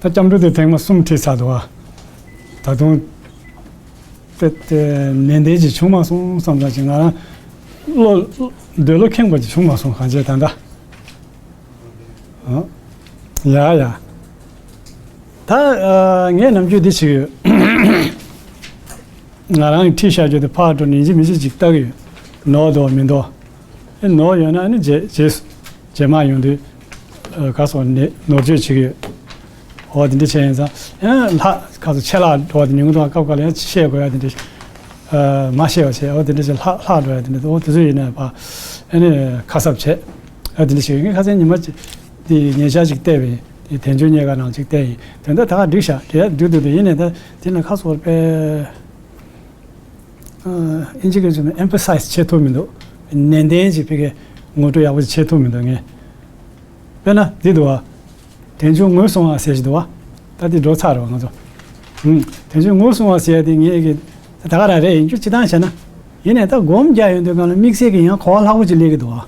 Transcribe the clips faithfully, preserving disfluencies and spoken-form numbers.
སྐྱབས་འགྲོ་དེ་ཐེངས་མ་གསུམ་ཁྲིད་ཚར་འདུག་བ། ད་དུང་དེ་དེ་ནན་ཏན་ཅིག་བྱུང་མ་སོང་བསམ་ཙང་ཅིག་ང་རང་བློ་འདོད་བློ་ཁེངས་པ་ཅིག་བྱུང་མ་སོང་གང་བྱས་ད་ལྟ། ཨ། ཡ་ཡ། ད་ཨ་ངས་ནམ་རྒྱུན་འདི་བྱེད་ཀྱི་ཡོད། ང་རང་གི་ཁྲིད་བཞག་རྒྱུ་དེ་ཕར་འགྲོ་ནས་ཡིན་གཅིག་མིན་གཅིག་ཅིག་ལྟ་གི་ཡོད། ནོར་འདུག་མི་འདུག་ཨེ་ནོར་ཡོད་ན་ཨ་ནི་རྗེས་རྗེས་སུ་རྗེས་མ་ཡོང་དུས་ཨ་ག་སོགས་ནས་ནོར་བཅོས་བྱེད་ཀྱི་ཡོད། འོ་དེ་འདྲ་བྱས་ཡིན་ཙང་ཡང་ལྷག་ག་སོགས་ཆད་ལྷག་འགྲོ་བ་དེ་ཉུང་དུ་སྐབས་འགའ་ལ་ཡང་བཤད་དགོས་ཡ་དེ་འདྲ་ཨ་མ་བཤད་པ་བྱས། འོ་དེ་འདྲ་བྱས་ལྷག་ལྷག་འགྲོ་ཡ་དེ་འདྲ་འོ་དེ་ཚོ་ཡིན་ནའི་ཕ་ཨ་ནི་ཁ་གསབ་བྱས། ཨ་དེ་འདྲ་བྱས་ཡོད། ངས་ཁ་སང་ཉི་མ་གཅིག་དེ་ཉེ་ཆར་ཅིག་བལྟས་པས་དེ་དལ་འབྱོར་རྙེད་དཀར་ནང་ཅིག་བལྟས་ཡིན། དོན་དག་ད་ག་འགྲིག་ཤག་དེ་འགྲིག་འདུག་དེ་ཡིན་ནའི་ད་དེ་ན་ཁ་སོགས་པས། ཨིན་ཇི་སྐད་བརྗོད་ན་ཨེམ་ཕ་སའི་ཛི་བྱེད་ཐུབ་མི་འདུག་ནན་ཏན་ཅིག་ཕ་གིའི་ངོ་སྤྲོད་ཡག་པོ་ཅིག་བྱེད་ཐུབ་མི་འདུག་ངས། དཔེར་ན་འདི་འདུག་བ། དལ་འབྱོར་ངོས་བཟུང་བ་ཟེར་ཞིག་འདུག་བ། ད་འདི་འགྲོ་ཚར་རེད་བ་ང་ཚོ། ཧུམ། དལ་འབྱོར་ངོས་བཟུང་བ་ཟེར་ཡ་དེ་ངས་ཀྱི་ད་ག་རང་རེད་ཡིན་རྒྱུ་སྤྱི་བཏང་བྱས་ན། ཡིན་ནའི་ད་སྒོམ་རྒྱག་ཡོང་དུས་སྒང་ལ་དམིགས་བསལ་གྱི་ཡང་གོ་བ་ལྷག་པོ་ཅིག་སླེབས་ཀྱི་འདུག་བ།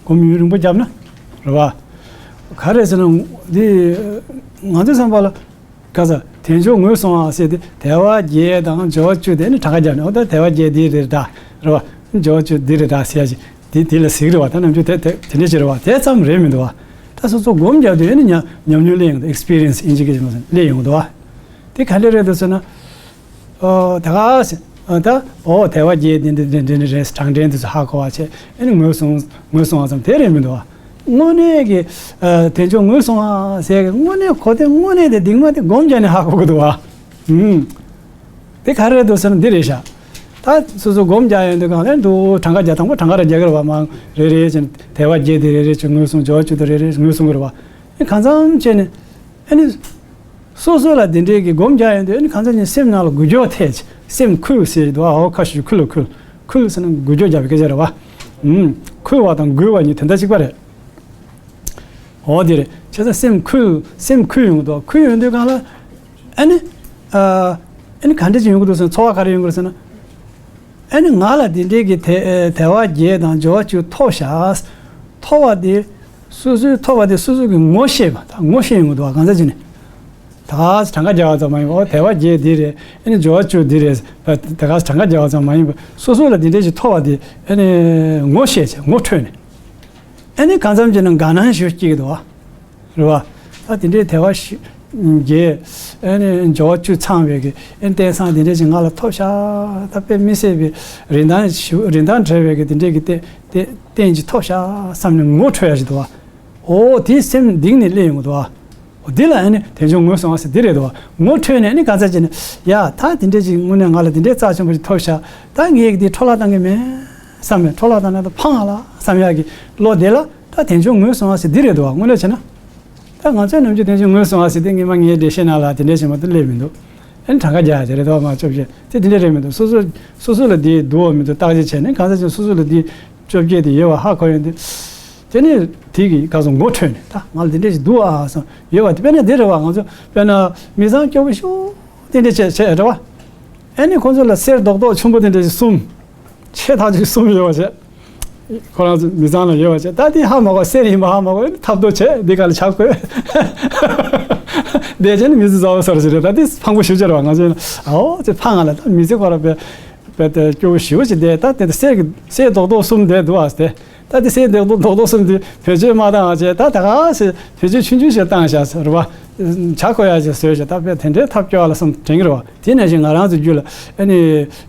སྒོམ་ཡུན་རིང་པོ་བརྒྱབ་ན། རེད་བ། ག་རེ་ཟེར་ན་འདི་ང་ཚོའི་བསམ་པ་ལ། ག་ས་དལ་འབྱོར་ངོས་བཟུང་བ་ཟེར་ཏེ་དལ་བ་བརྒྱད་དང་འབྱོར་བ་བཅུ་དེ་ནི་གྲངས་ཀ་སྦྱར་ནས་འོ་ད་དལ་བ་བརྒྱད་འདི་རེད་ད། རེད་བ། འབྱོར་བ་བཅུ་འདི་རེད་ད་ཟེར་ཡ་ཞིག་འདི་དེ་ལ་གཟིགས་རེད་བ། ད་ནམ་རྒྱུན་དེ་དེ་དེ་འདྲ་ཞིག་རེད་བ། དེ་ཙམ་རེད་མི་འདུག་བ། ད་སོ་སོ་སྒོམ་རྒྱག་དུས་ཨེ་ནི་ཉམས་ཉམས་མྱོང་སླེབས་ཡོང་འདུག་ཨེགསི་པི་རི་ཡན་སི་ཨིན་ཇི་སྐད་ཀྱི་ནང་སླེབས་ཡོང་འདུག་བ། དེ་ག་འདྲ་རེད་འདུག་ཟེར་ན། ཨོ་ད་ག་ཟེ། ཨ་ད་ཨོ་དལ་བ་བརྒྱད་འདི་འདི་འདི་འདི་རེད་གྲངས་འདྲེན་དེ་ཚོ་ཧ་གོ་བ་བྱས་ཨེ་ནི་ངོས་བཟུང་ངོས་བཟུང་བ་ཙམ་དེ་རེད་མི་འདུག་བ། དངོས་གནས་ཀྱི་ཨ་དལ་འབྱོར་ངོས་བཟུང་བ་ཟེར་གི་དངོས་གནས་གོ་དེ་དངོས་གནས་དེ་སྡིགས་མ་དེ་སྒོམ་བརྒྱབ་ནས་ཧ་གོ་གི་འདུག་བ། ཨུམ། དེ་ག་རེ་རེད་འདུག་ཟེར་ན་འདི་རེད་ཤག་ད་སོ་སོ་སྒོམ་རྒྱག་ཡོང་དུས་གང་ལས་འདུག་གྲངས་ཀ་རྒྱག་དང་པོ་གྲངས་ཀ་རེ་རྒྱག་གི་རེད་བ། མང་རེ་རེ་བྱས་ནས་དལ་བ་བརྒྱད་དེ་རེ་རེ་བྱས་ངོས་བཟུང་འབྱོར་བ་བཅུ་དེ་རེ་རེ་ངོས་བཟུང་གི་རེད་བ། ཨེ་གང་འཚམ་བྱས་ནས་ཨེ་ནི། སོ་སོ་ལ་དེ་འདྲའི་གི་སྒོམ་རྒྱག་ཡོང་དུས་ཨེ་ནི་གང་འཚམ་ཅིག་སེམས་ནང་ལ་འགུལ་སྐྱོད་ཐེབས་ཅིག་སེམས་འཁུལ་ཟེར་གྱི་འདུག་ཨ་ཧོ་ཁ་ཤུ་འཁུལ་ལ་འཁུལ། འཁུལ་ཟེར་ན་འགུལ་སྐྱོད་རྒྱག་པའི་སྐད་ཆ་རེད་བ། ཨུམ། འཁུལ་བ་དང་འགུལ་བ་གཉིས་དོན་དག་གཅིག་པ་རེད། འོ་དེ་རེད། བྱས་ཙང་སེམས་འཁུལ་སེམས་འཁུལ་ཡོང་གི་འདུག་འཁུལ་ཡོང་དུས་གང་ལ། ཨེ་ནི། ཨ་ཨེ་ནི་ག་འདྲ་ཅིག་ཡོང་གི་འདུག་ཟེར་ན་ཚོར་བ་ག་རེ་ཡོང་གི་རེད་ཟེར་ན། ཨ་ནི་ང་ལ་དེ་འདྲའི་གི་དལ་དལ་བ་བརྒྱད་དང་འབྱོར་བ་བཅུ་ཐོབ་ཤག་ཐོབ་པ་དེ་སོ་སོའི་ཐོབ་པ་དེ་སོ་སོ་གི་ངོ་ཤེས་པ་དང་ངོ་ཤེས་ཡོང་གི་འདུག་བ། གང་ཟག་ཅིག་ནས་ད་ག་སེ་གྲངས་ཀ་རྒྱག་པ་ཙམ་མ་ཡིན་པ། འོ་དལ་བ་བརྒྱད་འདི་རེད། ཨ་ནི་འབྱོར་བ་བཅུ་འདི་རེད། ད་ག་སེ་གྲངས་ཀ་རྒྱག་པ་ཙམ་མ་ཡིན་པ་སོ་སོ་ལ་དེ་འདྲའི་ཞིག་ཐོབ་པ་དེ་ཨ་ནི་ངོ་ཤེས་བྱས་ངོ་འཕྲོད་ནས། ཨ་ནི་གང་འཚམ་བྱས་ན་དགའ་སྣང་ཞིག་སྐྱེ་གི་འདུག་བ། རེད་བ། ད་དེ་འདྲའི་དལ་བ་ཞི་རྒྱས་ཨ་ནི་འབྱོར་བ་བཅུ་ཚང་བའི་གི་ཨ་ནི་རྟེན་བཟང་དེ་འདྲའི་ཞིག་ང་ལ་ཐོབ་ཤག་ད་དཔེ་མི་སྲིད་པའི་རིན་ཐང་ཞུ་རིན་ཐང་བྲལ་བའི་གི་དེ་འདྲའི་གི་རྟེན་རྟེན་རྟེན་ཅིག་ཐོབ་ཤག་བསམ་ནས་ངོ་འཕྲོད་ཡ་ཞིག་འདུག་བ། འོ་དེ་སེམས་གཏིང་ནས་སླེབས་ཡོང་གི་འདུག་བ། འོ་འདི་ལ་ཨ་ནི་དལ་འབྱོར་ངོས་བཟུང་བ་ཟེར་འདི་རེད་འདུག་བ། ངོ་འཕྲོད་ནས་ཨ་ནི་གང་ཟག་ཅིག་ནི་ཡ་ད་དེ་འདྲའི་ཅིག་དངོས་གནས་ང་ལ་དེ་འདྲའི་རྩ་ཆེན་པོ་ཞིག་ཐོབ་ཤག་ད་ངས་འདི་འཕྲོ་བརླག་བཏང་གི་མེད་བསམ་ཡ། འཕྲོ་བརླག་བཏང་ན་ད་ཕངས་ལ་བསམ་ཡ་གི་བློ་དེ་ལ་ད་དལ་འབྱོར་ངོས་བཟུང་བ་ཟེར་འདི་རེད་འདུག་བ། དངོས་གནས་བྱས་ན། ད་ང་ཚོས་ནམ་རྒྱུན་དལ་འབྱོར་ངོས་བཟུང་བ་ཟེར་དེ་སྔོན་མ་ངའི་འགྲེལ་བཤད་ནང་ལ་དེ་འདྲའི་བྱེད་མ་ཐུབ་སླེབས་མི་འདུག་ཨ་ནི་གྲངས་ཀ་རྒྱག་ཡ་དེ་རེད་དོ། མ་བཅོ་བརྒྱད་དེ་དེ་འདྲ་རེད་མི་འདུག་སོ་སོ་སོ་སོ་ལ་དེ་འདུག་བ་མི་འདུག་བརྟག་དཔྱད་བྱས་ནས་གང་ཟག་ཅིག་སོ་སོ་ལ་དེ་བཅོ་བརྒྱད་དེ་ཡོད་བ་ཧ་གོ་ཡོང་དུས། དེ་ནས་དེ་གི་ག་སོ་ངོ་འཕྲོད་ནས་ད་ང་ལ་དེ་འདྲ་ཞིག་འདུག་ཨ་སོང་ཡོད་བ་དེ་དཔེར་ན་དེ་རེད་བ། ང་ཚོ་དཔེར་ན་མི་ཚང་སྐྱོ་པོ་ཤོག་དེ་འདྲ་བྱས་བྱས་རེད་བ། ཨ་ནི་ཁོང་ཚོ་ལ་གསེར་རྡོག་རྡོག་ཆུང་པོ་དེ་འདྲ་ཞིག་གསུམ། ཆེ་ཐག་ཆོད་གསུམ་ཡོད་བ་བྱས། ཁོ་རང་ཚོ་མི་ཚང་ལ་ཡོད་བ་བྱས། ད་དེ་ཧ་མ་གོ་གསེར་ཡིན་པ་ཧ་མ་གོ་ཐབས་རྡོ་བྱས་འདི་ག་ལ་ཆག་དགོས། དེ་བྱས་ནས་མི་ཚེ་གཙོ་བོ་སོར་ཞིག་རེད། ད་དེ་ཕངས་པོ་ཞུ་ཅེར་བ་ང་ཚོས་ཨའོ་ཅེ་ཕངས་ང་ལ་ད་མི་ཚེ་ཁོ་ར་པའི་པའི་དེ་སྐྱོ་བོ་ཞུ་ཅེ་དེ་ད་དེ་གསེར་གྱི་གསེར་རྡོག་རྡོག་གསུམ་དེ་འདུག་ཨ་དེ། ད་དེ་སེ་རྡོག་རྡོག་རྡོག་རྡོག་གསུམ་དེ་བེད་སྤྱོད་མ་བཏང་བ་བྱས། ད་ད་ག་སེ་བེད་སྤྱོད་ཆུང་ཆུང་ཞིག་བཏང་བཞག་ཟེར་བ། ཆ་ཁོ་ཡ་ཞིག་བཟོས་བཞག་ད་དཔེ་དེ་འདྲའི་ཐབས་སྐྱོ་བ་ལ་བསམ་དྲན་གྱི་རེད་བ། དེ་ནང་བཞིན་ང་རང་ཚོ་རྒྱུད་ལ་ཨ་ནི་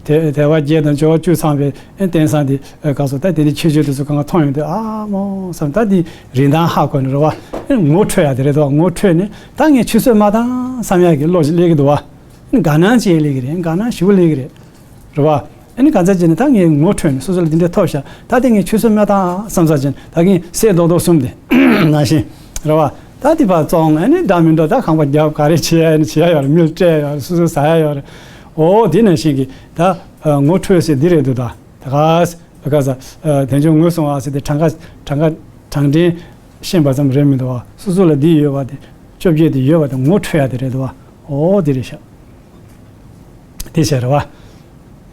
དེ་དལ་བ་བརྒྱད་དང་འབྱོར་བ་བཅུ་ཚང་བའི་ཨ་ནི་རྟེན་བཟང་དེ་ག་སོ་ད་དེ་འདྲའི་ཁྱད་ཆོས་དེ་ཚོ་གང་ག་མཐོང་ཡོང་དུས་ཨ་མོ་བསམ། ད་དེ་རིན་ཐང་ཧ་གོ་ནི་རེད་བ། ཨ་ནི་ངོ་འཕྲོད་ཡ་དེ་རེད་དོ། ངོ་འཕྲོད་ནས་ད་ངས་ཆུད་ཟོས་མ་བཏང་བསམ་ཡ་གི་བློ་ཞིག་སླེབས་ཀྱི་འདུག་བ། ཨ་ནི་དགའ་སྣང་ཅིག་སླེབས་ཀྱི་རེད། དགའ་སྣང་ཞེ་པོ་སླེབས་ཀྱི་རེད། རེད་བ། ཨ་ནི་གང་ཟག་ཅིག་ནི་ད་ངས་ངོ་འཕྲོད་ནས་སོ་སོ་ལ་འདི་འདྲ་ཐོབ་ཤག་ད་དེ་ངས་ཆུད་ཟོས་མ་བཏང་བསམ་ས་ཅིག་ད་ངས་གསེར་རྡོག་རྡོག་གསུམ་དེ་ནང་བཞིན་རེད་བ། ད་དེ་ཕར་བཙོང་ཨ་ནི་འདྲ་མི་འདྲ་ད་ཁང་པ་རྒྱབ་ག་རེ་བྱེད་ཡ་ནི་བྱེད་ཡ་ཡོད་རེད། མིར་སྤྲད་ཡ་ཡོད་རེད། སོ་སོ་ཟ་ཡ་ཡོད་རེད། འོ་དེ་ནང་བཞིན་གྱི་ད་ངོ་འཕྲོད་ཟེར་འདི་རེད་འདུག་ད་ད་ག་ས་ག་ས་དལ་འབྱོར་ངོས་བཟུང་བ་ཟེར་དེ་གྲངས་ཀ་གྲངས་ཀ་གྲངས་འདྲེན་ཤེས་པ་ཙམ་རེད་མི་འདུག་བ། སོ་སོ་ལ་འདི་ཡོད་བ་དེ་བཅོ་བརྒྱད་དེ་ཡོད་བ་དེ་ངོ་འཕྲོད་ཡ་དེ་རེད་འདུག་བ། འོ་དེ་རེད་ཤག་དེ་བྱས་རེད་བ།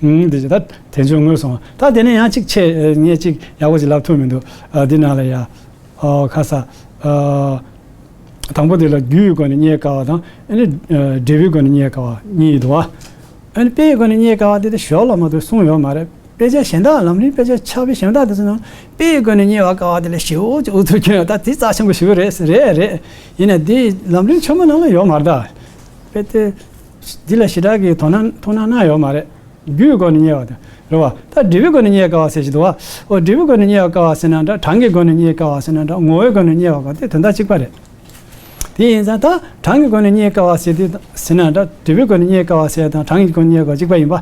ཨུམ་དེ་བྱས་ད་དལ་འབྱོར་ངོས་བཟུང་བ། ད་དེ་ནས་ཡང་གཅིག་ཆེ་ངས་གཅིག་ཡག་པོ་ཅིག་ལབ་ཐུབ་མི་འདུག་ཨ་འདི་ནང་ལ་ཡ། ཨོ་ཁ་ས། ཨ་ དང་པོ་དེ་ལ་རྒྱུའི་སྒོ་ནས་རྙེད་དཀའ་བ་དང་། ཨ་ནི་འབྲས་བུའི་སྒོ་ནས་རྙེད་དཀའ་བ་གཉིས་འདུག་བ། ཨ་ནི་དཔེའི་སྒོ་ནས་རྙེད་དཀའ་བ་དེ་དེ་ཞོར་ལ་མ་གཏོགས་གསུངས་ཡོད་མ་རེད། དཔེ་ཆ་གཞན་དག་ལམ་རིམ་དཔེ་ཆ་ཕྱག་དཔེ་གཞན་དག་དེ་ཚོ་ནང་དཔེའི་སྒོ་ནས་རྙེད་པ་དཀའ་བ་དེ་ལ་ཞེ་པོ་ཅིག་ཨུ་ཚུགས་སྐྱོན་ཡོད། ད་དེ་རྩ་ཆེན་པོ་ཞེ་པོ་རེད། རེད་རེད། ཡིན་ན་དེ་ལམ་རིམ་ཆེན་མོ་ནང་ལ་ཡོད་མ་རེད་ད། དཔེ་དེ་འདི་ལ་ཞེ་དྲག་གི་དོ་སྣང་ཐུགས་སྣང་གནང་ཡོད་མ་རེད། རྒྱུའི་སྒོ་ནས་རྙེད་པ་དང་རེད་བ། ད་འབྲས་བུའི་སྒོ་ནས་རྙེད་དཀའ་བ་ཟེར་གྱི་འདུག་བ། ཨོ་འབྲས་བུའི་སྒོ་ནས་རྙེད་དཀའ་བ་ཟེར་ན་འདྲ། གྲངས་ཀྱི་སྒོ་ནས་རྙེད་དཀའ་བ་ཟེར་ན་འདྲ། ངོ་བོའི་སྒོ་ནས་རྙེད་པ་དེ་དོན་དག་གཅིག་པ་རེད། དེ་ཡིན་ཙང་ད་གྲངས་ཀྱི་སྒོ་ནས་རྙེད་དཀའ་བ་ཟེར་དུས་ཟེར་ན་འདྲ། འབྲས་བུའི་སྒོ་ནས་རྙེད་དཀའ་བ་ཟེར་དང་གྲངས་ཀྱི་སྒོ་ནས་རྙེད་དཀའ་བ་གཅིག་པ་ཡིན་པ།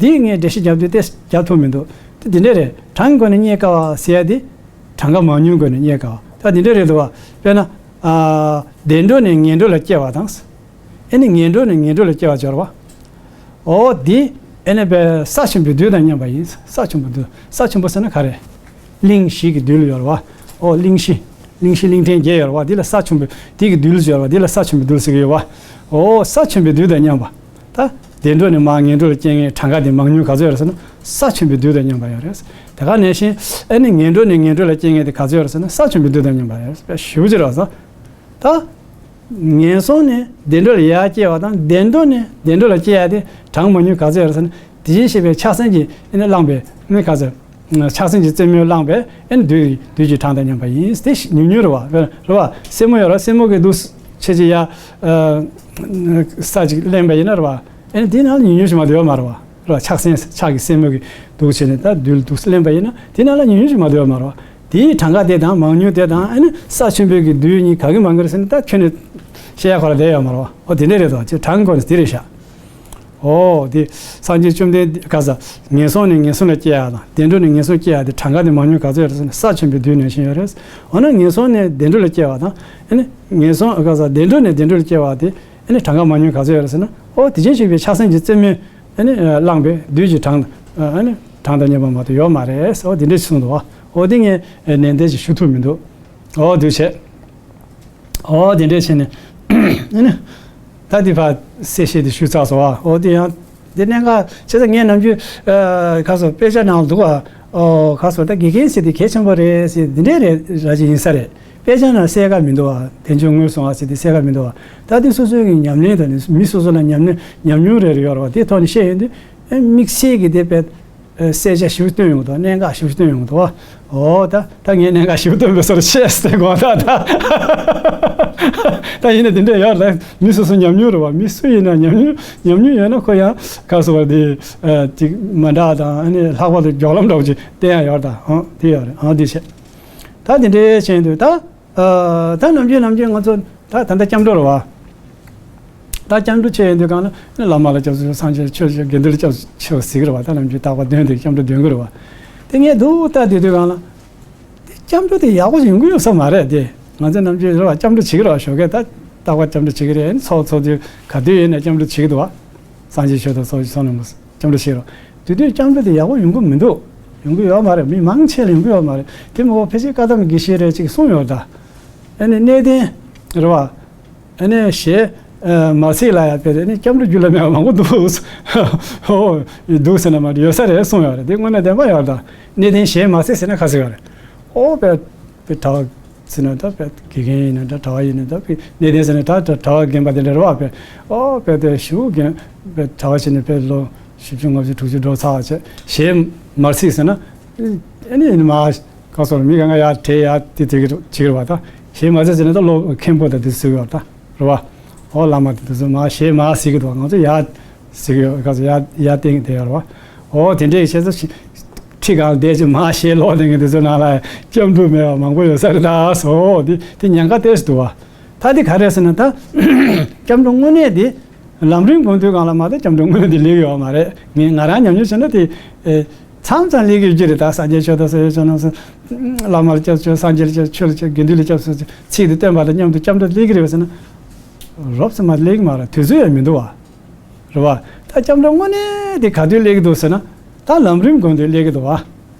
འདི་ངས་འགྲེལ་བཤད་རྒྱབ་དུས་ཏེ་རྒྱབ་ཐུབ་མི་འདུག་དེ་འདི་འདྲ་རེད། གྲངས་ཀྱི་སྒོ་ནས་རྙེད་དཀའ་བ་ཟེར་ཡ་དེ་གྲངས་ཀ་མང་ཉུང་སྒོ་ནས་རྙེད་དཀའ་བ། ད་འདི་འདྲ་རེད་འདུག་བ། དཔེར་ན། ཨ། བདེ་འགྲོ་ནས་ངན་འགྲོ་ལ་སྐྱེ་བ་དང་། ཨེ་ནི་ངན་འགྲོ་ནས་ངན་འགྲོ་ལ་སྐྱེ་བ་སྦྱོར་བ། ཨོ་འདི་ཨེ་ནི་པའི་ས་ཆེན་པོའི་རྡུལ་དང་མཉམ་པ་ཡིན། ས་ཆེན་པོ་རྡུལ། ས་ཆེན་པོ་ཟེར་ན་ག་རེ། གླིང་བཞི་གི་རྡུལ་ཡོད་རེད་བ། ཨོ་གླིང་བཞི། གླིང་བཞི་གླིང་ཕྲན་བརྒྱད་ཡོད་རེད་བ། འདི་ལ་ས་ཆེན་པོ་འདི་གི་རྡུལ་ཡོད་རེད་བ། འདི་ལ་ས་ཆེན་པོའི་རྡུལ་ཟེར་གྱི་ཡོད་བ། ཨོ་ས་ཆེན་པོའི་རྡུལ་དང་མཉམ་པ། ད་བདེ་འགྲོ་ནས་མར་ངན་འགྲོ་ལ་སྐྱེ་མཁན་གྲངས་ཀ་དེ་མང་ཉུང་ག་ཚོད་ཡོད་རེད་ཟེར་ན། ས་ཆེན་པོའི་རྡུལ་དང་མཉམ་པ་ཡོད་རེད། དེ་ག་ནང་བཞིན་ཨེ་ནི་ངན་འགྲོ་ནས་ངན་འགྲོ་ལ་སྐྱེ་མཁན་དེ་ག་ཚོད་ཡོད་རེད་ཟེར་ན། ས་ཆེན་པོའི་རྡུལ་དང་མཉམ་པ་ཡོད་རེད། ཞེ་པོ་ཅིག་རེད་བ། ད། ངན་སོང་ནས་བདེ་འགྲོ་ལ་ཡར་སྐྱེ་བ་དང་བདེ་འགྲོ་ནས་བདེ་འགྲོ་ལ་སྐྱེ་ཡ་དེ་གྲངས་མང་ཉུང་ག་ཚོད་ཡོད་རེད་ཟེར་ན། དེ་བཞིན་གཤེགས་པའི་ཕྱག་མཚན་གྱིས་ཨེ་ནི་བླངས་པའི་ཨེ་ནི་ག་ཚོད། ཕྱག་མཚན་གྱི་རྩེ་མོས་བླངས་པའི་ཨེ་ནི་རྡུལ་རྡུལ་གྱི་གྲངས་དང་མཉམ་པ་ཡིན། དེ་ཉུང་ཉུང་རེད་བ། རེད་བ། སེན་མོ་ཡོད་རེད། སེན་མོ་གིས་འདུག་ཆེ་ཆེ་ཡ་ས་ཅིག་ལེན་པ་ཡིན་ན་རེད་བ། ཨེ་ནི་དེ་ནང་ལ་ཉུང་ཉུང་ཞིག་མ་གཏོགས་ཡོད་མ་རེད་བ། རེད་བ། ཕྱག་མཚན་ཕྱག་གི་སེན་མོ་གིས་འདུག་བྱས་ནས་ད་རྡུལ་འདུག་ལེན་པ་ཡིན་ན་དེ་ནང་ལ་ཉུང་ཉུང་ཞིག་མ་གཏོགས་ཡོད་མ་རེད་བ། དེའི་གྲངས་ཀ་དེ་དང་མང་ཉུང་དེ་དང་ཨ་ནི་ས་ཆེན་པོའི་གི་རྡུལ་གཉིས་ག་གི་མང་གི་རེད་ཟེར་ན། ད་ཁྱོན་ནས་བཤད་ཡ་ཁོ་ར་བསྡད་ཡོད་མ་རེད་བ། ཨོ་དེ་འདྲ་རེད་དོ། ཅེས་གྲངས་སྒོ་ནས་དེ་རེད་ཤག་ཨོ་དེ་སངས་རྒྱས་བཅོམ་ལྡན་འདས་ག་ས་ངན་སོང་ནས་ངན་སོང་ལ་སྐྱེ་ཡ་དང་བདེ་འགྲོ་ནས་ངན་སོང་སྐྱེ་ཡ་དེ་གྲངས་ཀ་དེ་མང་ཉུང་ག་ཚོད་ཡོད་རེད་ཟེར་ན། ས་ཆེན་པོའི་རྡུལ་ནང་བཞིན་ཡོད་རེད། འོ་ན་ངན་སོང་ནས་བདེ་འགྲོ་ལ་སྐྱེ་བ་དང་ཨ་ནི་ངན་སོང་ག་ས་བདེ་འགྲོ་ནས་བདེ་འགྲོ་ལ་སྐྱེ་བ་དེ་ཨ་ནི་གྲངས་ཀ་མང་ཉུང་ག་ཚོད་ཡོད་རེད་ཟེར་ན། ཨོ་དེ་བཞིན་གཤེགས་པའི་ཕྱག་མཚན་གྱི་རྩེ་མོས་ཨ་ནི་བླངས་པའི་རྡུལ་གྱི་གྲངས་ཨ་ནི་གྲངས་དང་མཉམ་པ་མ་གཏོགས་ཡོད་མ་རེད། ཨོ་དེ་འདྲ་གསུངས་འདུག་བ། ཨོ་དེ་ངས་ནན་ཏན་ཞིག་ཞུ་ཐུབ་མི་འདུག་ཨོ་དུས་བྱས། ཨོ་དེ་འདྲས་བྱས་ནས་ཨ་ནི་ད་དེ་ཕར་གསལ་བཤད་དེ་ཞུས་ཚར་སོང་བ། ཨོ་དེ་ཡང་དེ་གནད་འགག་བྱས་ཙང་ངས་ནམ་རྒྱུན་ཨ་ག་སོ་དཔེ་ཆ་ནང་འདུག་བ། ཨོ་ག་སོ་ད་དགེ་རྒན་ཟེར་དེ་གལ་ཆེན་པོ་རེད་ཟེར་འདི་འདྲས་རེད་ར་ཅིག་ཡིན་ས་རེད། དཔེ་ཆ་ནང་གསལ་ཁ་མི་འདུག་བ། དལ་འབྱོར་ངོས་བཟུང་བ་ཟེར་དེ་གསལ་ཁ་མི་འདུག་བ། ད་དེ་སོ་སོའི་གི་ཉམས་ལེན་དང་ནི་མི་སོ་སོ་ལ་ཉམས་ལེན་ཉམས་མྱོང་རེ་རེ་ཡོད་རེད་བ། དེ་ཐོག་ནས་བཤད་ཡོང་དུས་ཨ་དམིགས་བསལ་གི་དེ་དཔེ། ཨེ་གསལ་ཆ་ཞིབ་སྟོན་ཡོང་འདུག་གནད་འགག་ཞིབ་སྟོན་ཡོང་འདུག་ཨོ་ད་ད་ངས་གནད་འགག་ཞིབ་སྟོན་པའི་སོར་ཆེ་སྟེ་དགོངས་དག་ད། ད་ཡིན་ན་དེ་འདྲ་ཡོད་རེད། མི་སོ་སོ་ཉམས་མྱོང་རེད་བ། མི་སུ་ཡིན་ན་ཉམས་མྱོང་ཉམས་མྱོང་ཡོད་ན་ཁོ་ཡང་ག་སོ་བ་དེ་ཨ་ཅིག་མ་འདྲ་དང་ཨ་ནི་ལྷག་པར་དུ་མགྱོགས་ལམ་འདྲ་བོ་ཅིག་བསྟན་ཡ་ཡོད་རེད་ད། ཨང་དེ་ཡོད་རེད། ཨང་དེ་བྱས་ད་དེ་འདྲའི་བྱས་འདུག་ད་ཨ་ད་ནམ་རྒྱུན་ནམ་རྒྱུན་ང་ཚོ་ད་ད་ལྟ་སྐྱབས་འགྲོ་རེད་བ། ད་སྐྱབས་འགྲོ་ཆེ་ཡོང་དུས་གང་ལ་བླ་མ་ལ་སྐྱབས་སུ་སངས་རྒྱས་ཆོས་ཀྱི་དགེ་འདུན་ལ་སྐྱབས་སུ་ཟེར་གི་རེད་བ། ད་ནམ་རྒྱུན་རྟག་པར་འདོན་དུས་སྐྱབས་འགྲོ་འདོན་གི་རེད་བ། དེ་ངས་འདུག་ལྟ་དུས་དུས་གང་ལ་དེ་སྐྱབས་འགྲོ་དེ་ཡག་པོ་ཡོང་གི་ཡོད་ས་མ་རེད་དེ། ང་ཚོ་ནམ་རྒྱུན་རེད་བ། སྐྱབས་འགྲོ་བྱེད་གི་རེད་བ། ཞོགས་ཀས་ད་རྟག་པར་སྐྱབས་འགྲོ་བྱེད་གི་རེད། ཚོགས་ཚོགས་དུས་ག་དུས་ཡིན་ན་སྐྱབས་འགྲོ་བྱེད་གི་འདུག་བ། སངས་རྒྱས་ཆོས་དང་ཚོགས་ཀྱི་མཚོ་རྣམས་ལ་སྐྱབས་འགྲོ་བྱེད་རོགས། དེ་དུས་སྐྱབས་འགྲོ་དེ་ཡག་པོ་ཡོང་གི་མི་འདུག་ཡོང་གི་ཡོད་མ་རེད། མི་མང་ཆེ་ལ་ཡོང་གི་ཡོད་མ་རེད། དེ་མ་གཏོགས་ཕལ་ཆེར་བཀའ་གདམས་དགེ་བཤེས་རེད་ཅིག་གསུངས་ཡོད་ད། ཨ་ནི་གནས་བརྟན་རེད་བ། ཨ་ནི་ཞལ་མ་གཟིགས་ལ་ཡ་དཔེ་རེད། ཨ་ནི་སྐྱབས་འགྲོ་རྒྱུད་ལ་མེད་པ་མང་པོ་འདུག་ཧོ་འདུག་ཟེར་ན་མ་རེད། ཡོད་ས་རེད་གསུངས་ཡོད་རེད། དེ་དངོས་གནས་བདེན་པ་ཡོད་ད། གནས་བརྟན་ཞལ་མ་གཟིགས་ཟེར་ན་ག་ཟིག་ཡོད་རེད། ཨོ་དཔེ་དཔེ་གྲྭ་བ་ཟེར་ན་ད་དཔེ་དགེ་རྒན་ཡིན་ན་འདྲ། གྲྭ་བ་ཡིན་ན་འདྲ། དཔེ་གནས་བརྟན་ཟེར་ན་ད་གྲྭ་བ་རྒན་པ་དེ་འདྲ་རེད་བ། དཔེ་ཨོ་དཔེ་དེ་ཞུ་རྒན་དཔེ་གྲྭ་བ་བྱས་ནས་དཔེ་ལོ་བཞི་བཅུ་ལྔ་བཅུ་དྲུག་ཅུ་འགྲོ་ཚར་བ་བྱས། ཞལ་མ་གཟིགས་ཟེར་ན་ཨ་ནི་མ་ག་སོ་མི་གང་ག་ཡར་དྲས་ཡར་དེ་དེ་གི་བྱེད་ཀྱི་རེད་བ། ད་ཞལ་མ་གཟིགས་ཟེར་ན་ད་ལོ་མཁན་པོ་དང་དེ་ཚོ་ཡོད་ད་རེད་བ། ཨོ་བླ་མ་དེ་ཚོ་མ་ཞལ་མ་གཟིགས་ཀྱི་འདུག་ང་ཚོ་ཡར་གཟིགས་ཡོད། ག་ཚོད་ཡར་ཡར་བསྟན་གྱི་དེ་ཡོད་རེད་བ། ཨོ་དེ་འདྲའི་བཤད་ཚོ་ཁྲི་གང་བསྡད་ཅིག་མ་ཞལ་ལོག་བསྡད་མཁན་དེ་ཚོ་ནང་ལ་སྐྱབས་འགྲོ་མེད་པ་མང་པོ་ཡོད་ས་རེད་ད་སོ། དེ་དེ་ཉེན་ཁ་ཏོག་ཙམ་འདུག་བ། ད་དེ་ག་རེད་ཟེར་ན་ད་སྐྱབས་འགྲོ་དངོས་གནས་དེ་ལམ་རིམ་སྒོམ་དུས་སྒང་ལ་མ་ད་སྐྱབས་འགྲོ་དངོས་གནས་དེ་སླེབས་ཡོད་མ་རེད། ངས་ང་རང་ཉམས་མྱོང་བྱས་ན་དེ་ཨེ་མཚམས་མཚམས་སླེབས་ཀྱི་ཡོད་ཀྱི་རེད། ད་སངས་རྒྱས་ཆོས་དང་ཟེར་ཡོད་ཆོས་རྣམས་སུ་བླ་མར་སྐྱབས་བཅོལ། སངས་རྒྱས་ལ་སྐྱབས། ཆོས་ལ་སྐྱབས། དགེ་འདུན་ལ་སྐྱབས་སོགས་ཚིག་དེ་བསྟན་པ་དང་མཉམ་དུ་སྐྱབས་འགྲོ་སླེབས་ཀྱི་རེད་ཟེར་ན། རོབ་ཙམ་མ་སླེབས་ཀྱི་མ་རེད། དུས་ཚོད་ཡང་མི་འདུག་བ། རེད་བ། ད་སྐྱབས་འགྲོ་དངོས་གནས་དེ་ག་དུས་སླེབས་ཀྱི་འདུག་ཟེར་ན། ད་ལམ་རིམ་སྒོམ་དུས་སླེབས་ཀྱི་འདུག་བ།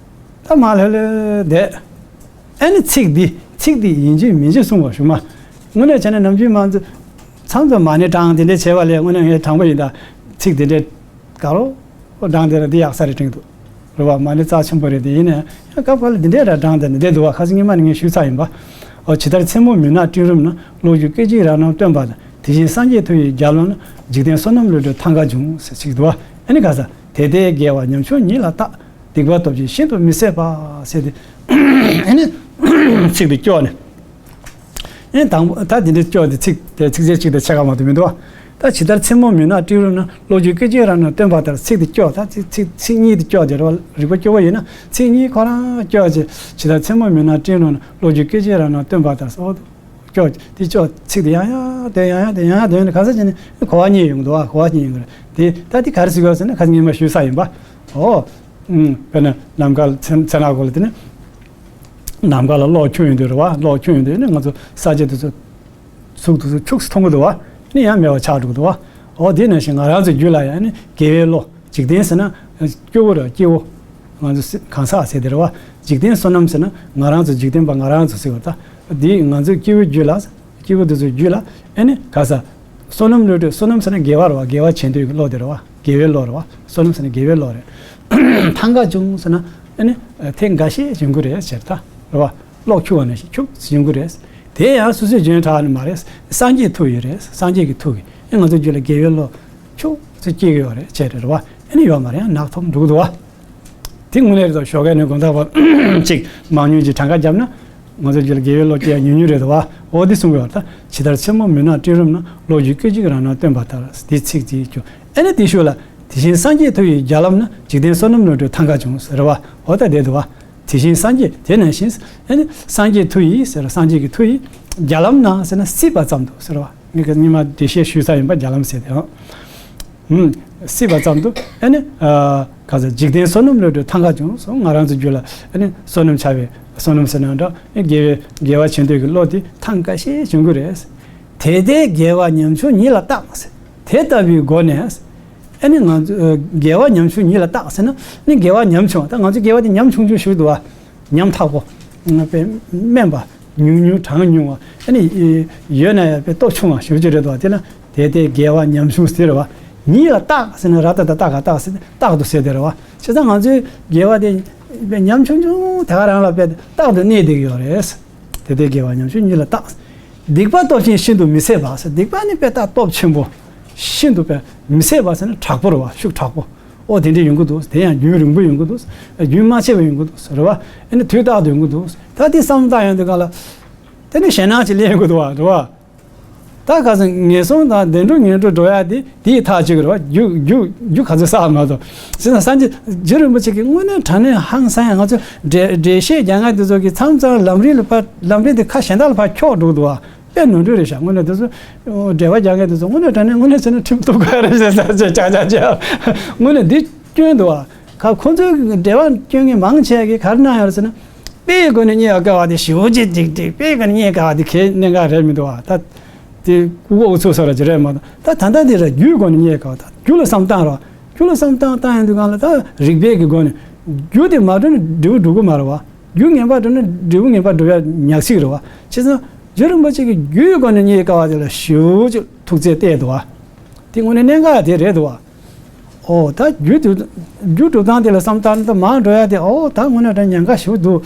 ད་མར་ལྷོད་ལྷོད་བསྡད། ཨ་ནི་ཚིག་འདི་ཚིག་འདི་ཡིན་གཅིག་མིན་གཅིག་གསུང་བ་ཞུ་མ། དངོས་གནས་བྱས་ན་ནམ་རྒྱུན་མང་ཚོ་མཚམས་མཚམས་མ་ཎི་བགྲང་དེ་འདྲས་བྱས་པ་ལས་དངོས་གནས་ངས་དྲང་པོ་ཡིན་ད། ཚིག་དེ་འདྲས་དགའ་རོགས་བགྲང་དེ་ར་འདི་ཡག་ས་རེད་དྲན་འདུག་རེད་བ། མ་ཎི་རྩ་ཆེན་པོ་རེད་དེ། ཡིན་ནའི་ཡང་སྐབས་འགའ་ལ་འདི་འདྲས་ར་བགྲང་དེ་འདི་འདྲས་འདུག་བ། ཁ་སང་ཉི་མ་ནས་ངས་ཞུས་ཚར་ཡིན་པ། འོ་ཇི་ལྟར་མཚན་མོ་མུན་ནག་སྤྲིན་རུམ་ན། གློག་འགྱུ་སྐད་ཅིག་རང་སྣང་སྟོན་པ་དང་། དེ་བཞིན་སངས་རྒྱས་མཐུ་ཡིས་རྒྱ་ལམ་ན། འཇིག་རྟེན་བསོད་ནམས་ལོ་འབྲས་ཐང་ཀ་འབྱུང་། ཟེར་ཅིག་འདུག་བ། ཨ་ནི་ག་ས། དེ་ལྟའི་དགེ་བ་ཉམ་ཆུང་ཉིད་ལ་བརྟག། སྡིག་པ་སྟོབས་ཆེན་ཤིན་ཏུ་མི་བཟད་པ། ཟེར་ཏེ། ཨ་ནི་ཚིག་དེ་སྐྱོར་ནས། ཨེ་དང་པོ་ད་འདི་འདྲ་སྐྱོར་ཏེ་ཚིག་དེ་ཚིགས་བཅད་གཅིག་དང་ཕྱེད་ཀ་མ་གཏོགས་མི་འདུག་བ། ད་ཇི་ལྟར་མཚན་མོ་མུན་ནག་སྤྲིན་རུམ་ན། གློག་འགྱུ་སྐད་ཅིག་རང་སྣང་སྟོན་པ་ལྟར། ཚིག་དེ་སྐྱོར། ད་ཚིག་ཚིག་ཚིག་གཉིས་དེ་སྐྱོར་ཏེ་རེད་བ། རིག་པ་སྐྱོ་བོ་ཡིན་ན་ཚིག་གཉིས་ཁོ་རང་སྐྱོར་བྱས། ཇི་ལྟར་མཚན་མོ་མུན་ནག་སྤྲིན་རུམ་ན། གློག་འགྱུ་སྐད་ཅིག་རང་སྣང་སྟོན་པ་ལྟར་སོགས་སྐྱོར་དེ་སྐྱོར། ཚིག་དེ་ཡང་ཡང་འདོན། ཡང་ཡང་འདོན། ཡང་ཡང་འདོན་ནས་ག་ས་ཅི་ནས་གོ་བ་རྙེད་ཡོང་གི་འདུག་བ། གོ་བ་རྙེད་ཡོང་གི་རེད་དེ། ད་དེ་ག་རེ་ཟེར་དགོས་ཟེར་ན། ཁ་སང་ཉི་མ་ཞུས་ས་ཡིན་པ། ཨོ། ཨུམ། དཔེར་ན་ནམ་མཁའ་ལ་ཚེ་ཚེ་ནག་གོ་ལ་དེ་ནི། ནམ་མཁའ་ལ་གློག་འཁྱུག་ཡོང་དུས་རེད་བ། གློག་འཁྱུག་ཡོང་དུས་ནི་ང་ཚོ་ས་ཆ་དེ་ཚོ་གཟུགས་དེ་ཚོ་འཁྱུག་སེ་མཐོང་གི་འདུག་བ། ནི་ཡང་མེད་པ་ཆགས་འགྲོ་གི་འདུག་བ། འོ་དེ་ནང་བཞིན་ང་རང་ཚོའི་རྒྱུད་ལ་ཡང་ནི་དགེ་བའི་བློ། འཇིག་རྟེན་ཟེར་ན་སྐྱོ་བོ་རེད། སྐྱེ་བོ། ང་ཚོ་གང་ཟག་ཟེར་དེ་རེད་བ། འཇིག་རྟེན་བསོད་ནམས་ཟེར་ན་ང་རང་ཚོ་འཇིག་རྟེན་པ་ང་རང་ཚོ་ཟེར་བ། ད་འདི་ང་ཚོའི་སྐྱེ་བོའི་རྒྱུད་ལ། སྐྱེ་བོ་དེ་ཚོའི་རྒྱུད་ལ་ཨ་ནི་ག་ས། བསོད་ནམས་བློ་གྲོས། བསོད་ནམས་ཟེར་ན་དགེ་བ་རེད་བ། དགེ་བ་བྱེད་འདོད་ཀྱི་བློ་དེ་རེད་བ། དགེ་བའི་བློ་རེད་བ། བསོད་ནམས་ཟེར་ན་དགེ་བའི་བློ་རེད། ཐང་ཀ་འབྱུང་ཟེར་ན་ཨ་ནི་ཐེངས་འགའ་ཤས་འབྱུང་གི་རེད་ཟེར། ད་རེད་བ། གློག་འཁྱུག་པ་ནང་བཞིན་འཁྱུག་འབྱུང་གི་རེད། དེ་ཡང་སོ་སོས་འཇོན་དྲགས་ནི་མ་རེད། སངས་རྒྱས་མཐུ་ཡིས་རེད། སངས་རྒྱས་ཀྱི་མཐུ་གིས་ཨ་ང་ཚོའི་རྒྱུད་ལ་དགེ་བའི་བློ་འཁྱུག་ཙམ་སྐྱེ་གི་ཡོད་རེད་ཟེར་རེད་བ། ཨ་ནི་ཡོད་མ་རེད། ཡང་ནག་ཐོམ་འགྲོ་གི་འདུག་བ། དེ་དངོས་གནས་རེད་དོ། ཞོགས་ཀས་ནས་དགོང་དག་བར་ཅིག་མང་ཉུང་ཅིག་གྲངས་ཀ་བརྒྱབ་ན། ང་ཚོའི་རྒྱུད་ལ་དགེ་བའི་བློ་སྐྱེ་ཡ་ཉུང་ཉུང་རེད་དོ་བ། འོ་དེ་གསུང་གི་ཡོད། ད་ཇི་ལྟར་མཚན་མོ་མུན་ནག་སྤྲིན་རུམ་ན། གློག་འགྱུ་སྐད་ཅིག་རང་སྣང་སྟོན་པ་ལྟར། དེ་ཚིག་དེ་སྐྱོར། ཨ་ནི་དེའི་ཤུལ་ལ། དེ་བཞིན་སངས་རྒྱས་མཐུ་ཡིས་རྒྱ་ལམ་ན། འཇིག་རྟེན་བསོད་ནམས་ལོ་འབྲས་ཐང་ཀ་འབྱུང་ཟེར་བ། འོ་ད་དེ་འདུག་བ། དེ་བཞིན་སངས་རྒྱས། དེ་ནང་བཞིན། ཨ་ནི་སངས་རྒྱས་མཐུ་ཡིས་ཟེར། སངས་རྒྱས་ཀྱི་མཐུ་ཡིས། རྒྱ་ལམ་ན་ཟེར་ན་སྲིད་པ་ཙམ་དུ་ཟེར་བ། ངས་ཀྱི་སྔོན་མ་འགྲེལ་བཤད་ཞུས་ཚར་ཡིན་པ། རྒྱ་ལམ་ཟེར་དེ། ཨང་། ཨུམ། སྲིད་པ་ཙམ་དུ་ཨ་ནི། ཨ། ག་ཚོད་འཇིག་རྟེན་བསོད་ནམས་ལོ་འབྲས་ཐང་ཀ་འབྱུང་སོང་། ང་རང་ཚོ་རྒྱུད་ལ་ཨ་ནི་བསོད་ནམས་བྱ་བའི་བསོད་ནམས་ཟེར་ན་འདྲ། ཨ་དགེ་བའི་དགེ་བ་བྱེད་འདོད་ཀྱི་བློ་དེ་ཐང་ཀ་ཤས་འབྱུང་གི་རེད། དེ་ལྟའི་དགེ་བ་ཉམ་ཆུང་ཉིད་ལ་བརྟག་ཟེར། དེ་ལྟ་བུའི་སྒོ་ནས། ཨ་ནི་ང་ཚོ་ཨ་དགེ་བ་ཉམ་ཆུང་ཉིད་ལ་བརྟག་ཟེར་ན། ནི་དགེ་བ་ཉམ་ཆུང་བ། ད་ང་ཚོའི་དགེ་བ་དེ་ཉམ་ཆུང་ཆུང་ཞིག་འདུག་བ། ཉམ་ཐག་པོ། དཔེ་དམན་པ། ཉུང་ཉུང་། གྲངས་ཉུང་བ། ཨ་ནི་ཡོད་ན་ཡང་དཔེ་སྟོབས་ཆུང་བ་ཞེ་པོ་ཅིག་རེད་འདུག་བ། དེ་ལ་དེ་ལྟའི་དགེ་བ་ཉམ་ཆུང་ཟེར་བ། ཉིད་ལ་བརྟག་ཟེར་ན་ར་ཏ་བཏགས་རྟ་ག་བརྟག་ཟེར། རྟག་ཏུ་ཟེར་དེ་རེད་བ། བྱས་ཙང་ང་ཚོའི་དགེ་བ་དེ་དཔེ་ཉམ་ཆུང་ཆུང་དེ་ག་རང་ལ་དཔེ་རྟག་ཏུ་གནས་བསྡད་ཀྱི་ཡོད་རེད། དེ་ལྟའི་དགེ་བ་ཉམ་ཆུང་ཉིད་ལ་བརྟག། སྡིག་པ་སྟོབས་ཆེན་ཤིན་ཏུ་མི་བཟད་པ་ཟེར། སྡིག་པ་ནི་དཔེ་ད་སྟོབས་ཆེན་པོ། ཤིན་ཏུ་དཔེ་མི་བཟད་པ་ཟེར་ན་དྲག་པོ་རེད་བ། ཤུགས་དྲག་པོ། ཨོ་དེ་འདྲ་ཡོང་གི་འདུག། དེ་ཡང་རྒྱུན་རིང་པོ་ཡོང་གི་འདུག། རྒྱུན་མ་ཆད་པ་ཡོང་གི་འདུག་རེད་བ། ཨ་ནི་དུས་རྟག་ཏུ་ཡོང་གི་འདུག། ད་དེ་བསམ་བློ་བཏང་ཡོང་དུས་སྒང་ལ། དེ་ནི་ཞེད་སྣང་ཅིག་སླེབས་ཡོང་གི་འདུག་བ། རེད་བ། ད་ཁ་སང་ངན་སོང་དང་བདེ་འགྲོ་ངན་འགྲོ་འགྲོ་ཡ་དེ་དེའི་ཐག་གཅོད་ཀྱི་རེད་བ། རྒྱུ་རྒྱུ་རྒྱུ་ག་ཚོད་བསགས་མ་གཏོགས། བྱས་ཙང་སངས་རྒྱས་རྗེ་རིན་པོ་ཆེ་གིས་དངོས་གནས་དྲང་གནས་ཧང་སང་ཡ། ང་ཚོ་འགྲེལ་འགྲེལ་བཤད་རྒྱག་མཁན་དེ་ཚོ་གིས་མཚམས་མཚམས་ལམ་རིམ་ལ་ཕར། ལམ་རིམ་དེ་ཁ་གཞན་དག་ལ་ཕར་འཁྱོག་འགྲོ་གི་འདུག་བ། དཔེ་ནོར་འཁྲུལ་རེད་ཤག། དངོས་གནས་དེ་ཚོ་འགྲེལ་པ་རྒྱག་མཁན་དེ་ཚོ་དངོས་གནས་དྲང་གནས་དངོས་གནས་བྱས་ན་ཁྲིམས་གཏུག་དགོས་རེད་ཟེར་ས་ཆ་ཆག་ཆག་ཆག། དངོས་གནས་འདི་སྐྱོན་འདུག་བ། ཁ་ཁོ་ཚོའི་འགྲེལ་པ་སྐྱོན་མཁན་མང་ཆེ་གིས་ག་རེ་གནང་ཡོད་རེད་ཟེར་ན། དཔེའི་སྒོ་ནས་རྙེད་དཀའ་བ་དེ་ཞེ་པོ་ཅིག་འགྲིག་འགྲིག། དཔེའི་སྒོ་ནས་རྙེད་དཀའ་བ་དེ་གལ་གནད་འགག་རེད་མི་འདུག་བ། ད་དེ་ཀུ་ཀུ་ཨུ་ཚུགས་ས་ར་ཅིག་རེད་མ་གཏོགས། ད་ད་ལྟ་འདི་ར་རྒྱུའི་སྒོ་ནས་རྙེད་དཀའ་བ། ད་རྒྱུ་ལ་བསམ་བཏང་ར། རྒྱུ་ལ་བསམ་བཏང་བཏང་ཡོང་དུས་སྒང་ལ་ད་རིགས་པའི་གི་སྒོ་ནས་རྒྱུ་དེ་མ་འགྲུབ་ན་འབྲས་བུ་འགྲུབ་ཀྱི་མ་རེད་བ། རྒྱུ་ངན་པ་འགྲུབ་ན་འབྲས་བུ་ངན་པ་འགྲུབ་ཡ་ཉག་གཅིག་རེད་བ། བྱས་ཙང་རྗེ་རིན་པོ་ཆེ་གིས་རྒྱུའི་སྒོ་ནས་རྙེད་དཀའ་བ་དེ་ལ་ཞེ་པོ་ཅིག་ཐུགས་རྗེ་གཏད་འདུག་བ། དེ་དངོས་གནས་གནད་འགག་དེ་རེད་འདུག་བ། ཨོ་ད་རྒྱུ་དེ་རྒྱུ་སྒྲུབ་སྟངས་དེ་ལ་བསམ་བཏང་ན་ད་མར་འགྲོ་ཡ་དེ། ཨོ་ད་དངོས་གནས་ད་ཉེན་ཁ་ཞེ་པོ་འདུག།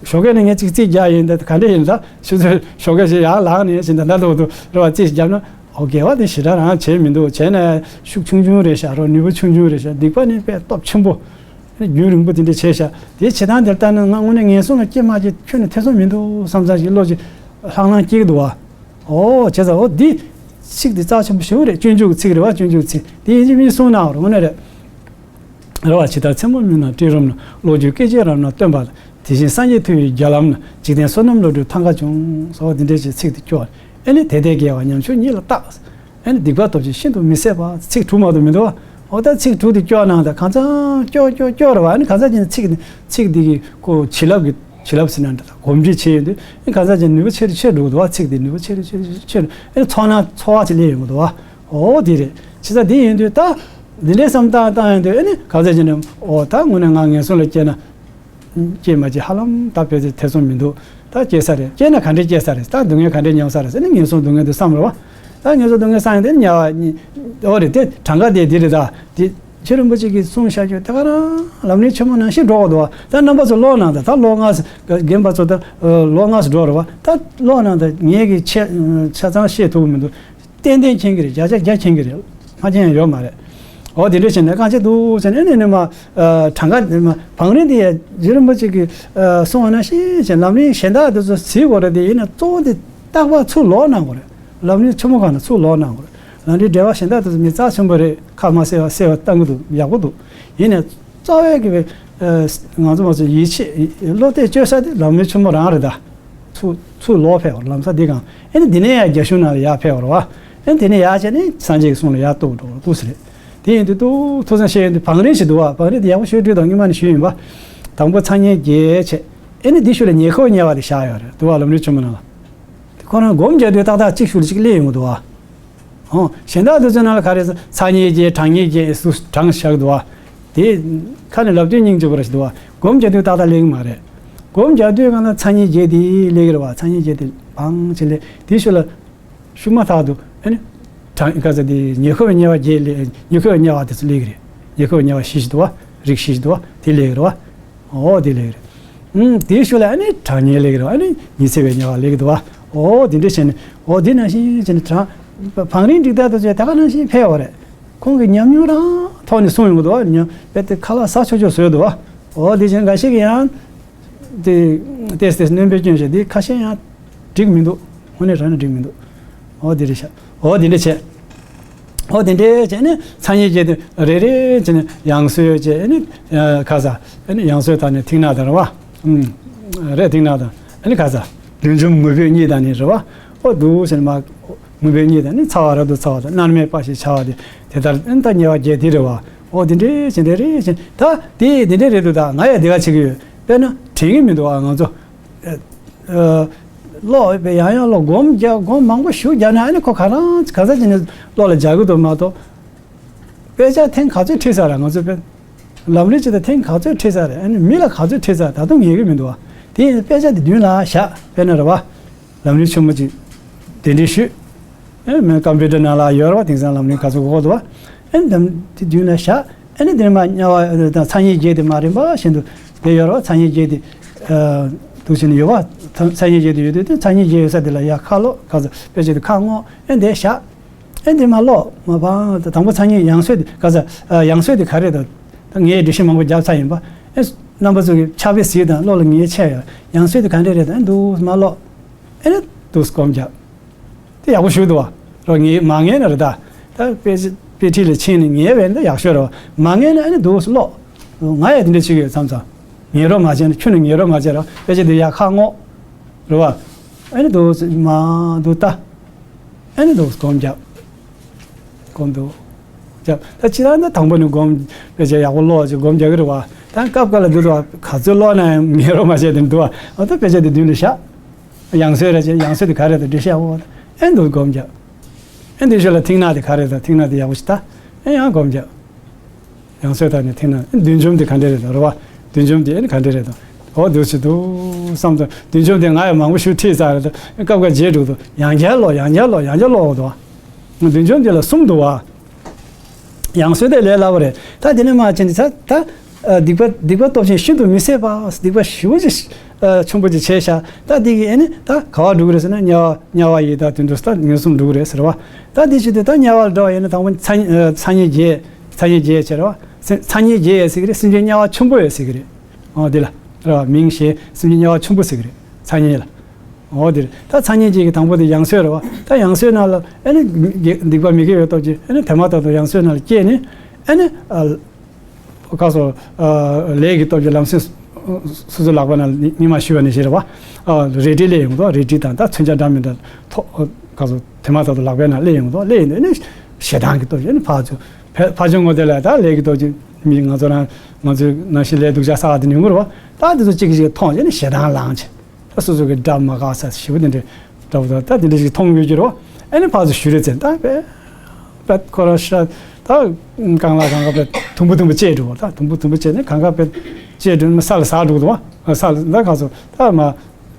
ཞོགས་ཀས་ནས་ངས་ཅིག་རྩིས་རྒྱག་ཡིན། ད་ག་འདྲ་ཡིན། ད་ཆུ་ཚོད་ཞོགས་ཀས་ཞིག་ཡར་ལངས་ནས་ཞིག་ད་ད་ལྟ་བར་དུ་རེད་བ། རྩིས་ཞིག་བརྒྱབ་ན། ཨོ་དགེ་བ་དེ་ཞེ་དྲག་རང་བྱས་མི་འདུག། བྱས་ན་ཤུགས་ཆུང་ཆུང་རེད་ཤག་རོ། ནུས་པ་ཆུང་ཆུང་རེད་ཤག། སྡིག་པ་ནི་དཔེ་སྟོབས་ཆེན་པོ། རྒྱུན་རིང་པོ་དེ་འདྲ་བྱས་ཤག། དེ་བྱེད་སྟངས་དེར་ལྟ་ན་ང་དངོས་གནས་ངན་སོང་ལ་སྐྱེ་མ་སྐྱེ་ཁྱོན་ནས་ཐེ་ཚོམ་མི་འདུག་བསམ་བསམ་ཞིག་བློ་ཅིག་ལྷང་ལྷང་སྐྱེ་གི་འདུག་བ། ཨོ་བྱས་ཙང་ཨོ་འདི་ཚིག་འདི་རྩ་ཆེན་པོ་ཞེ་པོ་རེད། སྤྱོད་འཇུག་གི་ཚིག་རེད་བ། སྤྱོད་འཇུག་གི་ཚིག་དེ་ཡིན་གཅིག་མིན་གཅིག་གསུངས་གནང་བ་རེད། དངོས་གནས་རེད། རེད་བ། ཇི་ལྟར་མཚན་མོ་མུན་ནག་སྤྲིན་རུམ་ན། གློག་འགྱུ་སྐད་ཅིག་རང་སྣང་སྟོན་པ་ལྟར། དེ་བཞིན་སངས་རྒྱས་མཐུ་ཡིས་རྒྱ་ལམ་ན། འཇིག་རྟེན་བསོད་ནམས་ལོ་འབྲས་ཐང་ཀ་འབྱུང་། སོགས་འདི་འདྲ་ཞིག་ཚིག་དེ་སྐྱོར། ཨེ་ནི་དེ་ལྟའི་དགེ་བ་ཉམ་ཆུང་ཉིད་ལ་བརྟག། ཨེ་ནི་སྡིག་པ་སྟོབས་ཆེན་ཤིན་ཏུ་མི་བཟད་པ། ཚིག་དྲུག་མ་གཏོགས་མི་འདུག་བ། འོ་ད་ཚིག་དྲུག་དེ་སྐྱོར་གནང་། ད་གང་ཚང་སྐྱོར་སྐྱོར་སྐྱོར་རེད་བ། ཨེ་ནི་གང་ཚང་ཅིག་ནི་ཚིག་ཚིག་འདི་གི་ཁོ་བྱིན་རླབས་ཀྱི་བྱིན་རླབས་ཟེར་ན་འདྲ། གོམས་འདྲིས་བྱས་ཡོང་དུས་ཨེ་གང་ཚང་ཅིག་ནུས་པ་ཆེ་རུ་ཆེ་རུ་འགྲོ་གི་འདུག་བ། ཚིག་འདི་ནུས་པ་ཆེ་རུ་ཆེ་རུ་ཆེ་རུ། ཨེ་ནི་ཚོར་སྣང་ཚོར་བ་ཅིག་སླེབས་ཡོང་གི་འདུག་བ། འོ་དེ་རེད། བྱས་ཙང་དེ་ཡིན་དུས་ད་འདི་འདྲའི་བསམ་བཏང་བཏང་ཡོང་དུས་ཨེ་ནི་གང་ཚང་ཅིག་ནི་འོ་ད་དངོས་གནས་ང་ངན་སོང་ལ་སྐྱེས་ན། སྐྱེས་མ་སྐྱེས་ཧ་ལམ་ད་དཔེ་ཚོད་ཐེ་ཚོམ་མི་འདུག། ད་སྐྱེས་ས་རེད། སྐྱེས་ན་ག་འདྲས་སྐྱེས་ས་རེད། ད་སྡུག་བསྔལ་ག་འདྲས་མྱོང་ས་རེད་ཟེར་ནས་ངན་སོང་སྡུག་བསྔལ་དུ་བསམ་རེད་བ། ད་ངན་སོང་སྡུག་བསྔལ་བསམ་ཡོང་དུས་དམྱལ་བ་གཉིས། འོ་རེད། དེ་གྲངས་ཀ་དེ་འདི་རེད། ད་དེ་ རྗེ་རིན་པོ་ཆེ་གིས་གསུངས་བཞག་རྒྱུ་དེ་ག་རང་ལམ་རིམ་ཆེན་མོ་ནང་བཞིན་འགྲོ་གི་འདུག་བ། ད་རྣམ་པ་ཚོ་ཀློག་གནང་དང་། ད་ལོ་ལྔ་ཙམ་རྒན་པ་ཚོ་ད་ལོ་ལྔ་ཙམ་འགྲོ་རེད་བ། ད་ཀློག་གནང་དང་། ངས་ཀྱི་ཆ་ཆ་ཚང་བཤད་ཐུབ་ཀྱི་མི་འདུག་ཏན་ཏན་མཁྱེན་གྱི་རེད། བརྒྱ་ཆ་བརྒྱ་མཁྱེན་གྱི་རེད། མ་མཁྱེན་ཡང་ཡོད་མ་རེད། འོ་དེ་འདྲ་བྱས་ནས་རྐང་ཆེན་འདུག་ཟེར་ནས་ནི་ནི་མ་གྲངས་ཀ་ནི་མ་བང་རིམ་དེ་ཡ་རྗེ་རིན་པོ་ཆེ་གིས་གསུངས་པ་ནང་བཞིན་བྱས། ལམ་རིམ་གཞན་དག་དེ་ཚོ་གཟིགས་དགོས་རེད། དེ་ཡིན་ན་གཙོ་བོ་དེ་རྟག་པར་ཚུར་ལོག་གནང་དགོས་རེད། ལམ་རིམ་ཆེན་མོ་གང་ན་ཚུར་ལོག་གནང་དགོས་རེད། ལམ་རིམ་འགྲེལ་པ་གཞན་དག་དེ་ཚོ་མི་རྩ་ཆེན་པོ་རེད། ཁ་མ་གསལ་བ་གསལ་བ་བཏང་གི་འདུག་ཡག་པོ་འདུག་ཡིན་ནས་གཙོ་བོའི་གི་ང་ཚོ་མ་ཚོ་ཡིད་ཆེས་བློ་གཏད་བཅོལ་ས་དེ་ལམ་རིམ་ཆེན་མོ་རང་རེད་ད། ཚུར་ཚུར་ལོག་ཕེབས་པར་ལམ་སང་འདི་གང་། ཨེ་ནི་འདི་ནས་ཡང་རྒྱ་གཞུང་ནང་ལ་ཡར་ཕེབས་པ་རེད་བ། ཨེ་ནི་དེ་ནས་ཡར་བྱས་ནས་སངས་རྒྱས་ཀྱི་གསུང་ལ་ཡར་གཏུགས་འགྲོ་འདུག་ཟེར་རེད། དེ་ཡིན་དུས་ཏུ་ཐུགས་བསམ་བཞེས་ཡོང་དུས་བང་རིམ་ཞིག་འདུག་བ། བང་རིམ་དེ་ཡག་པོ་ཤོད་དུས་དང་སྔོན་མ་ནས་ཞུས་ཡིན་པ། དང་པོ་མཚན་ཉིད་བརྒྱད་བྱས། ཨེ་ནི་འདི་ཤུལ་ལ་ཉེ་འཁོར་དམྱལ་བ་དེ་བཞག་ཡོད་རེད་འདུག་བ། ལམ་རིམ་ཆེན་མོ་ནང་ལ། དེ་ཁོ་རང་སྒོམ་རྒྱག་དུས་ཏག་ཏག་གཅིག་ཤུལ་ལ་གཅིག་སླེབས་ཡོང་གི་འདུག་བ། ཨོ། གཞན་དག་དེ་ཚོའི་ནང་ལ་ག་རེ་ཟེར། མཚན་ཉིད་བརྒྱད། གྲངས་ངེས་བརྒྱད་སུ་གྲངས་བཞག་འདུག་བ། དེ་ཁ་ནས་ལབ་དུས་སྙིང་རྗེ་པོ་ར་ཞིག་འདུག་བ། སྒོམ་རྒྱག་དུས་ཏག་ཏག་སླེབས་ཀྱི་མ་རེད། སྒོམ་རྒྱག་དུས་གང་ལ་མཚན་ཉིད་བརྒྱད་དེ་སླེབས་ཀྱི་རེད་བ། མཚན་ཉིད་བརྒྱད་དེ་བང་ཆེ་ལེ་དེ་ཤུལ་ལ། ཤུགས་མ་ཐག་ཏུ་ཨ་ནི། གྲངས་ག་ཚ་དེ་ཉེ་འཁོར་དམྱལ་བ་བརྒྱད་སླེབས། ཉེ་འཁོར་དམྱལ་བ་དེ་ཚོ་སླེབས་ཀྱི་རེད། ཉེ་འཁོར་དམྱལ་བ་བཞི་ཞིག་འདུག་བ། རིགས་བཞི་ཞིག་འདུག་བ། དེ་སླེབས་ཀྱི་རེད་བ། ཨོ་དེ་ལས་རེད། ཨུམ། དེའི་ཤུལ་ལ་ཨ་ནི་གྲངས་ངེས་སླེབས་ཀྱི་རེད། ཨ་ནི་ཉི་ཚེ་བའི་དམྱལ་བ་སླེབས་ཀྱི་འདུག་བ། ཨོ་དེ་འདྲ་བྱས་ནས། ཨོ་དེ་ནང་བཞིན་བྱས་ནས་གྲངས། བང་རིམ་སྒྲིག་སྟངས་དེ་ཚོ་ད་ག་ནང་བཞིན་ཕེབས་པ་རེད། ཁོང་གི་ཉམས་མྱོང་རང་ཐོག་ནས་གསུངས་ཡོང་གི་འདུག་བ། ཉམས་དཔེ་དེ་ཁ་ལག་ཟ་ཆོག་ཆོག་བཟོས་འདུག་བ། ཨོ་དེ་བྱས་ནས་འགའ་ཞིག་གིས་ཡང་། དེ། ཏེས་ཏེས་སྣོན་པའི་སྐྱོན་བྱས་དེ་ཁ་ཤས་ཡང་འགྲིག་མི་འདུག་དངོས་གནས་དྲང་གནས་འགྲིག་མི་འདུག་ཨོ་དེ་རེད་ཤག་ཨོ་དེ་འདྲ་བྱས། ཨོ་དེ་འདྲ་བྱས་ནས་མཚན་ཉིད་བརྒྱད་དེ་རེ་རེ་བྱས་ནས་ཡང་གསོལ་བྱས་ནས། ཨ། ག་ས། ཨ་ནི་ཡང་གསོལ་དང་ནི་མཐིང་ནག་དང་རེད་བ། ཨུམ། རེད། མཐིང་ནག་དང་། ཨ་ནི་ག་ས། བདུད་འཇོམས་ངུ་འབོད་གཉིས་དང་ནི་རེད་བ། ཨོ་འདུག་ཟེར་ནས་མ། ངུ་འབོད་གཉིས་དང་ནི་ཚ་བ་རབ་ཏུ་ཚ་བ་དང་མནར་མེད་དཔའ་ཞེས་བྱ་བ་དེ། དེ་ལྟར་ཨ་ནི་ད་དམྱལ་བ་བརྒྱད་དེ་རེད་བ། ཨོ་དེ་འདྲ་བྱས་འདྲ་རེད་བྱས། ད་དེ་དེ་འདྲ་རེད་འདུག་ད་ང་ཡང་དེ་ག་བྱེད་ཀྱི་ཡོད། དཔེར་ན་དྲན་གྱི་མི་འདུག་ཨ། ང་ཚོ། ཨ། ཀློག་ཡོད་པས་ཡང་ཡང་ཀློག་སྒོམ་རྒྱག་སྒོམ་མང་པོ་ཞིག་རྒྱག་ན་ཨ་ནི་ཁོ་ག་རང་ག་ས་ཅི་ནས་བློ་ལ་འཇགས་ཀྱི་འདུག་མ་གཏོགས། དཔེ་ཆ་ཐེངས་ག་ཚོད་ཁྲིད་ས་ར་ང་ཚོས་དཔེ། ལམ་རིམ་ཅི་ད་ཐེངས་ག་ཚོད་ཁྲིད་ས་རེད། ཨ་ནི་མི་ལ་ག་ཚོད་ཁྲིད་ས་ད་དུང་ངེས་ཀྱི་མི་འདུག་བ། དེ་ཡིན་དཔེ་ཆ་དེ་མདུན་ལ་བཞག་དཔེར་ན་རེད་བ། ལམ་རིམ་ཆེན་མོ་ཅིག་གདན་འདྲེན་ཞུས། ཨེ་མིན་ཀམ་པུ་ཊར་ནང་ལ་ཡོད་རེད་བ། དེང་སང་ལམ་རིམ་ག་ཚོད་འགོར་འདུག་བ། ཨེ་འདམ་དེ་མདུན་ལ་བཞག་ཨ་ནི་དེ་ནས་མ་དམྱལ་བ་དང་མཚན་ཉིད་བརྒྱད་དེ་མ་རིམ་པ་བཞིན་དུ་དེ་ཡོད་རེད་བ། མཚན་ཉིད་བརྒྱད་དེ། ཨ། འདུག་བྱས་ནས་ཡོད་བ། མཚན་ཉིད་བརྒྱད་དེ་ཡོད་དུས་དེ་མཚན་ཉིད་བརྒྱད་ཡོད་ས་དེ་ལ་ཡར་ཁ་ཀློག་ག་ཚོད་དཔེ་ཆ་དེ་ཁ་བསྔོག་ཨེ་འདི་བཞག་ཨེ་འདི་མ་ཀློག་མ་པང་དང་པོ་མཚན་ཉིད་ཡང་གསོལ་དེ་ག་ཚོད། ཨ། ཡང་གསོལ་དེ་ག་རེ་དང་། ད་ངས་འགྲེལ་བཤད་མང་པོ་བརྒྱབ་ཚར་ཡིན་པ། ཨེ་རྣམ་པ་ཚོ་གི་ཕྱག་དཔེ་གཟིགས་དང་བློ་ལ་ངེས་ཆེ་ཡ། ཡང་གསོལ་དེ་ག་འདྲ་རེད་དང་འདུག་མ་ཀློག་ཨེ་ནི་འདུག་སྒོམ་རྒྱབ། དེ་ཡག་པོ་ཞུ་འདུག་བ། རོ་ངེས་མ་ངེས་ན་རེད་ད། ད་དཔེ་དཔེ་ཁྲིད་ལ་ཕྱིན་ནས་ངེས་བས་ན་ད་ཡག་ཤོས་རེད་བ། མ་ངེས་ན་ཨེ་ནི་འདུག་ཀློག་ང་ཡང་དེ་འདྲ་བྱེད་ཀྱི་ཡོད་མཚམས་མཚམས། ངེས་རོགས་མ་བྱས་ན། ཁྱོད་ནི་ངེས་རོགས་མ་བྱས་རོགས། དཔེ་ཆ་དེ་ཡར་ཁ་བསྔོག་རེད་བ། ཨེ་ནི་འདུག་མ་འདུག་ལྟ། ཨེ་ནི་འདུག་སྒོམ་རྒྱབ། སྒོམ་འདུག་རྒྱབ། ད་ཅི་ད་ནི་དང་པོ་ནས་སྒོམ་དཔེ་ཆ་ཡག་པོ་ཀློག་ཅིག་སྒོམ་རྒྱག་གི་རེད་བ། ད་སྐབས་སྐབས་ལ་འདུག་ད་ག་ཚོད་ཀློག་ན་ཡང་ངེས་རོགས་མ་བྱས་དེ་འདུག་བ། ཨ་ད་དཔེ་ཆ་དེ་མདུན་ལ་བཞག་ཡང་གསོལ་རེད་ཅེས། ཡང་གསོལ་དེ་ག་རེ་དང་འགྲེལ་བཤད་འོ། ཨེ་འདུག་སྒོམ་རྒྱབ། ཨེ་འདི་ཤོད་ལ་མཐིང་ནག་དེ་ག་རེ་དང་། མཐིང་ནག་དེ་ཡག་པོ་ཞིག་ལྟ། ཨེ་ཡང་སྒོམ་རྒྱབ། ཡང་གསོལ་དང་ནི་མཐིང་ནག་ཨེ་བདུད་འཇོམས་དེ་ག་འདྲ་རེད་དང་རེད་བ། བདུད་འཇོམས་དེ་ཨེ་ག་འདྲ་རེད་དང་། འོ་འདུག་ཞིག་འདུག་བསམ་དང་། བདུད་འཇོམས་དེ་ང་ཡང་མང་པོ་ཞིག་ཁྲིད་ཚར་རེད་དང་། སྐབས་འགའ་བརྗེད་འགྲོ་འདུག་ཡང་བསྐྱར་ཀློག་ཡང་བསྐྱར་ཀློག་ཡང་བསྐྱར་ཀློག་འདུག་བ། བདུད་འཇོམས་དེ་ལ་གསུམ་འདུག་བ། ཡང་གསོལ་དེ་ལས་སླ་པོ་རེད། ད་དེ་ནས་མ་ཕྱིན་ནས་ད་ད། ཨ། སྡིག་པ་སྡིག་པ་སྟོབས་ཆེན་ཤིན་ཏུ་མི་བཟད་པ། སྡིག་པ་ཞེ་པོ་ཅིག་ཨ། ཆེན་པོ་ཅིག་བྱས་ཤག་ད་འདི་གིས་ཨེ་ནི་ད་ག་བ་འགྲོ་གི་རེད་ཟེར་ན། དམྱལ་བ་དམྱལ་བ་ཡི་དྭགས་དུད་འགྲོ་ད་ངན་སོང་འགྲོ་གི་རེད་ཟེར་བ། ད་འདི་བྱེད་དུས་ད་དམྱལ་བ་ལ་འགྲོ་བ་ཡིན་ན་དང་པོ་མཚན་མཚན་ཉིད་བརྒྱད། མཚན་ཉིད་བརྒྱད་བྱས་རེད་བ། མཚན་མཚན་ཉིད་བརྒྱད་ཡོད་ཟེར་གི་རེད། སེམས་ཅན་དམྱལ་བ་ཆེན་པོ་ཡོད་ཟེར་གི་རེད། འོ་འདི་ལ་རེད་བ། མིང་གཞན་སེམས་ཅན་དམྱལ་བ་ཆེན་པོ་ཟེར་གི་རེད། མཚན་ཉིད་ལ། འོ་དེ་རེད། ད་མཚན་ཉིད་བརྒྱད་ཀྱི་དང་པོ་དེ་ཡང་གསོལ་རེད་བ། ད་ཡང་གསོལ་ནང་ལ་ཨེ་ནི་སྡིག་པ་མི་དགེ་བའི་སྟོབས་ཀྱིས་ཨེ་ནི་དེ་མ་ཐག་ཏུ་ཡང་གསོལ་ནང་ལ་སྐྱེས་ནས་ཨེ་ནི། ཨ། ཁ་སོ། ཨ། ལས་ཀྱི་སྟོབས་ཀྱིས་ལམ་སེང་སོ་སོའི་ལག་པ་ནང་ལ་སྙིང་མ་ཞུ་བ་ནས་བྱས་རེད་བ། ཨ། རལ་གྲི་སླེབས་ཡོང་གི་འདུག་རལ་གྲི་དང་ད་མཚོན་ཆ་འདྲ་མི་འདྲ་ཐོགས། ཁ་སོ་དེ་མ་ཐག་ཏུ་ལག་པའི་ནང་སླེབས་ཡོང་གི་འདུག་སླེབས་ཡོང་དུས་ཨེ་ནི་ཞེ་སྡང་གི་སྟོབས་ཀྱིས་ཨེ་ནི་ཕར་ཚུར། ཕ་ཕ་ཆུང་ངོ་དེ་ལ་ད་ལས་ཀྱི་སྟོབས་ཀྱིས་མི་ང་ཚོ་རང་ང་ཚོའི་ནང་བཞིན་ལས་སྡུག་ཅག་བསགས་དེ་ཉུང་གི་རེད་བ། ད་དེ་ཚོ་གཅིག་གིས་གཅིག་མཐོང་བྱས་ནས་ཞེ་སྡང་ལངས་བྱས། ད་སོ་སོ་གི་དགྲ་མ་དགའ་ས་ཞེ་པོ་དེ་འདྲའི་དགྲ་བོ་དང་ད་དེ་འདྲ་ཞིག་མཐོང་ཡོད་ཀྱི་རེད་བ། ཨ་ནི་ཕར་ཚུར་ཞུ་རེས་བྱས། ད་དཔེ་དཔེ་ཁོ་རང་ཤ་ད་རྐང་ལག་གང་ག་དཔེ་དུམ་བུ་དུམ་བུ་བཅད་འགྲོ་བ། ད་དུམ་བུ་དུམ་བུ་བཅད་ནས་གང་ག་དཔེ་བཅད་འགྲོ་ནས་ས་ལ་ཟག་འགྲོ་གི་འདུག་བ། ས་ལ་ད་ག་ཚོད་ད་མ་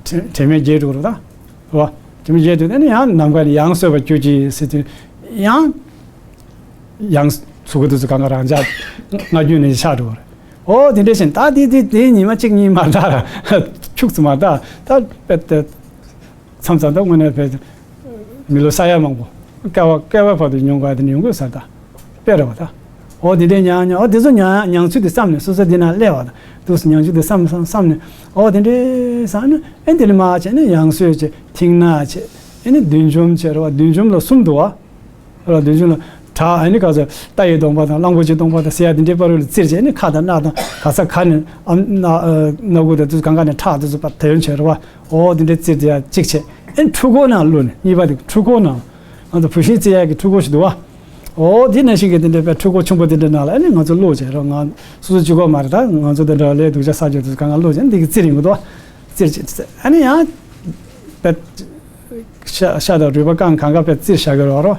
དྲན་དྲན་མེད་བརྒྱལ་འགྲོ་གི་རེད་ད། རེད་བ། དྲན་མེད་བརྒྱལ་དུས་ཨ་ནི་ཡང་ནམ་མཁའ་ནས་ཡང་གསོལ་བ་གྱུར་ཅིག་ཟེར་དུས་ཡང་། ཡང་ ཚུགས་ཀྱི་འདུག་ཚུལ་གང་ག་རང་ཅག་སྔ་རྒྱུན་ནས་ཆགས་འགྲོ་བ་རེད། ཨོ་དེ་འདྲ་བཞིན་ད་དེ་དེ་དེ་ཉི་མ་གཅིག་གཉིས་མ་ད་ཁྱུག་ཙམ་མ་ད་ད་པད་དེ། མཚམས་མཚམས་ད་དངོས་གནས་བས་མི་ལོ་ས་ཡ་མང་པོ་བསྐལ་བ་བསྐལ་བ་བར་དུ་མྱོང་དགོས་དེ་ནི་ཡོང་དགོས་ས་ད་དཔེ་རེད་བ་ད། ཨོ་དེ་འདྲའི་མྱང་མྱང་ཨོ་དེ་ཚོ་མྱང་མྱང་ཚུལ་དེ་བསམ་ནས་སོ་སོ་དེ་ན་སླེབས་བ་ད་འདུག་སེ་མྱང་ཚུལ་དེ་བསམ་བསམ་བསམ་ནས་ཨོ་དེ་འདྲའི་བསམ་ནས་ཨེ་དེ་ནི་མ་བྱས་ནས་ཡང་སོས་བྱས་མཐིང་ནག་བྱས་ཨེ་ནི་བདུད་འཇོམས་བྱས་རེད་བ། བདུད་འཇོམས་ལ་གསུམ་འདུག་བ། ལ་དུས་རྒྱུན་ལ་བྲག་ཨ་ནི་ག་ཚོད་རྟ་ཡི་གདོང་པ་དང་གླང་པོ་ཆེའི་གདོང་པ་དང་ཟེར་ཡ་དེ་འདྲའི་པར་ལ་བཙིར་བྱས་ཨ་ནི་ཁ་དང་སྣ་དང་ག་ས་ག་ནས་ཨམ་སྣ་ཨ་སྣ་ཁུག་དང་དུས་གང་ག་ནས་ཁྲག་དེ་ཚོ་པར་དེ་ཡོན་བྱས་རེད་བ། ཨོ་དེ་འདྲའི་བཙིར་བྱས་ཡ་གཅིག་བྱས་ཨ་ནི་འཁྲུལ་འཁོར་ནང་བླུགས་ནས་གཉིས་པ་དེ་འཁྲུལ་འཁོར་ནང་ང་ཚོ་བུད་ཤིང་བཙིར་ཡ་གི་འཁྲུལ་འཁོར་ཞིག་འདུག་བ། ཨོ་དེ་ནང་བཞིན་གྱི་དེ་འདྲའི་པའི་འཁྲུལ་འཁོར་ཆུང་པོ་དེ་འདྲའི་ནང་ལ་ཨ་ནི་ང་ཚོ་བླུགས་བྱས་རེད། ང་སོ་སོ་གཅིག་པོ་མ་རེད། ད་ང་ཚོ་དེ་འདྲ་ལས་སྡུག་ཅག་ས་རྒྱུ་དེ་ཚོ་གང་ག་བླུགས་བྱས་ཨ་ནི་འདི་གི་བཙིར་ཡིན་གི་འདུག་བ། བཙིར་བྱས་ཨ་ནི་ཡང་པའི། ཤ་ཤ་དང་རུས་པ་རྐང་གང་ག་པའི་བཙིར་བཞག་གི་རོ་རོ།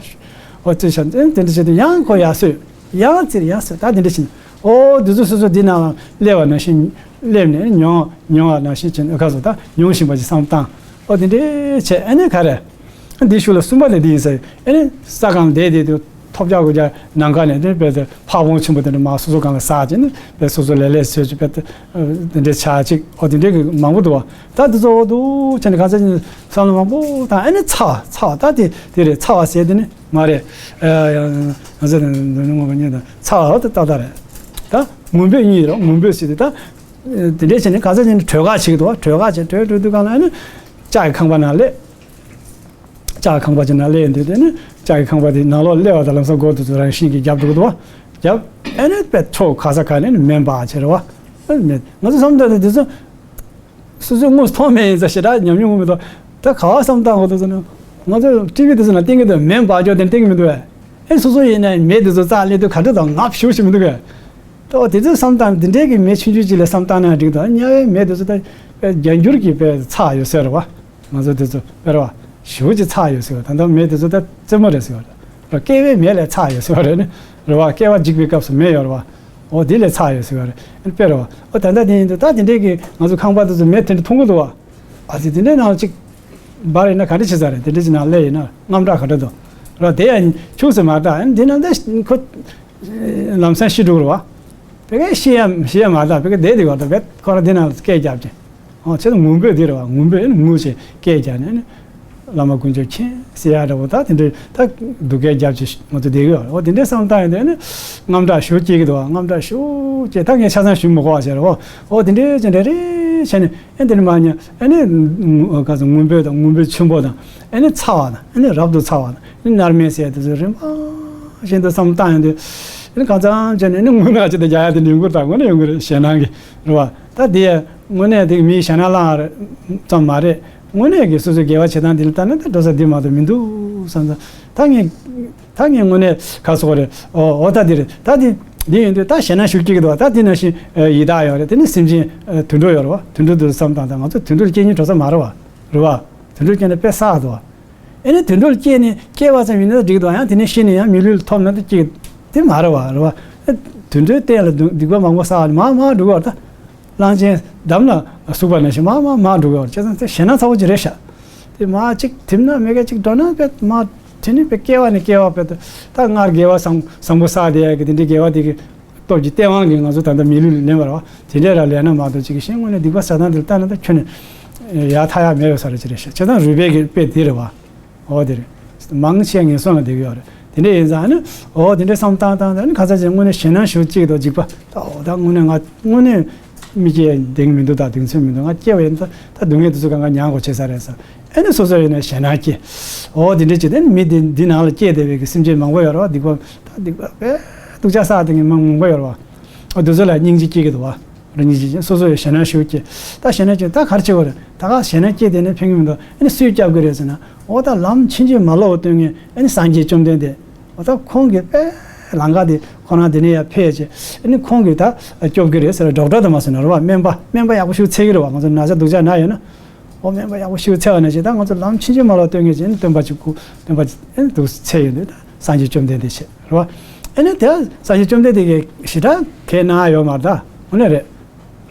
ཨོ་བཙིར་བཞག་ཨེ་དེ་འདྲ་བྱས་ཏེ་ཡང་ཁོ་ཡར་སོས། ཡང་བཙིར་ཡར་སོས་ད་དེ་འདྲ་བྱས་ནས་ཨོ་དེ་ཚོ་སོ་སོ་འདི་ནང་སླེབས་པ་ནང་བཞིན་སླེབས་ནས་མྱོང་མྱོང་བ་ནང་བཞིན་བྱས་ནས་ཁ་སོ་ད་མྱོང་བཞིན་པ་ཅིག་བསམ་བཏང་། ཨོ་དེ་འདྲ་བྱས་ཨ་ནི་ག་རེ། འདི་ཤུགས་ལ་གསུམ་པ་ནས་འདི་ཡིན་ཟེར་ཨ་ནི་ས་གང་བསྡད་དེ་དུ། ཐོབ་རྒྱག་དགོས་རྒྱག་ནམ་མཁའ་ནས་དེ་བས་ཏེ་ཕ་བོང་ཆེན་པོ་དེ་འདྲ་མ་སོ་སོ་གང་ལ་ཟག་བྱས་ནས་བས་སོ་སོ་ལས་ལས་བཟོས་ཀྱི་བས་ཏེ་དེ་འདྲའི་ཆ་གཅིག་ཨོ་དེ་འདྲའི་གི་མང་པོ་འདུག་བ། ད་དེ་ཚོ་འདུག་བྱས་ནས་གང་ཟག་ཅིག་བསམ་བློ་མང་པོ་བཏང་ཨ་ནི་ཚ་བ་ཚ་བ་ད་དེ་དེ་རེད། ཚ་བ་ཟེར་དེ་ནི་མ་རེད། ཨ་ང་ཚོ་ནི་འདི་ནི་ངོ་མ་ཉན་དང་ཚ་བ་ད་ཏག་ཏག་རེད། ད་ངུ་འབོད་གཉིས་རེད། ངུ་འབོད་ཟེར་དེ་ད་དེ་འདྲའི་བྱས་ནས་གང་ཟག་ཅིག་ནི་གྲོད་ཁ་བྱེད་ཀྱི་འདུག་བ། གྲོད་ཁ་བྱས་གྲོད་གྲོད་དུས་གང་ལ་ཨ་ནི་ལྕགས་ཀྱི་ཁང་པ་ནང་སླེབས། ལྕགས་ཁང་པ་ཅིག་ནང་སླེབས་ཡོང་དུས་དེ་ནི་ལྕགས་ཀྱི་ཁང་པ་དེ་ནང་ལོགས་སླེབས་པ་དང་ལམ་སང་སྒོ་དེ་ཚོ་རང་བཞིན་གྱིས་རྒྱབ་འགྲོ་གི་འདུག་བ། རྒྱབ་ཨ་ནི་པའི་ཁྲོ་ག་ས་ག་ནས་ནི་མེ་འབར་བྱེད་རེད་བ། ཨ་ནི་མེ་ང་ཚོ་བསམ་དོན་དེ་དེ་ཚོ་སོ་སོའི་དངོས་སུ་མཐོང་མེད་ཡིན་ཙང་ཞེ་དྲག་ཉམས་མྱོང་མི་འདུག་ད་ག་བ་བསམ་བཏང་དགོས་འདུག་ཟེར་ན་ང་ཚོ་ཊི་ཝི་དེ་ཚོ་ནང་བསྟན་གྱི་འདུག་མེ་འབར་ཀྱོག་དེ་བསྟན་གྱི་མི་འདུག་བས། ཨེ་སོ་སོ་ཡིན་ན་མེ་དེ་ཚོ་རྩ་སླེབས་དུས་ག་འདྲ་དང་ངབ་ཞུ་ཞིག་མི་འདུག་གས། ད་དེ་ཚོ་བསམ་བཏང་དེ་འདྲའི་གི་མེ་ཆུང་ཆུང་ཅིག་ལ་བསམ་བཏང་ན་འགྲིག་དང་དམྱལ་བའི་མེ་དེ་ཚོ་ད་དཔེ་བརྒྱ་འགྱུར་གྱིས་དཔེ་ཚ་ཡོད་ཟེར་བ། ང་ཚོ་དེ་ཚོ་དཔེར་བ་ཞེ་པོ་ཅིག་ཚ་ཡོད་ཟེར་བ། ད་ལྟ་མེ་དེ་ཚོ་ད་རྩེད་མོ་རེད་ཟེར་བ་རེད། བསྐལ་བའི་མེ་ལས་ཚ་ཡོད་ཟེར་བ་རེད་ནི་རེད་བ། བསྐལ་བ་འཇིག་པའི་སྐབས་སུ་མེ་ཡོད་རེད་བ། འོ་དེ་ལས་ཚ་ཡོད་ཟེར་བ་རེད་དཔེར་བ། འོ་ད་ལྟ་དེ་ཡིན་དུས་ད་དེ་འདྲའི་གི་ང་ཚོ་ཁང་པ་དེ་ཚོ་མེ་དེ་འདྲ་མཐོང་གི་འདུག་བ། ཨ་ཙི་དེ་འདྲའི་ནང་ཅིག་འབར་ཡིན་ན་ག་འདྲ་བྱེད་ས་རེད། དེ་འདྲ་ཅིག་ནང་སླེབས་ཡིན་ན་དངངས་སྐྲག་ག་འདྲ་འདུག་རེད་བ། དེ་ཡང་ཁྱུག་ཙམ་མ་ད་ཨ་ནི་དེ་ནང་ད་ཁོ་ལམ་སང་ཤི་འགྲོ་གི་རེད་བ། བེ་གའི་ཤི་ཡ་ཤི་ཡ་མ་ད་བེ་གའི་བསྡད་དེ་བ་ད་བེ་ཁོ་ར་དེ་ནང་སྐད་རྒྱབ་ཀྱི། ཨོ་ཆེ་ད་ངུ་འབོད་དེ་རེད་བ། ངུ་འབོད་ཨེ་ནི་ངུ་ཞེས་སྐད་རྒྱག་ནས་ཨེ་ནི་བླ་མ་དཀོན་མཆོག་མཁྱེན་ཟེར་ཡ་འདྲ་བོ་ད་དེ་འདྲའི་ད་སྡུག་སྐད་རྒྱབ་ཀྱི་ང་ཚོ་བསྡད་ཡོད་རེད། ཨོ་དེ་འདྲའི་བསམ་བཏང་ཡོད་དེ་ཨེ་ནི་དངངས་སྐྲག་ཞེ་པོ་སྐྱེ་གི་འདུག་བ། དངངས་སྐྲག་ཞེ་པོ་སྐྱེ་ད་ངས་ཆ་ཚང་ཞུ་མི་དགོས་བ་ཟེར་རེད་བ། ཨོ་དེ་འདྲའི་ཅི་འདྲ་རེད་བྱས་ནས་ཨེ་དེ་ནི་མ་ཉན་ཨེ་ནི་ག་ཚོད་ངུ་འབོད་དང་ངུ་འབོད་ཆེན་པོ་དང་ཨེ་ནི་ཚ་བ་དང་ཨེ་ནི་རབ་ཏུ་ཚ་བ་དང་ཨེ་ནི་མནར་མེད་ཟེར་ཡ་དེ་ཚོ་རིམ་པ་བཞིན་དུ་བསམ་བཏང་ཡོང་དུས་ཨེ་ནི་གང་འཚམ་བྱས་ནས་ཨེ་ནི་ངུ་ནག་ཅིག་དང་རྒྱག་ཡ་དེ་ཡོང་གི་རེད། ད་དངོས་གནས་ཡོང་གི་རེད་ཞེད་སྣང་གི་རེད་བ། ད་དེ་ཡ་དངོས་གནས་དེ་མིའི་ཞེད་སྣང་བསླངས་ཙམ་མ་རེད། དངོས་གནས་ཀྱི་སོ་སོའི་དགེ་བ་བྱེད་སྟངས་འདི་ལ་ལྟ་ན་ད་འགྲོ་ས་འདི་མ་གཏོགས་མི་འདུག་བསམ་ཙང་ད་ངས་ད་ངས་དངོས་གནས་ག་སོགས་རེད། ཨོ་ཨོ་ད་འདི་རེད། ད་འདི་འདི་ཡིན་དུས་ད་ཞེད་སྣང་ཞེ་པོ་སྐྱེ་གི་འདུག་ད་འདི་ནང་བཞིན་ཡི་དྭགས་ཡོད་རེད། དེ་ནི་སེམས་ཅན་དུད་འགྲོ་ཡོད་རེད་བ། དུད་འགྲོ་དེ་བསམ་བཏང་ད་ང་ཚོ་དུད་འགྲོ་ལ་སྐྱེ་སྙིང་འདོད་ས་མ་རེད་བ། རེད་བ། དུད་འགྲོ་ལ་སྐྱེ་ན་དཔེ་བསགས་འདུག་བ། ཨེ་ནི་དུད་འགྲོ་ལ་སྐྱེས་ནས་སྐྱེས་པ་ཙམ་ཡིན་ན་འགྲིག་འདུག་ཡང་དེ་ནས་ཤི་ནས་ཡང་མི་ལུས་ལ་ཐོབ་ན་ད་སྐྱེ་དེ་མ་རེད་བ། རེད་བ། ཨེ་དུད་འགྲོའི་སྟེང་ལ་སྡུག་སྡིག་པ་མང་པོ་བསགས་ནས་མར་མར་འགྲོ་གི་བ་རེད་ད། གླང་ཆེན་འགྲམ་ལ་ཟུག་པ་ནང་བཞིན་མར་མར་མར་འགྲོ་གི་བ་རེད། བྱས་ཙང་དེ་ཞེད་སྣང་ཚ་པོ་ཅིག་རེད་ཤག་དེ་མར་གཅིག་དེ་ན་མི་ག་གཅིག་འགྲོ་ན་བས་མར་དེ་ནི་བས་སྐྱེ་བ་ནས་སྐྱེ་བ་བས་ད་སྔར་དགེ་བ་བཟང་བཟང་པོ་བསགས་དེ་ཡ་གི་དེ་འདྲའི་དགེ་བ་དེ་གི་སྟོབས་ཀྱིས་སྟེས་དབང་གིས་ང་ཚོ་ད་ལྟ་མི་ལུས་ལ་ལེན་པ་རེད་བ། དེ་འདྲའི་ར་ལེན་ན་མ་གཏོགས་ཅིག་གི་གཞན་དངོས་གནས་སྡིག་པ་བསགས་སྟངས་དེ་ལ་ལྟ་ན་ད་ཁྱོན་ནས་ཡར་ཐར་ཡག་མེད་པའི་ས་རེད་ཅི་རེད་ཤག་བྱས་ཙང་རུས་སྦལ་གྱི་དཔེ་དེ་རེད་བ། འོ་དེ་རེད། མང་ཆེ་ངན་སོང་ལ་བསྡད་ཀྱི་ཡོད་རེད། དེ་འདྲ་ཡིན་ཙང་ཨ་ནི་འོ་དེ་འདྲ་བསམ་བཏང་བཏང་ད་ཨ་ནི་ག་ཚོད་ཅིག་དངོས་གནས་ཞེད་སྣང་ཞེ་པོ་སྐྱེ་གི་འདུག་འཇིགས་པ་ད་འོ་ད་དངོས་གནས་ང་དངོས་གནས་མི་སྐྱེ་བདེན་གྱི་མི་འདུག་ད་གདེང་ཚོད་མི་འདུག་ང་སྐྱེ་བ་ཡིན་ད་ད་སྡུག་བསྔལ་དེ་ཚོ་གང་ག་མྱང་དགོས་བྱེད་ས་རེད་ཟེར། ཨ་ནི་སོ་སོ་ཡིན་ན་ཞེད་སྣང་སྐྱེ། འོ་དེ་འདྲ་བྱེད་དེ་ཨ་ནི་མི་དེ་འདི་ནང་ལ་སྐྱེས་བསྡད་པའི་གི་སེམས་ཅན་མང་པོ་ཡོད་རེད་བ། སྡིག་པ་ད་སྡིག་པ་དཔེ་སྡུག་ཅག་བསགས་བསྡད་མཁན་མང་པོ་ཡོད་རེད་བ། འོ་དེ་ཚོ་ལ་སྙིང་རྗེ་སྐྱེ་གི་འདུག་བ། རང་ཉིད་ཀྱིས་སོ་སོ་ཡི་ཞེད་སྣང་ཞེ་པོ་སྐྱེ། ད་ཞེད་སྣང་སྐྱེ་ད་ག་རེ་བྱེད་དགོས་རེད། ད་ག་ཞེད་སྣང་སྐྱེ་དེ་ནས་ཕན་གྱི་མི་འདུག་ཨ་ནི་སུས་སྐྱོབ་གི་རེད་ཟེར་ན། འོ་ད་ལམ་ཕྱིན་ཅི་མ་ལོག་པ་སྟོན་མཁན་ཨ་ནི་སངས་རྒྱས་བཅོམ་ལྡན་འདས། འོ་ད་ཁོང་གིས་དཔེ་ལམ་ཁ་དེ་ཁོ་རང་དེ་ནས་ཡར་ཕེབས་བྱས་ཨ་ནི་ཁོང་གིས་ད་སྐྱོབ་གི་རེད་ཟེར། ཌོག་ཊར་དུ་མ་ཟེར་ན་རེད་བ། སྨན་པ་སྨན་པ་ཡག་པོ་ཞིག་འཚོལ་གི་རེད་བ། ང་ཚོ་ན་ཚ་སྡུག་ཅག་ན་ཡོད་ན། འོ་སྨན་པ་ཡག་པོ་ཞིག་འཚོལ་བ་ནང་བཞིན་ད་ང་ཚོ་ལམ་ཕྱིན་ཅི་མ་ལོག་སྟོན་མཁན་ཅིག་ཨ་ནི་སྟོན་པ་ཅིག་སྐུ་སྟོན་པ་ཅིག་ཨ་ནི་འདུག་འཚོལ་ཡོད་འདུག་ད་སངས་རྒྱས་བཅོམ་ལྡན་འདས་བྱས། རེད་བ། ཨ་ནི་དེ་སངས་རྒྱས་བཅོམ་ལྡན་འདས་ཀྱིས་ཞེ་དྲག་གའི་གནང་ཡོད་མ་རེད་ད། དངོས་གནས་རེད།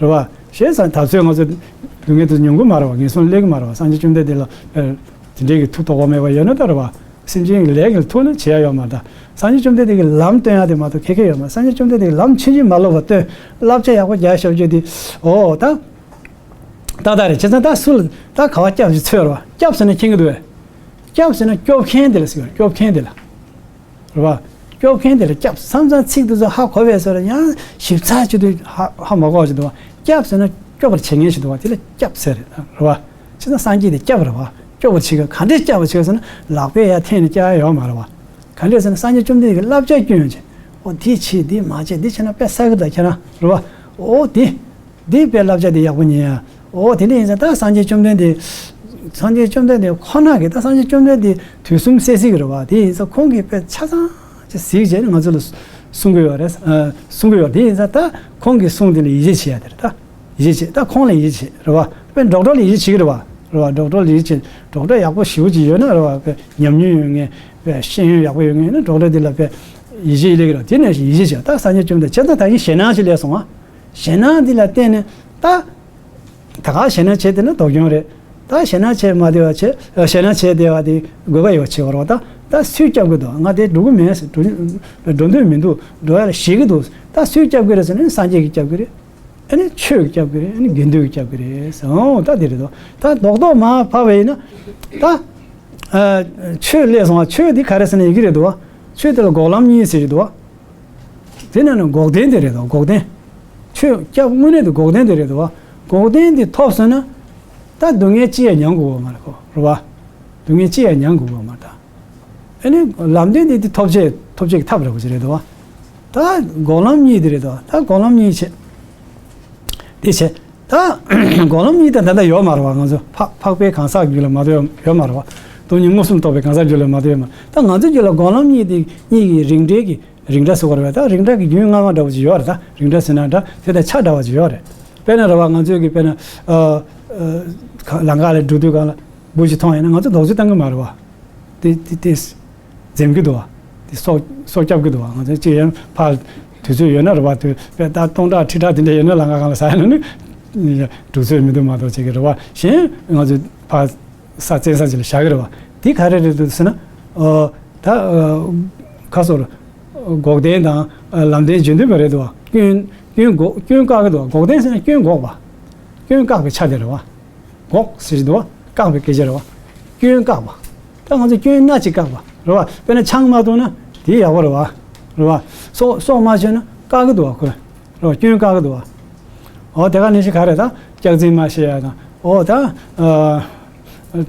རེད་བ། བྱས་ཙང་ད་ཚོད་ང་ཚོ་སྡུག་བསྔལ་དེ་མྱོང་གི་མ་རེད་བ། ངན་སོང་སླེབས་ཀྱི་མ་རེད་བ། སངས་རྒྱས་བཅོམ་ལྡན་འདས་ལ་དེ་འདྲའི་གི་ཐུགས་དོགས་པ་མེད་པ་ཡོད་ན་ད་རེད་བ། སེམས་ཅན་གྱི་ལས་ཀྱི་ཐུགས་ནི་བྱེད་ཡ་ཡོད་མ་རེད་ད། སངས་རྒྱས་བཅོམ་ལྡན་འདས་ཀྱིས་ལམ་སྟོན་ཡ་དེ་མ་གཏོགས་ཁེ་ཁེ་ཡོད་མ་རེད། སངས་རྒྱས་བཅོམ་ལྡན་འདས་ཀྱིས་ལམ་ཕྱིན་ཅི་མ་ལོག་པ་སྟོན། བསླབ་བྱ་ཡག་པོ་རྒྱག་ཤོག་རྒྱུ་དེ། འོ་ད། ཏག་ཏག་རེད། བྱས་ཙང་ད་སུ་ལ་ད་ག་བ་སྐྱབས་ཞིག་འཚོལ་རོགས། སྐྱབས་ཟེར་ན་མཁྱེན་གྱི་འདུག་བས། སྐྱབས་ཟེར་ན་སྐྱོབ་མཁན་དེ་ལ་ཟེར་བ། སྐྱོབ་མཁན་དེ་ལ། རེད་བ། སྐྱོབ་མཁན་དེ་ལ་སྐྱབས། མཚམས་མཚམས་ཚིག་དེ་ཚོ་ཧ་གོ་བས་ཟེར་ཡང་ཞིབ་ཚགས་བྱེད་དུས་ཧ་ཧ་མ་གོ་བ་ཞིག་འདུག་བ། སྐྱབས་ཟེར་ན་སྐྱོབ་པར་བྱེད་མཁན་ཞིག་འདུག་བ། དེ་ལ་སྐྱབས་ཟེར་རེད་བ། བྱས་ཙང་སངས་རྒྱས་དེ་སྐྱབས་རེད་བ། སྐྱོབ་པར་བྱེད་མཁན། ག་འདྲས་སྐྱབས་པར་བྱེད་ཟེར་ན་ལག་པས་ཡར་འཐེན་ནས་བསྐྱབ་ཡ་ཡོད་མ་རེད་བ། ག་འདྲས་ཟེར་ན་སངས་རྒྱས་བཅོམ་ལྡན་འདས་ཀྱིས་བསླབ་བྱ་སྐྱོན་བྱས། འོ་འདི་བྱེད་འདི་མ་བྱེད་འདི་བྱས་ན་དཔེ་བསགས་ཀྱི་ད་ཁྱེད་རང་རེད་བ། འོ་དེ། འདི་དཔེ་བསླབ་བྱ་འདི་ཡག་པོ་ཉན་ཡ། འོ་དེ་འདྲ་ཡིན་ཙང་ད་སངས་རྒྱས་བཅོམ་ལྡན་འདས། སངས་རྒྱས་བཅོམ་ལྡན་འདས་ཁོ་ན་གིས་ད་སངས་རྒྱས་བཅོམ་ལྡན་འདས་དུས་གསུམ་གསལ་གཟིགས་རེད་བ། དེ་ཡིན་ཙང་ཁོང་གིས་དཔེ་ཆ་ཚང་ཅིག་གཟིགས་བྱས་ནས་ང་ཚོ་ལ་གསུང་གི་ཡོད་རེད། ཨ། གསུང་གི་ཡོད། དེ་ཡིན་ཙང་ད་ཁོང་གིས་གསུང་དེ་ལ་ཡིད་ཆེས་བྱེད་ཡ་དེ་རེད་ད། ཡིད་ཆེས་བྱེད། ད་ཁོང་ལ་ཡིད་ཆེས་རེད་བ། དཔེ་ཌོག་ཊར་ལ་ཡིད་ཆེས་ཀྱི་རེད་བ། རེད་བ། ཌོག་ཊར་ལ་ཡིད་ཆེས། ཌོག་ཊར་ཡག་པོ་ཞེ་པོ་ཅིག་ཡོད་ན་རེད་བ། དཔེ་ཉམས་མྱོང་ཡོད་མཁན། དཔེ་ཤེས་ཡོན་ཡག་པོ་ཡོད་མཁན་ཡིན་ན་ཌོག་ཊར་དེ་ལ་དཔེ་ཡིད་ཆེས་སླེབས་ཀྱི་རེད། དེ་ནས་ཡིད་ཆེས་བྱེད། ད་སངས་རྒྱས་བཅོམ་ལྡན་འདས་བྱས་ཙང་ད་ཡིན་ཞེད་སྣང་ཞིག་སླེབས་སོང་བ། ཞེད་སྣང་འདི་ལ་བརྟེན་ནས་ད། ད་ག་ཞེད་སྣང་བྱས་བསྡད་ན་སྡུག་གྱོང་རེད། ད་ཞེད་སྣང་བྱས་མ་བསྡད་པ་བྱས། ཞེད་སྣང་བྱས་བསྡད་པ་དེ་དགོས་པ་ཡོད་བྱེད་པ་རེད་བ། ད་ད་སུས་སྐྱོབ་ཀྱི་འདུག་ང་དེ་འགྲོ་གི་མེད་ཟེར། འགྲོ་འགྲོ་འདོད་མི་འདུག་འགྲོ་ཡ་ལ་ཞེད་ཀྱི་འདུག་ད་སུས་སྐྱོབ་ཀྱི་རེད་ཟེར་ན་སངས་རྒྱས་ཀྱིས་སྐྱོབ་ཀྱི་རེད། ཨ་ནི་ཆོས་ཀྱིས་སྐྱོབ་ཀྱི་རེད། ཨ་ནི་དགེ་འདུན་གྱིས་སྐྱོབ་ཀྱི་རེད་ཟེར། འོ་ད་དེ་རེད་དོ། ད་རྡོག་རྡོག་མར་ཕབ་པ་ཡིན་ན། ད་ཨ་ཆོས་སླེབས་སོང་བ། ཆོས་འདི་ག་རེ་ཟེར་ན་ཡི་གེ་རེད་དོ། ཆོས་དེ་ལ་འགོག་ལམ་གཉིས་ཟེར་གྱི་འདུག་བ། དེ་ནས་ནི་འགོག་བདེན་དེ་རེད་དོ། འགོག་བདེན། ཆོས་སྐྱབས་དངོས་གནས་དེ་འགོག་བདེན་དེ་རེད་དོ། འགོག་བདེན་དེ་ཐོབ་སོང་ན། ད་སྡུག་བསྔལ་ཅི་ཡང་མྱང་དགོས་པ་མ་རེད་ཁོ། རེད་བ། སྡུག་བསྔལ་ཅི་ཡང་མྱང་དགོས་པ་མ་རེད་ད། ཨ་ནི་ལམ་བདེན་དེ་དེ་ཐོབ་བྱེད་ཐོབ་བྱེད་ཀྱི་ཐབས་རེད་པ་ཅིག་རེད་དོ། ད་འགོག་ལམ་གཉིས་དེ་རེད་དོ། ད་འགོག་ལམ་གཉིས་བྱེད། དེ་བྱེད། ད་འགོག་ལམ་གཉིས་དང་ད་ལྟ་ཡོད་མ་རེད་བ། ང་ཚོ་འཕགས་འཕགས་པའི་གང་ཟག་རྒྱུད་ལ་མ་གཏོགས་ཡོད་མ་རེད་བ། སྟོང་ཉིད་མངོན་སུམ་རྟོགས་པའི་གང་ཟག་རྒྱུད་ལ་མ་གཏོགས་ཡོད་མ་རེད། ད་ང་ཚོ་རྒྱུད་ལ་འགོག་ལམ་གཉིས་དེ་གཉིས་ཀྱི་རིགས་འགྲེ་གི་རིགས་འདྲ་ཟེར་བ་རེད་བ། ད་རིགས་འདྲ་གི་རྒྱུན་སྔ་མ་འདྲ་བོ་ཅིག་ཡོད་རེད། ད་རིགས་འདྲ་ཟེར་ན་འདྲ། དེ་དང་ཆ་འདྲ་བ་ཅིག་ཡོད་རེད། དཔེར་ན་རེད་བ། ང་ཚོས་ཀྱི་དཔེར་ན་ཨ་ཨ་ལམ་ཁ་ལ་འགྲོ་དུས་སྒང་ལ་འབུ་ཞིག་མཐོང་ཡོང་ན་ང་ཚོ་རྡོག་རྫིས་བཏང་གི་མ་རེད་བ། དེ་དེ་དེ་འཛེམ་གྱི་འདུག་བ། དེ་སྲོག་སྲོག་སྐྱབས་ཀྱི་འདུག་བ། ང་ཚོ་ཅིག་ཡང་ཕར་དུས་ཚོད་ཡོད་ན་རེད་བ། དུས་དཔེ་ད་སྟོང་ཕྲག་ཁྲི་ཕྲག་དེ་འདྲ་ཡོད་ན་ལམ་ཁ་སྒང་ལ་ཟ་ཡོང་ན་ནི་འགྲོ་ཚོད་མི་འདུག་མ་གཏོགས་ཅིག་གི་རེད་བ། གཞན་ང་ཚོ་ཕར་ས་བཙན་ས་ཅིག་ལ་བཞག་གི་རེད་བ། དེ་ག་རེ་རེད་འདུག་ཟེར་ན། ཨོ། ད་ཨ་ཁ་སོར་འགོག་བདེན་དང་ཨ་ལམ་བདེན་རྗེས་ཟློས་མ་རེད་འདུག་བ། སྐྱོན་སྐྱོན་འགོག་སྐྱོན་བཀག་གི་འདུག་བ། འགོག་བདེན་ཟེར་ན་སྐྱོན་འགོག་པ། སྐྱོན་བཀག་པའི་ཆ་དེ་རེད་བ། འགོག་ཟེར་གྱི་འདུག་བ། བཀག་པའི་སྐད་ཆ་རེད་བ། སྐྱོན་བཀག་པ། ད་ང་ཚོ་སྐྱོན་སྣ་གཅིག་བཀག་པ་རེད་བ། དཔེར་ན་ཆང་མ་འཐུང་ན་དེ་ཡག་པོ་རེད་བ། རེད་བ། སྲོག་སྲོག་མ་གཅོད་ན་བཀག་གི་འདུག་བ་ཁོས། རེད་བ། སྐྱོན་བཀག་གི་འདུག་བ། འོ་དེ་ག་ནང་བཞིན་ག་རེ་ད་སྐྱག་རྫུན་མ་བཤད་ཡ་དང་། འོ་ད་ཨ་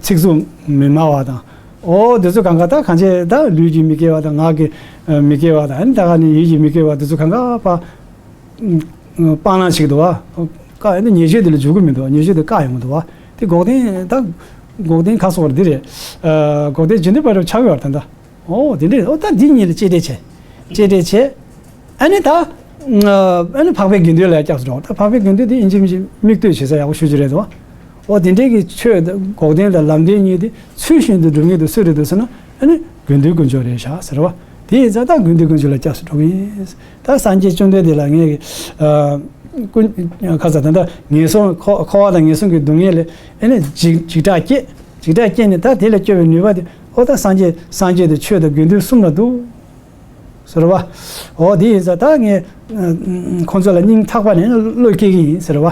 ཚིག་རྩུབ་མི་སྨྲ་བ་དང་། འོ་དེ་ཚོ་གང་ག་ད་གང་བྱས་ད་ལུས་ཀྱི་མི་དགེ་བ་དང་། ངག་གི་ཨ་མི་དགེ་བ་དང་། ཨ་ནི་ད་ག་ནི་ཡིད་ཀྱི་མི་དགེ་བ་དེ་ཚོ་གང་ག་པ། སྤང་བླང་བྱེད་ཀྱི་འདུག་བ། བཀག་ཡོང་དུས་ཉེས་སྤྱོད་དེ་ལ་འཇུག་གི་མི་འདུག་ཉེས་སྤྱོད་དེ་བཀག་ཡོང་གི་འདུག་བ། དེ་འགོག་བདེན་ད། འགོག་བདེན་ཁ་སོགས་རེད་དེ་རེད། ཨ་འགོག་བདེན་རྗེས་ཟློས་པ་རེད་ཆགས་ཡོད་རེད་ད། འོ་དེ་འདྲས། འོ་ད་འདི་གཉིས་ལ་གཅེས་སྤྲས་བྱས། གཅེས་སྤྲས་བྱས། ཨ་ནི་ད། ཨ་ནི་འཕགས་པའི་དགེ་འདུན་ལ་སྐྱབས་སུ་འགྲོ། ད་འཕགས་པའི་དགེ་འདུན་དེ་ཡིན་གཅིག་མིན་གཅིག་མིག་ལྟོས་བྱེད་ས་ཡག་པོ་ཞེ་པོ་ཅིག་རེད་དོ། འོ་དེ་འདྲས་ཀྱི་ཆོས་དང་འགོག་བདེན་དང་ལམ་བདེན་གཉིས་དེ་ཚུལ་བཞིན་དུ་སྒྲུབ་མཁན་དེ་སུ་རེད་འདུག་ཟེར་ན། ཨ་ནི་དགེ་འདུན་དཀོན་མཆོག་རེད་ཤག་ཟེར་བ། དེ་ཡིན་ཙང་ད་དགེ་འདུན་དཀོན་མཆོག་ལ་སྐྱབས་སུ་འགྲོ་གི་ཡིན། ད་སངས་རྒྱས་བཅོམ་ལྡན་འདས་ལ་ངས་ཨ་ཀུན་ཁ་ས་ད་ལྟ་ངན་སོང་འཁོར་འཁོར་བ་དང་ངན་སོང་གི་སྡུག་བསྔལ་ལས་ཨ་ནི་འཇིགས་འཇིགས་སྐྲག་སྐྱེས། འཇིགས་སྐྲག་སྐྱེས་ནས་ད་དེ་ལས་སྐྱོབ་པའི་ནུས་པ་དེ། འོ་ད་སངས་རྒྱས་སངས་རྒྱས་དང་ཆོས་དང་དགེ་འདུན་གསུམ་ལ་འདུག་ཟེར་བ། འོ་དེ་ཡིན་ཙང་ད་ངས་ཨ་ཁོང་ཚོ་ལ་སྙིང་ཐག་པ་ནས་བློ་སྐྱེ་གི་ཡིན་ཟེར་བ།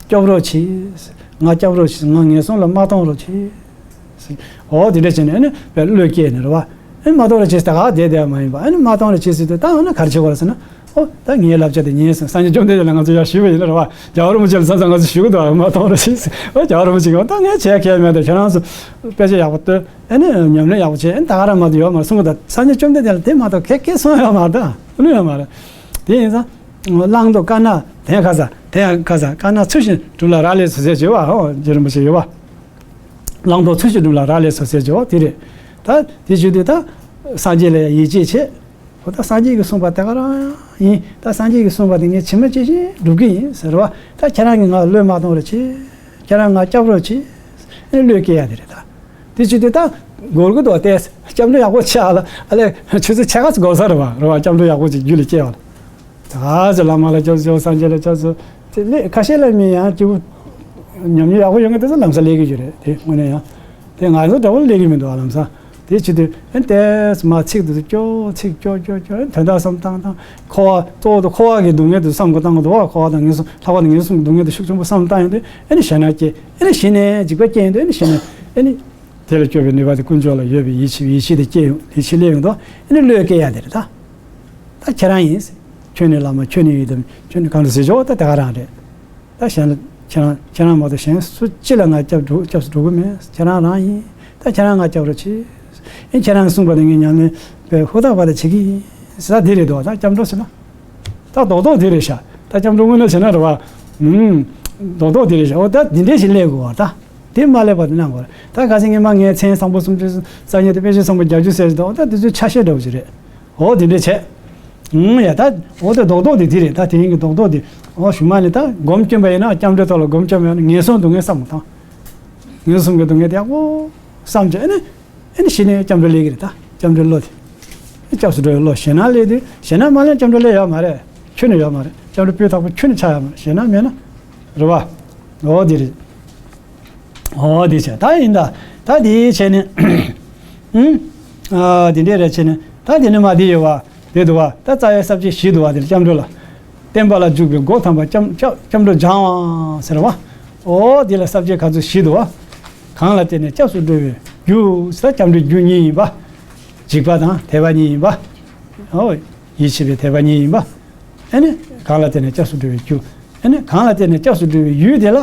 སྐྱོབ་རོགས་གྱིས། ང་སྐྱོབ་རོགས་གྱིས། ང་ངན་སོང་ལ་མ་གཏོང་རོགས་གྱིས། འོ་དེ་འདྲ་བྱས་ནས་ཨ་ནི་བློ་སྐྱེས་ནས་རེད་བ། ཨ་ནི་མ་གཏོང་རོགས་བྱེད་ཟེར་ད་ག་བསྡད་བསྡད་པ་མ་ཡིན་པ། ཨ་ནི་མ་གཏོང་རོགས་བྱེད་ཟེར་དུས་ད་ཨ་ནི་ག་རེ་བྱེད་དགོས་རེད་ཟེར་ན། ཨོ་ད་ངའི་བསླབ་བྱ་དེ་ངས་སངས་རྒྱས་བཅོམ་ལྡན་འདས་ལ་ང་ཚོ་ཡར་ཞུས་པ་ཡིན་ན་རེད་བ། རྒྱལ་བ་རིན་པོ་ཆེ་ལ་མཚམས་མཚམས་ང་ཚོ་ཞུ་གི་འདུག་མ་གཏོང་རོགས་བྱེད་ཟེར། ཨོ་རྒྱལ་བ་རིན་པོ་ཆེ་གིས་ཨོ་ད་ངས་བྱས་གལ་མེད་དོ། ཁྱེད་རང་ཚོ་དཔེ་ཆ་ཡག་པོ་ལྟོས། ཨ་ནི་ཉམས་ལེན་ཡག་པོ་བྱས། ཨ་ནི་ད་ག་རང་མ་གཏོགས་ཡོད་མ་རེད་གསུང་གི་འདུག་སངས་རྒྱས་བཅོམ་ལྡན་འདས་ལ་དེ་མ་གཏོགས་ག་གེ་གསུང་ཡོད་མ་རེད་ད། ཨ་ནི་ཡོད་མ་རེད། དེ་ཡིན་ཙང་བླང་དོར་དཀར་ནག་དེ་ཡང་ཁ་ས་དེ་ཡང་ཁ་ས་དཀར་ནག་ཚུལ་བཞིན་སྒྲུབ་ལ་རག་ལས་སོ་ཟེར་བྱས་བ། ཨོ་རྗེ་རིན་པོ་ཆེ་ཡོད་བ། བླང་དོར་ཚུལ་བཞིན་སྒྲུབ་ལ་རག་ལས་སོ་ཟེར་བྱས་བ་དེ་རེད། ད་དེ་བྱེད་དུས་ད་སངས་རྒྱས་ལ་ཡིད་ཆེས་བྱེད། འོ་ད་སངས་རྒྱས་ཀྱིས་གསུངས་པ་དེ་ག་རང་ཡིན། ད་སངས་རྒྱས་ཀྱིས་གསུངས་པ་དེ་ངས་ཇི་མ་ཇི་བཞིན་སྒྲུབ་ཀྱི་ཡིན་ཟེར་བ། ད་ཁྱེད་རང་གིས་ང་བློས་མ་གཏོང་རོགས་བྱེད། ཁྱེད་རང་ང་སྐྱོབ་རོགས་བྱེད། ཨེ་བློས་སྐྱེ་ཡ་དེ་རེད་ད། དེ་བྱེད་དུས་ད་འགོར་གི་འདུག་སྟེ། སྐྱབས་འགྲོ་ཡག་པོ་བྱེད་ཨ་ལ་ཨ་ལས་ཆུ་ཚོད་ཕྱེད་ཀ་ཙམ་འགོར་ས་རེད་བ། རེད་བ། སྐྱབས་འགྲོ་ཡག་པོ་ཅིག་རྒྱུད་ལ་སྐྱེ་བ་ལ། ད་ག་ཚོད་བླ་མ་ལ་སྐྱབས་སུ་མཆིའོ། སངས་རྒྱས་ལ་སྐྱབས་སུ་མཆིའོ། དེ་ལས་ཁ་ཤས་ལ་མི་ཡང་སྐྱིད་པོ་ཉམས་མྱོང་ཡག་པོ་ཡོད་མཁན་དེ་ཚོ་ལམ་སང་སླེབས་ཀྱི་ཡོད་རེད། དེ་དངོས་གནས་ཡང་དེ་ང་ཚོ་འདྲ་བོ་སླེབས་ཀྱི་མི་འདུག་ཨ་ལམ་སང་ དེ་བྱེད་དུས་ཨེ་ཏེས་མ་ཚིག་དེ་ཚོ་སྐྱོ་ཚིག་སྐྱོ་སྐྱོ་སྐྱོ་ཨེ་དོན་དག་བསམ་བཏང་བཏང་། འཁོར་བ་གཙོ་བོ་དེ་འཁོར་བ་གི་སྡུག་བསྔལ་དེ་བསམ་དགོས་བཏང་དགོས་འདུག་བ། འཁོར་བ་དང་ངན་སོང་ལྷག་པར་དུ་ངན་སོང་གི་སྡུག་བསྔལ་དེ་ཤུགས་ཆེན་པོ་བསམ་བཏང་ཡོང་དུས་ཨེ་ནི་ཞེད་སྣང་སྐྱེ། ཨེ་ནི་ཞེད་སྣང་འཇིགས་པ་སྐྱེ་ཡོང་དུས་ཨེ་ནི་ཞེད་སྣང་ཨེ་ནི་དེ་ལ་སྐྱོབ་པའི་ནུས་པ་དེ་དཀོན་མཆོག་ལ་ཡོད་པའི་ཡིད་ཆེས་ཡིད་ཆེས་དེ་སྐྱེ་ཡོང་ཡིད་ཆེས་སླེབས་ཡོང་དུས་ཨེ་ནི་བློས་བཀལ་ཡ་དེ་རེད་ད། ད་ཁྱེད་རང་ཡིན། ཁྱོད་ནི་བླ་མ་ཁྱོད་ནི་ཡི་དམ་ཁྱོད་ནི་གང་དུ་ཟེར་ཆོག་ད་དེ་ག་རང་རེད། ད་གཞན་ལ་ཁྱེད་རང་ཁྱེད་རང་མ་གཏོགས་གཞན་སུ་ཅི་ལ་ང་སྐྱབས་འགྲོ་སྐྱབས་སུ་འགྲོ་གི་མེད། ཁྱེད་རང་རང་ཡིན། ད་ཁྱེད་རང་ང་སྐྱབས་རོགས་གྱིས། ཨེ་ཁྱེད་རང་གིས་གསུངས་པ་དེ་ངས་ཉམས་ལེན་དཔེ་ཧུར་ཐག་པ་དེ་བྱེད་ཀྱི་ཡིན་ཟེར། ད་འདི་རེད་འདུག་ད་སྐྱབས་འགྲོ་ཟེར་ན། ད་རྡོག་རྡོག་འདི་རེད་ཤག་ད་སྐྱབས་འགྲོ་དངོས་གནས་བྱས་ན་རེད་བ། ཨུམ། རྡོག་རྡོག་འདི་རེད་ཤག་འོ་ད་འདི་འདྲས་ཞིག་སླེབས་དགོས་བ་ད། དེ་མ་སླེབས་པ་དེ་གནང་དགོས་རེད། ད་ཁ་སང་ཉི་མ་ངས་མཚན་བཟང་པོ་སུམ་ཅུ་རྩ་གཉིས་དང་དཔེ་བྱད་བཟང་པོ་བརྒྱད་ཅུ་ཟེར་གྱི་འདུག་འོ་ད་འདི་ཚོའི་ཆ་ཤས་འདྲ་བོ་ཞིག་རེད། འོ་དེ་འདྲས་བྱས། ཨུམ། ཡ་ད་འོ་དེ་རྡོག་རྡོག་དེ་དེ་རེད། ད་དེ་རིང་གི་རྡོག་རྡོག་དེ། འོ་གཞུག་མ་ནས་ད་སྒོམ་སྐྱོན་པ་ཡིན་ན་སྐྱབས་འགྲོའི་ཐོག་ལ་སྒོམ་སྐྱོན་པ་ཡིན་ན་ངན་སོང་སྡུག་བསྔལ་བསམ་མ་ཐང་། ངན་སོང་གི་སྡུག་བསྔལ་དེ་ཡག་པོ་བསམ་བྱས་ཨེ་ནི། ཨེ་ནི་ཞེད་སྣང་སྐྱབས་འགྲོ་སླེབས་ཀྱི་རེད་ད། སྐྱབས་འགྲོའི་བློ་དེ། སྐྱབས་སུ་འགྲོ་བའི་བློ་ཞེད་སྣང་སླེབས་དུས་ཞེད་སྣང་མ་སླེབས་སྐྱབས་འགྲོ་སླེབས་ཡོད་མ་རེད། ཁྱོན་ནས་ཡོད་མ་རེད། སྐྱབས་འགྲོ་སྤུས་དག་པོ་ཁྱོན་ནས་ཆགས་ཡོད་མ་རེད། ཞེད་སྣང་མེད་ན། རེད་བ། འོ་དེ་རེད། འོ་དེ་བྱས་ད་ཡིན་ད། ད་དེ་བྱས་ནས། ཨུམ། ཨ་དེ་འདྲས་རེད་བྱས་ནས་ད་དེ་ནས་མ་དེ་ཡོད་བ། དེ་འདུག་བ། ད་རྩ་བའི་ས་བཅད་བཞི་འདུག་བ། དེ་སྐྱབས་འགྲོ་ལ། བསྟན་པ་ལ་འཇུག་པའི་སྒོ་དམ་པ་སྐྱབས་སྐྱབས་སྐྱབས་འགྲོ་སྦྱང་བ་ཟེར་བ། འོ་དེ་ལ་ས་བཅད་ག་ཚོད་བཞི་འདུག་བ། གང་ལ་བརྟེན་ནས་སྐྱབས་སུ་འགྲོ་བའི་རྒྱུ་ཟེར་སྐྱབས་འགྲོའི་རྒྱུ་གཉིས་ཡིན་པ། འཇིགས་པ་དང་དད་པ་གཉིས་ཡིན་པ། འོ། ཡིད་ཆེས་པའི་དད་པ་གཉིས་ཡིན་པ། ཨེ་ནི། གང་ལ་བརྟེན་ནས་སྐྱབས་སུ་འགྲོ་བའི་རྒྱུ། ཨེ་ནི། གང་ལ་བརྟེན་ནས་སྐྱབས་སུ་འགྲོ་བའི་ཡུལ་དེ་ལ།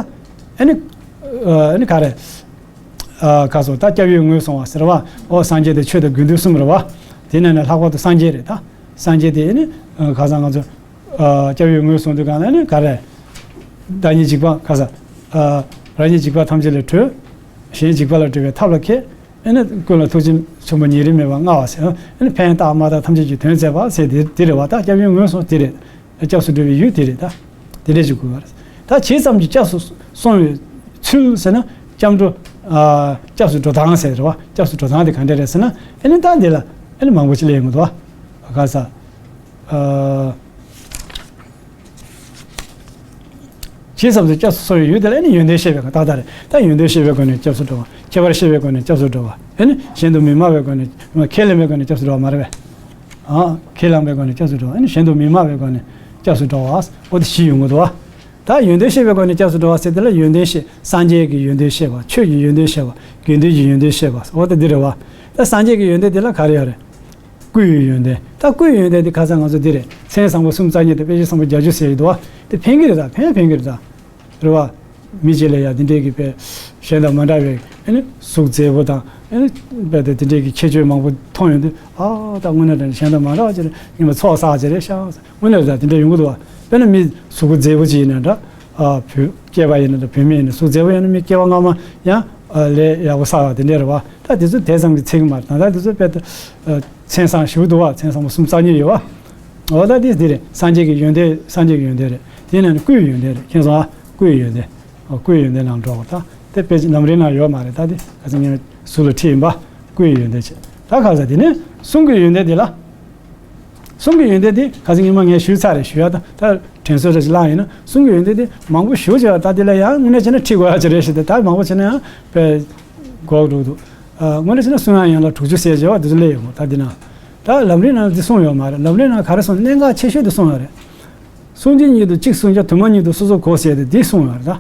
ཨེ་ནི། ཨ་ནི་ག་རེ། ཨ་ག་སོ་ད་སྐྱབས་ཡུལ་ངོས་བཟུང་བ་ཟེར་བ། འོ་སངས་རྒྱས་དེ་ཆོས་དང་དགེ་འདུན་གསུམ་རེད་བ། དེ་ནས་ནི་ལྷག་པར་དུ་སངས་རྒྱས་རེད་ད། སངས་རྒྱས་དེ་ཨེ་ནི། ཨ་ག་ས་ང་ཚོ། ཨ་སྐྱབས་ཡུལ་ངོས་བཟུང་དུས་གང་ལ་ནི་ག་རེ། བདག་ཉིད་འཇིགས་པ་ག་ས། ཨ་རང་ཉིད་འཇིགས་པ་ཐམས་ཅད་ལས་གྲོལ། གཞན་འཇིགས་པ་ལས་སྒྲོལ་བའི་ཐབས་ལ་མཁས། ཨེ་ནི་ཀུན་ལ་ཐུགས་རྗེ་ཆེན་པོ་ཉེ་རིང་མེད་པར་མངའ་བ་ཟེར། ཨེ་ནི་ཕན་བཏགས་མ་བཏགས་ཐམས་ཅད་ཀྱི་དོན་མཛད་པ་ཟེར་དེ་དེ་རེད་བ། ད་སྐྱབས་ཡུལ་ངོས་བཟུང་དེ་རེད། སྐྱབས་སུ་འགྲོ་བའི་ཡུལ་དེ་རེད་ད། དེ་འདྲས་ཞིག་དགོས་པ་རེད། ད་ཇི་ཙམ་གྱིས་སྐྱབས་སུ་སོང་བའི་ཚུལ་ཟེར་ན་སྐྱབས་འགྲོ། ཨ་སྐྱབས་སུ་འགྲོ་སྟངས་ཟེར་རེད་བ། སྐྱབས་སུ་འགྲོ་སྟངས་དེ་ག་འདྲས་རེད་ཟེར་ན་ཨེ་ནི་ད་འདི་ལ་ཨེ་ནི་མང་པོ་ཅིག་སླེབས་ཡོང་གི་འདུག་བ། ག་ས། ཨ། ཇི་ཙམ་དུ་སྐྱབས་སུ་སོང་བའི་ཡུལ་དེ་ལ་ཨེ་ནི་ཡོན་ཏན་ཤེས་པའི་སྒོ་ནས་ཏག་ཏག་རེད། ད་ཡོན་ཏན་ཤེས་པའི་སྒོ་ནས་སྐྱབས་སུ་འགྲོ་བ། ཁྱད་པར་ཤེས་པའི་སྒོ་ནས་སྐྱབས་སུ་འགྲོ་བ། ཨེ་ནི་གཞན་དུ་མི་སྨྲ་བའི་སྒོ་ནས་ཁས་ལེན་པའི་སྒོ་ནས་སྐྱབས་སུ་འགྲོ་བ་མ་རེད་པས། ཨ་ཁས་བླངས་པའི་སྒོ་ནས་སྐྱབས་སུ་འགྲོ་བ། ཨེ་ནི་གཞན་དུ་མི་སྨྲ་བའི་སྒོ་ནས་སྐྱབས་སུ་འགྲོ་བ། འོ་དེ་བཞི་ཡོང་གི་འདུག་བ། ད་ཡོན་ཏན་ཤེས་པའི་སྒོ་ནས་སྐྱབས་སུ་འགྲོ་བ་ཟེར་དེ་ལ་ཡོན་ཏན་ཤེས། སངས་རྒྱས་ཀྱི་ཡོན་ཏན་ཤེས་པ། ཆོས་ཀྱི་ཡོན་ཏན་ཤེས་པ། དགེ་འདུན་གྱི་ཡོན་ཏན་ཤེས་པ། འོ་དེ་འདི་རེད་བ། ད་སངས་རྒྱས་ཀྱི་ཡོན་ཏན་དེ་ལ་ག་རེ་ཡོད་རེད། སྐུ་ཡི་ཡོན་ཏན། ད་སྐུ་ཡི་ཡོན་ཏན་དེ་ཁ་སང་ང་ཚོ་འདི་རེད། མཚན་བཟང་པོ་སུམ་རྩ་གཉིས་དང་དཔེ་བྱད་བཟང་པོ་བརྒྱད་ཅུ་ཟེར་གྱི་འདུག་བ། དེ་ཕན་གྱི་རེད་ད། ཕན་ཕན་གྱི་རེད་ད། རེད་བ། མི་གཅིག་ལ་ཡ་འདི་འདྲའི་གི་དཔེ་གཞན་དང་མ་འདྲ་བའི་ཨེ་ནི་གཟུགས་མཛེས་པོ་དང་ཨེ་ནི་དཔེ་དེ་འདི་འདྲའི་གི་ཁྱད་ཆོས་མང་པོ་མཐོང་ཡོང་དུས་ཨ་ད་དངོས་གནས་དྲང་གཞན་དང་མ་འདྲ་བ་ཅིག་རེད། ཉི་མ་ཚོགས་བསགས་ཅིག་རེད་ཤག་དངོས་གནས་རེད་ད། དེ་འདྲ་ཡོང་གི་འདུག་བ། དཔེར་ན་མི་གཟུགས་པོ་མཛེས་པོ་ཅིག་ཡིན་ན་འདྲ། ཨ་བོད་སྐྱེས་པ་ཡིན་ན་འདྲ་བུད་མེད་ཡིན་ན་གཟུགས་མཛེས་པོ་ཡིན་ན་མི་སྐྱེ་བ་སྔ་མ་ཡང་ཨ་ལས་ཡག་པོ་བསགས་པ་དེ་འདྲ་རེད་བ། ད་དེ་ཚོ་དེ་ཙམ་གྱིས་ཚད་ཀྱི་མ་རེད། ད་ལྟ་དེ་ཚོ་དཔེ་ད་ཨ་མཚན་བཟང་ཞེ་པོ་འདུག་བ། མཚན་བཟང་པོ་སུམ་རྩ་གཉིས་ཡོད་བ། འོ་ད་དེ་འདི་རེད། སངས་རྒྱས་ཀྱི་ཡོན་ཏན། སངས་རྒྱས་ཀྱི་ཡོན་ཏན་རེད། དེ་ནས་ནི་སྐུའི་ཡོན་ཏན་རེད། མཁྱེན་སོང་ཨ། སྐུའི་ཡོན་ཏན། ཨོ་སྐུའི་ཡོན་ཏན་ནང་འགྲོ་བ་ད། དེ་དཔེ་ལམ་རིམ་ནང་ཡོད་མ་རེད། ད་དེ་ཁ་སང་ངས་ཟུར་ལ་ཁྲིད་ཡིན་པ། སྐུའི་ཡོན་ཏན་བྱས། ད་ཁ་སང་དེ་ནས་གསུང་གི་ཡོན་ཏན་དེ་ལ། གསུང་གི་ཡོན་ཏན་དེ་ཁ་སང་ཉི་མ་ངས་ཞུས་ཚར་རེད། ཞུ་ཡ་ད་ད་དྲན་གསོ་འདྲ་ཞིག་བླངས་ཡིན་ན་གསུང་གི་ཡོན་ཏན་དེ་མང་པོ་ཞེ་པོ་ཅིག་ཡོད། ད་དེ་ལ་ཡང་དངོས་གནས་བྱས་ན་ཁྲིད་དགོས་ཡ་ཅིག་རེད་ཞེས་ཏེ། ད་མང་པོ་བྱས་ན་ཡང་དཔེ་འགོག་འགྲོ་གི་འདུག་ཨ་དངོས་གནས་བྱས་ན་གསུང་ཡ་ཡན་ལག་དྲུག་ཅུ་ཟེར་བྱས་པ་དེ་ཚོ་སླེབས་ཡོང་གི། ད་འདི་ན་ད་ལམ་རིམ་ནང་ལ་འདི་གསུངས་ཡོད་མ་རེད། ལམ་རིམ་ནང་ག་རེ་གསུངས། གནད་འགག་ཆེ་ཤོས་དེ་གསུངས་ཡོད་རེད། གསུང་སྤྱི་ཉིད་དུ་གཅིག་གསུང་བྱ། དུ་མ་ཉིད་དུ་སོ་སོར་གོ་ཟེར་ཏེ་འདི་གསུངས་ཡོད་རེད་ད།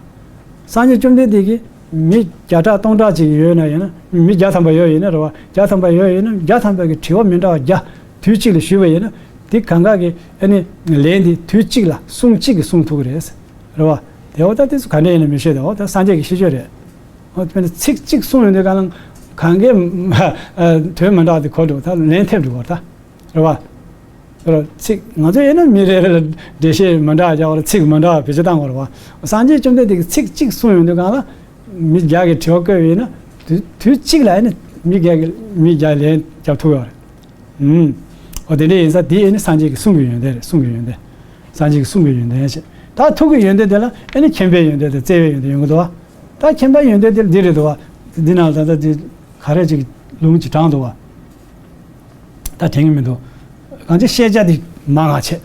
སངས་རྒྱས་བཅོམ་ལྡན་འདས་ཀྱིས་མི་བརྒྱ་ཕྲག་སྟོང་ཕྲག་ཅིག་ཡོད་ན་ཡིན་ན། མི་བརྒྱ་ཐམ་པ་ཡོད་ཡིན་ན་རེད་བ། བརྒྱ་ཐམ་པ་ཡོད་ཡིན་ན་བརྒྱ་ཐམ་པ་གི་དྲི་བ་མི་འདྲ་བ་བརྒྱ་དུས་གཅིག་ལ་ཞུས་པ་ཡིན་ན། དེ་གང་ག་གི་ཨ་ནི་ལན་དེ་དུས་གཅིག་ལ་གསུང་གཅིག་གིས་གསུང་ཐུབ་ཀྱི་རེད། རེད་བ། དེ་འོ་ད་དེ་ཚོ་ག་འདྲ་ཡིན་ན་མི་ཤེས་ད། འོ་ད་སངས་རྒྱས་ཀྱི་ཤེས་བྱ་རེད། འོ་དཔེར་ན་ཚིག་གཅིག་གསུངས་ཡོང་དུས་གང་ལ་གང་གའི་དོན་མི་འདྲ་བ་དེ་གོ་འགྲོ། ད་ལན་ཐེབས་འགྲོ་བ་ད། རེད་བ། རེད། ཚིག་ང་ཚོ་ཡིན་ན་མི་རེ་རེ་ལ་འགྲེལ་བཤད་མི་འདྲ་བ་རྒྱག་པ་རེད། ཚིག་མི་འདྲ་བ་བེད་སྤྱོད་བཏང་བ་རེད་བ། སངས་རྒྱས་བཅོམ་ལྡན་འདས་ཀྱིས་ཚིག་གཅིག་གསུངས་ཡོང་དུས་གང་ལ་མི་བརྒྱ་གིས་དྲི་བ་བཀོད་པ་ཡིན་ན་དུས་དུས་གཅིག་ལ་ཨ་ནི་མི་བརྒྱ་གིས་མི་བརྒྱ་ལན་རྒྱབ་ཐུབ་ཡོད་རེད། ཨུམ། འོ་དེ་འདྲ་ཡིན་ཙང་དེ་ཨ་ནི་སངས་རྒྱས་ཀྱི་གསུང་གི་ཡོན་ཏན་རེད། གསུང་གི་ཡོན་ཏན། སངས་རྒྱས་ཀྱི་གསུང་གི་ཡོན་ཏན་ཞེས། ད་ཐུགས་ཀྱི་ཡོན་ཏན་དེ་ལ་ཨ་ནི་མཁྱེན་པའི་ཡོན་ཏན་དང་བརྩེ་བའི་ཡོན་ཏན་ཡོང་གི་འདུག་བ། ད་མཁྱེན་པའི་ཡོན་ཏན་དེ་འདི་རེད་འདུག་བ། འདི་ནང་ལ་ད་ལྟ་འདི་ག་རེ་ཅིག་ལུང་ཅིག་དྲངས་འདུག་བ། ད་དྲན་གྱི་མི་འདུག་གང་ཅི་ཤེས་བྱ་འདི་མང་ང་བྱས།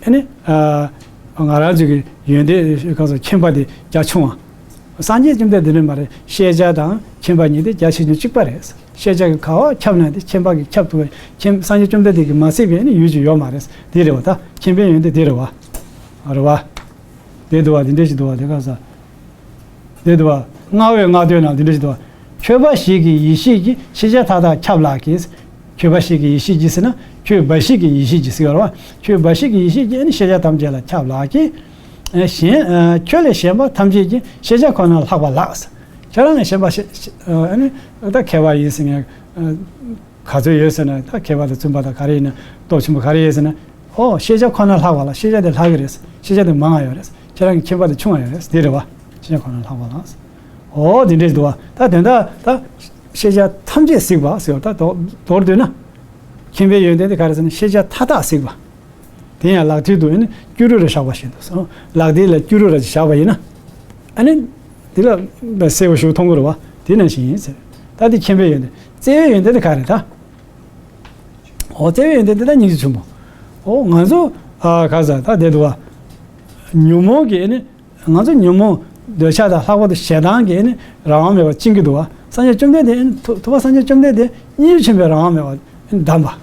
ཨ་ནི་ཨ་ང་རང་ཚོ་གི་ཡོན་ཏན་གང་ཟེར་མཁྱེན་པ་འདི་རྒྱ་ཆུང་བ། སངས་རྒྱས་བཅོམ་ལྡན་འདས་འདི་ནི་མ་རེད། ཤེས་བྱ་དང་ མཁྱེན་པ་ཉིད་དེ་རྒྱ་ཆེ་ཆུང་གཅིག་པ་རེད། ཤེས་བྱ་གི་ག་བ་ཁྱབ་ན་དེ་མཁྱེན་པ་གིས་ཁྱབ་ཐུབ་པ། མཁྱེན་སངས་རྒྱས་བཅོམ་ལྡན་འདས་ཀྱིས་མ་གཟིགས་པའི་ནི་ཡུལ་ཅིག་ཡོད་མ་རེད། དེ་རེད་བ། ད་མཁྱེན་པའི་ཡོན་ཏན་དེ་རེད་བ། རེད་བ། དེ་འདུག་བ། དེ་འདྲ་ཞིག་འདུག་བ། དེ་ག་ས། དེ་འདུག་བ། རྔ་བོའི་རྔ་སྟོད་ན་དེ་འདྲ་ཞིག་འདུག་བ། མཁྱེན་པ་ཞིག་གི་ཡེ་ཤེས་ཀྱིས་ཤེས་བྱ་མཐའ་དག་ཁྱབ་ལགས་ཀྱིས། མཁྱེན་པ་ཞིག་གི་ཡེ་ཤེས་ཀྱིས་ཟེར་ན། མཁྱེན་པ་ཞིག་གི་ཡེ་ཤེས་ཀྱིས་ཟེར་བ་རེད་བ། མཁྱེན་པ་ཞིག་གི་ཡེ་ཤེས་ཀྱིས་ནི་ཤེས་བྱ་ཐམས་ཅད་ལ་ཁྱབ་ལགས་ཀྱིས། གཞན་ཁྱོད་ལས་གཞན་པ་ཐམས་ཅད་ཀྱི་ཤེས་བྱ་ཁོ་ན་ལྷག་པ་ལགས། ཁྱེད་རང་ལས་གཞན་པ་ཤེས་ཤེས་ཨ་ནི་ད་མཁས་པ་ཡིན་ཟེར་ནས་ག་ཚོད་ཡོད་ཟེར་ན། ད་མཁས་པ་དང་བཙུན་པ་དང་ག་རེ་ཡིན་ན། སྟོབས་ཆེན་པོ་ག་རེ་ཡོད་ཟེར་ན། ཨོ་ཤེས་བྱ་ཁོ་ན་ལྷག་པ་ལ། ཤེས་བྱ་དེ་ལྷག་གི་རེད། ཤེས་བྱ་དེ་མང་ང་ཡོད་རེད། ཁྱེད་རང་གི་མཁྱེན་པ་དེ་ཆུང་ང་ཡོད་རེད། དེ་རེད་བ། ཤེས་བྱ་ཁོ་ན་ལྷག་པ་ལ། ཨོ་དེ་འདྲས་འདུག་བ། ད་དོན་དག་ད་ཤེས་བྱ་ཐམས་ཅད་གཟིགས་པ་ཟེར་བ། ད་མདོར་བསྡུས་ན། མཁྱེན་པའི་ཡོན་ཏན་དེ་ག་རེ་ཟེར་ན། ཤེས་བྱ་མཐའ་དག་གཟིགས་པ། དེ་ཡང་ལག་མཐིལ་དུ་ཨ་ནི་སྐྱུ་རུ་ར་བཞག་པ་བཞིན་དུ་སོང་། ལག་མཐིལ་ལ་སྐྱུ་རུ་ར་ཅིག་བཞག་པ་ཡིན་ན། ཨ་ནི་དེ་ལ་གསལ་པོ་ཞིག་མཐོང་གི་རེད་བ། དེ་ནང་བཞིན་ཡིན་ཟེར། ད་དེ་མཁྱེན་པའི་ཡོན་ཏན། བརྩེ་བའི་ཡོན་ཏན་དེ་ག་རེད་ད། ཨོ་བརྩེ་བའི་ཡོན་ཏན་དེ་ད་སྙིང་རྗེ་ཆེན་པོ། ཨོ་ང་ཚོ་ཨ་ག་ཟེར་ད་བསྡད་འདུག་བ། ཉོན་མོངས་ཀྱི་ཨ་ནི། ང་ཚོ་ཉོན་མོངས་འདོད་ཆགས་དང་ལྷག་པར་དུ་ཞེ་སྡང་གིས་ཨ་ནི་རང་དབང་མེད་པར་བཅིངས་ཀྱི་འདུག་བ། སངས་རྒྱས་བཅོམ་ལྡན་འདས་ཨ་ནི་ཐུ་ཐུབ་པ་སངས་རྒྱས་བཅོམ་ལྡན་འདས་སྙིང་རྗེ་ཆེན་པོས་རང་དབང་མེད་པར་བསྡམས་པ།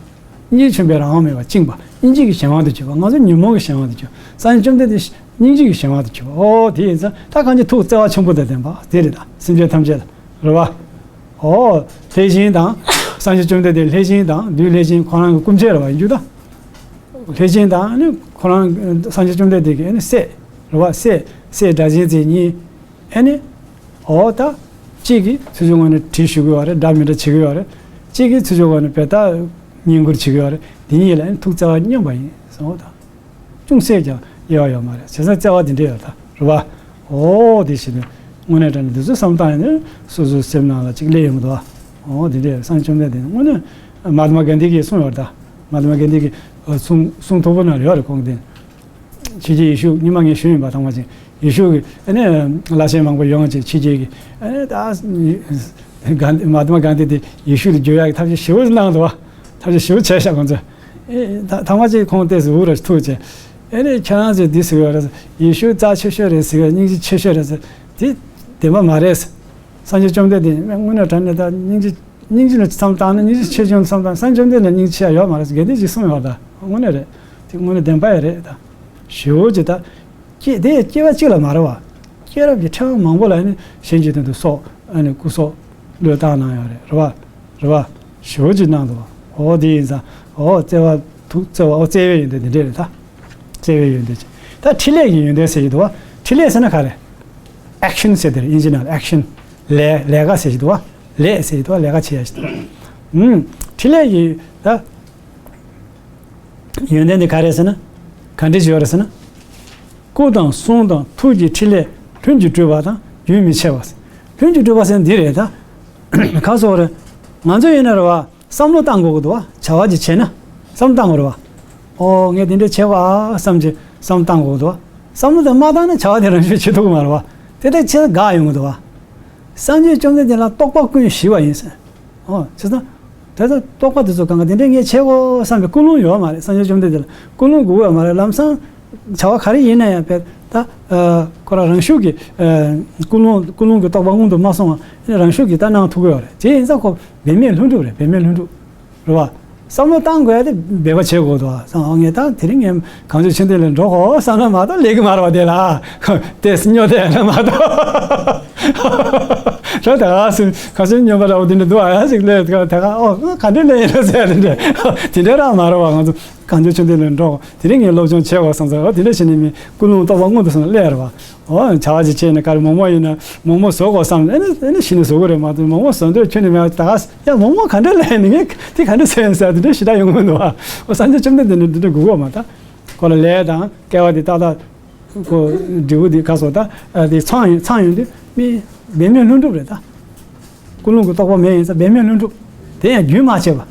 སྙིང་རྗེ་ཆེན་པོས་རང་དབང་མེད་པར་བཅིངས་པ། སྙིང་རྗེ་གི་གཞན་དབང་དུ་གྱུར་པ། ང་ཚོ་ཉོན་མོངས་ཀྱི་གཞན་དབང་དུ་གྱུར། སངས་རྒྱས་བཅོམ་ལྡན་འདས་སྙིང་རྗེ་གི་གཞན་དབང་དུ་གྱུར་པ། ཨོ་དེ་ཡིན་ཙང་ད་གང་ཅི་ཐུགས་བརྩེ་བ་ཆེན་པོ་དང་ལྡན་པ་དེ་རེད། ད་སེམས་ཅན་ཐམས་ཅད་ལ་རེད་བ། ཨོ་ལྷས་བྱིན་དང་། སངས་རྒྱས་བཅོམ་ལྡན་འདས་ལྷས་བྱིན་དང་བདུད་ལྷས་བྱིན་ཁོ་རང་གི་སྐུ་མཆེད་རེད་བ། ཡིན་རྒྱུ་ད། ལྷས་བྱིན་དང་ནི་ཁོ་རང་སངས་རྒྱས་བཅོམ་ལྡན་འདས་ཀྱི་ནི་སྲས་རེད་བ། སྲས་སྲས་སྒྲ་གཅན་འཛིན་གཉིས། ཨ་ནི་ཨོ་ད་གཅིག་གིས་ཚུར་ཕྱོགས་ངོས་ནས་དྲི་ཞུ་གི་ཡོད་རེད། འདྲ་མི་འདྲ་བྱེད་ཀྱི་ཡོད་རེད། གཅིག་གིས་ཚུར་ཕྱོགས་ངོས་ནས་བེ་ད་བསྙེན་བཀུར་བྱེད་ཀྱི་ཡོད་རེད། འདི་གཉིས་ལ་ནི་ཐུགས་བརྩེ་བ་སྙོམས་པ་ཡིན་གསུངས་པ་དང་། ཅུང་ཟད་ཀྱང་དབྱེ་བ་ཡོད་མ་རེད། བྱས་ཙང་བརྩེ་བ་འདི་འདྲ་ཡོད་ད་རེད་བ། ཨོ་དེ་བཞིན་དུ་དངོས་གནས་དྲང་གནས་འདི་ཚོ་བསམ་བཏང་ཡིན་ན་སོ་སོའི་སེམས་ནང་ལ་གཅིག་སླེབས་ཡོང་གི་འདུག་བ། ཨོ་དེ་འདྲ་སངས་རྒྱས་བཅོམ་ལྡན་འདས་དངོས་གནས་མ་ཧཱ་ཏ་མ་གན་དྷི་གིས་གསུངས་ཡོད་རེད་ད། མ་ཧཱ་ཏ་མ་གན་དྷི་གི་གསུང་གསུང་ཐོག་པོ་ནང་ཡོད་རེད། ཁོང་གིས་དེ་ཕྱི་རྒྱལ་ཡེ་ཤུ་སྔོན་མ་ངས་ཞུས་ཡིན་པ། ཐང་མ་ཅིག་ཡེ་ཤུ་གི་ཨ་ནི་བླ་ཆེན་མང་པོ་ཡོང་ཅིག་ཕྱི་རྒྱལ་གི་ཨ་ནི་ད་གན་མ་ཧཱ་ཏ་མ་གན་དྷི་དེ་ཡེ་ཤུ་ལ་བསྒྱུར་ཡག་གི་ཐབས་ཤེས་ཞེ་པོ་གནང་འདུག་བ། ཐབས་ཤེས་ཞེ་པོ་བྱས་ཤག་ཁོང་ཚོས། ཨེ་ད་ཐང་མ་ཅིག་ཁོང་ཏོག་ཙམ་འུར་ར་ཐུག་བྱས། ཨེ་རེད། ཁྱེད་རང་ཚོས་འདི་ཟེར་གི་ཡོད་རེད། ཡེ་ཤུ་རྩ་ཆེ་ཤོས་རེད་ཟེར་གི་ཡོད། སྙིང་རྗེ་ཆེ་ཤོས་རེད་ཟེར། དེ་བདེན་པ་མ་རེད། སངས་རྒྱས་བཅོམ་ལྡན་འདས་དངོས་གནས་དྲང་གནས་ད་སྙིང་རྗེ་སྙིང་རྗེ་ལ་བསམ་བཏང་ན། སྙིང་རྗེ་ཆེ་ཆུང་ལ་བསམ་བཏང་ན། སངས་རྒྱས་བཅོམ་ལྡན་འདས་ལ་སྙིང་རྗེ་ཆེ་ཡ་ཡོད་མ་རེད་ཟེར་གི་འདི་ཅིག་གསུངས་ཡོད་རེད་ད། དངོས་གནས་རེད། དེ་དངོས་གནས་བདེན་པ་ཡང་རེད་ད། ཞེ་པོ་ཅིག་ད་སྐྱེ་དེ་སྐྱེ་བ་གཅིག་ལ་མ་རེད་བ། སྐྱེས་རབས་ཀྱི་ཕྲེང་བ་མང་པོ་ལ་ནི་གཞན་གྱི་དོན་དུ་སྲོག་ཨ་ནི་སྐུ་སྲོག་བློས་བཏང་གནང་ཡོད་རེད། རེད་བ། རེད་བ། ཞེ་པོ་ཅིག་གནང་འདུག་བ། ཨོ་དེ་ཡིན་ཙང་ཨོ་བརྩེ་བ་ཐུགས་བརྩེ་བ། ཨོ་བརྩེ་བའི་ཡོན་ཏན་དེ་འདྲས་རེད་ད། བརྩེ་བའི་ཡོན་ཏན་ཅིག་ད་འཕྲིན་ལས་ཀྱི་ཡོན་ཏན་ཟེར་གྱི་འདུག་བ། འཕྲིན་ལས་ཟེར་ན་ག་རེ། ཨེག་ཤན་ཟེར་དེ་རེད། དབྱིན་ཇི་ནང་ལ་ཨེག་ཤན། ལས་ལས་ཀ་ཟེར་གྱི་འདུག་བ། ལས་ཟེར་གྱི་འདུག་བ། ལས་ཀ་བྱེད་ཡ་ཞིག་འདུག་བ། ཨུམ། འཕྲིན་ལས་ཀྱི་ད་ཡོན་ཏན་དེ་ག་རེ་ཟེར་ན། ག་འདྲས་ཡོད་རེད་ཟེར་ན། སྐུ་དང་གསུང་དང་ཐུགས་ཀྱི་འཕྲིན་ལས་ལྷུན་གྱིས་གྲུབ་པ་དང་རྒྱུན་མི་ཆད་པ། ལྷུན་གྱིས་གྲུབ་པ་ཟེར་ན་འདི་རེད་ད། ག་སོགས་རེད། ང་ཚོ་ཡིན་ན་རེད་བ། བསམ་བློ་བཏང་དགོས་ཀྱི་འདུག་བ། བྱ་བ་ཅིག་བྱས་ན་བསམ་བློ་བཏང་དགོས་རེད་བ། ཨོ་ངས་འདི་འདྲ་བྱེད་བ་བསམ་གྱི་བསམ་བློ་བཏང་དགོས་ཀྱི་འདུག་བ། བསམ་བློ་དེ་མ་བཏང་ན་བྱ་བ་དེ་རང་བཞིན་བྱེད་ཐུབ་ཀྱི་མ་རེད་བ། དེ་ལྟར་བྱས་ན་འགག་ཡོང་གི་འདུག་བ། སངས་རྒྱས་བཅོམ་ལྡན་འདས་ལ་རྟོགས་པ་ཀུན་ཞི་བ་ཡིན་ཟེར། ཨོ་བྱས་ཙང་། དེ་ལྟར་རྟོགས་པ་དེ་ཚོ་གང་ག་དེ་འདྲས་ངས་བྱེད་དགོས་བསམ་པའི་ཀུན་སློང་ཡོད་མ་རེད། སངས་རྒྱས་བཅོམ་ལྡན་འདས་ལ་ཀུན་སློང་དགོས་ཡོད་མ་རེད། ལམ་སང་བྱ་བ་ག་རེ་ཡིན་ན་ཡང་དཔེ་ད་ཁོ་རང་རང་ཤུགས་ཀྱིས་ཀུན་སློང་ཀུན་སློང་གི་རྟོགས་པ་སྔོན་དུ་མ་སོང་བ་རང་ཤུགས་ཀྱིས་ད་གནང་ཐུབ་ཀྱི་ཡོད་རེད། དེ་ཡིན་ཙང་ཁོ་འབད་མེད་ལྷུན་གྲུབ་རེད། འབད་མེད་ལྷུན་གྲུབ་རེད་བ། བསམ་བློ་བཏང་དགོས་ཡ་དེ་འབད་པ་བྱེད་དགོས་འདུག་བ། སང་ཨ་ངས་ད་དེ་རིང་ངས་གངས་ལྗོངས་ཆོས་ལྡན་ལ་འགྲོ་དགོས་བསམ་ན་མ་གཏོགས་ལས་ཀྱི་མ་རེད་བ། དེ་ལ་ཏོག་ཙམ་སྨྱོ་བསྡད་ན་མ་གཏོགས། ད་ད་ག་སེམས་ག་སེམས་སྨྱོན་པ་འདྲ་བོ་དེ་འདྲ་འདུག་ཨ། ཡ་ཞིག་ལས་ད་ག་ཨོ་ག་འདྲ་ལས་ཡིན་ན་ཟེར་དེ་འདྲ་དེ་འདྲ་རང་མ་རེད་བ། ང་ཚོ་གངས་ལྗོངས་ཆོས་ལྡན་ལ་འགྲོ་དེ་རིང་ངས་སློབ་སྦྱོང་བྱེད་དགོས་བསམ་ཚར་བ། དེ་འདྲ་བྱས་ནས་མི་ཀུན་སློང་རྟོགས་པ་སྔོན་དུ་སོང་ན་སླེབས་རེད་བ། ཨོ་བྱ་བ་ཅིག་བྱས་ནས་ག་རེ་མོག་མོག་ཡིན་ན་མོག་མོག་བཟོ་དགོས་བསམ་ཨ་ནི་ཨ་ནི་གཞི་ནས་བཟོ་གི་རེད་མ་གཏོགས་མོག་མོག་བཟོ་འདོད་ཁྱོན་ནས་མེད་པ། ད་ག་ཡ་མོག་མོག་ག་འདྲ་ལས་ནི་ངས་དེ་ག་འདྲ་བཟོས་ཡིན་ཟེར་དེ་འདྲ་ཞེ་དྲག་ཡོང་གི་མི་འདུག་བ། ཨོ་སངས་རྒྱས་བཅོམ་ལྡན་འདས་ནི་འདི་འདྲ་དགོས་ཀྱི་ཡོད་མ་རེད། ད་ཁོ་ལ་ལས་དང་སྐལ་བ་དེ་ཏག་ཏག་ཁོ་འབྲས་བུ་དེ་ག་སོགས་ད་དེ་ཚང་ཡོང་ཚང་ཡོང་དུས་མི་འབད་མེད་ལྷུན་གྲུབ་རེད་ད། ཀུན་སློང་གི་རྟོགས་པ་མེད་ཡིན་ཙང་འབད་མེད་ལྷུན་གྲུབ། དེ་ཡང་རྒྱུན་མ་ཆད་པ་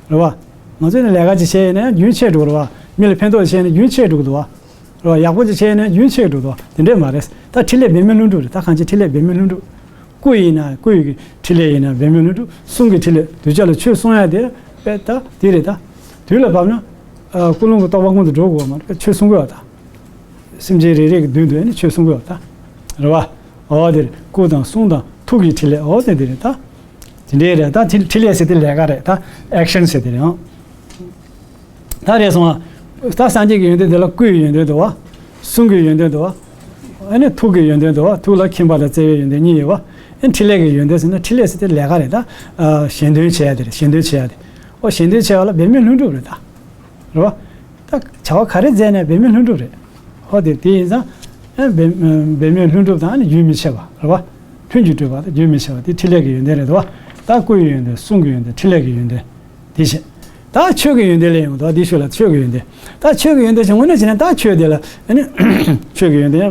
རེད་བ། ང་ཚོས་ནི་ལས་ཀ་ཅིག་བྱས་ཡིན་ན་ཡང་རྒྱུན་ཆད་འགྲོ་གི་རེད་བ། མི་ལ་ཕན་ཐོགས་ཅིག་བྱས་ཡིན་ན་རྒྱུན་ཆད་འགྲོ་གི་འདུག་བ། རེད་བ། ཡག་པོ་ཅིག་བྱས་ཡིན་ན་རྒྱུན་ཆད་འགྲོ་གི་འདུག་བ། དེ་འདྲས་མ་རེད། ད་འཕྲིན་ལས་འབད་མེད་ལྷུན་གྲུབ་རེད། ད་གང་ཅི་འཕྲིན་ལས་འབད་མེད་ལྷུན་གྲུབ། སྐུ་ཡིན་ན་སྐུ་ཡི་འཕྲིན་ལས་ཡིན་ན་འབད་མེད་ལྷུན་གྲུབ། གསུང་གི་འཕྲིན་ལས་གདུལ་བྱ་ལ་ཆོས་གསུང་ཡ་དེ་དཔེ་ད་དེ་རེད་ད། དུས་ལ་བབ་ན་ཀུན་སློང་གི་རྟོགས་པ་སྔོན་དུ་འགྲོ་དགོས་བ་མ་རེད། ཆོས་གསུང་དགོས་བ་ད། སེམས་ཅན་རེ་རེ་གི་མདུན་དུ་ཨ་ནི་ཆོས་གསུང་དགོས་བ་ད། རེད་བ། འོ་དེ་རེད། སྐུ་དང་གསུང་དང་ ཐུགས་ཀྱི་ཕྲིན་ལས། འོ་དེ་འདི་རེད་ད། དེ་འདྲའི་རེད་ད། ཕྲིན་ཕྲིན་ལས་ཟེར་དེ་ལས་ཀ་རེད་ད། ཨེག་ཤན་ཟེར་དེ་རེད་ཨང་། ད་རེད་སོང་ང་། ད་སངས་རྒྱས་ཀྱི་ཡོན་ཏན་དེ་ལ་སྐུའི་ཡོན་ཏན་འདུག་བ། གསུང་གི་ཡོན་ཏན་འདུག་བ། ཨ་ནི་ཐུགས་ཀྱི་ཡོན་ཏན་འདུག་བ། ཐུགས་ལ་མཁྱེན་པ་དང་བརྩེ་བའི་ཡོན་ཏན་གཉིས་ཡོད་བ། ཨ་ནི་ཕྲིན་ལས་ཀྱི་ཡོན་ཏན་ཟེར་ན་ཕྲིན་ལས་ཟེར་དེ་ལས་ཀ་རེད་ད། ཨ་ཞལ་འདོན་བྱེད་ཡ་དེ་རེད། ཞལ་འདོན་བྱེད་ཡ་དེ། ཨོ་ཞལ་འདོན་བྱེད་ཡ་ལ་འབད་མེད་ལྷུན་གྲུབ་རེད་ད། རེད་བ། ད་བྱ་བ་ག་རེ་མཛད་ནས་འབད་མེད་ལྷུན་གྲུབ་རེད། ཨོ་དེ་དེ་ཡིན་ཙང་། ཨ་འབད་འབད་མེད་ལྷུན་གྲུབ་དང་ཨ་ནི་རྒྱུན་མི་འཆད་པ་རེད་བ། ལྷུན་གྱིས་གྲུབ་པ་དང་རྒྱུན་མི་འཆད་པ་དེ་ཕྲིན་ལས་ཀྱི་ཡོན་ཏན་རེད་དོ། ད་སྐུའི་ཡོན་ཏན་གསུང་གི་ཡོན་ཏན་ཕྲིན་ལས་ཀྱི་ཡོན་ཏན། དེ་བྱས། ད་ཆོས་ཀྱི་ཡོན་ཏན་ལས་ཡོང་དོ་དེ་ཤོད་ལ་ཆོས་ཀྱི་ཡོན་ཏན། ད་ཆོས་ཀྱི་ཡོན་ཏན་བྱས་དངོས་གནས་བྱས་ན་ད་ཆོས་དེ་ལ་ཨ་ནི་ཆོས་ཀྱི་ཡོན་ཏན་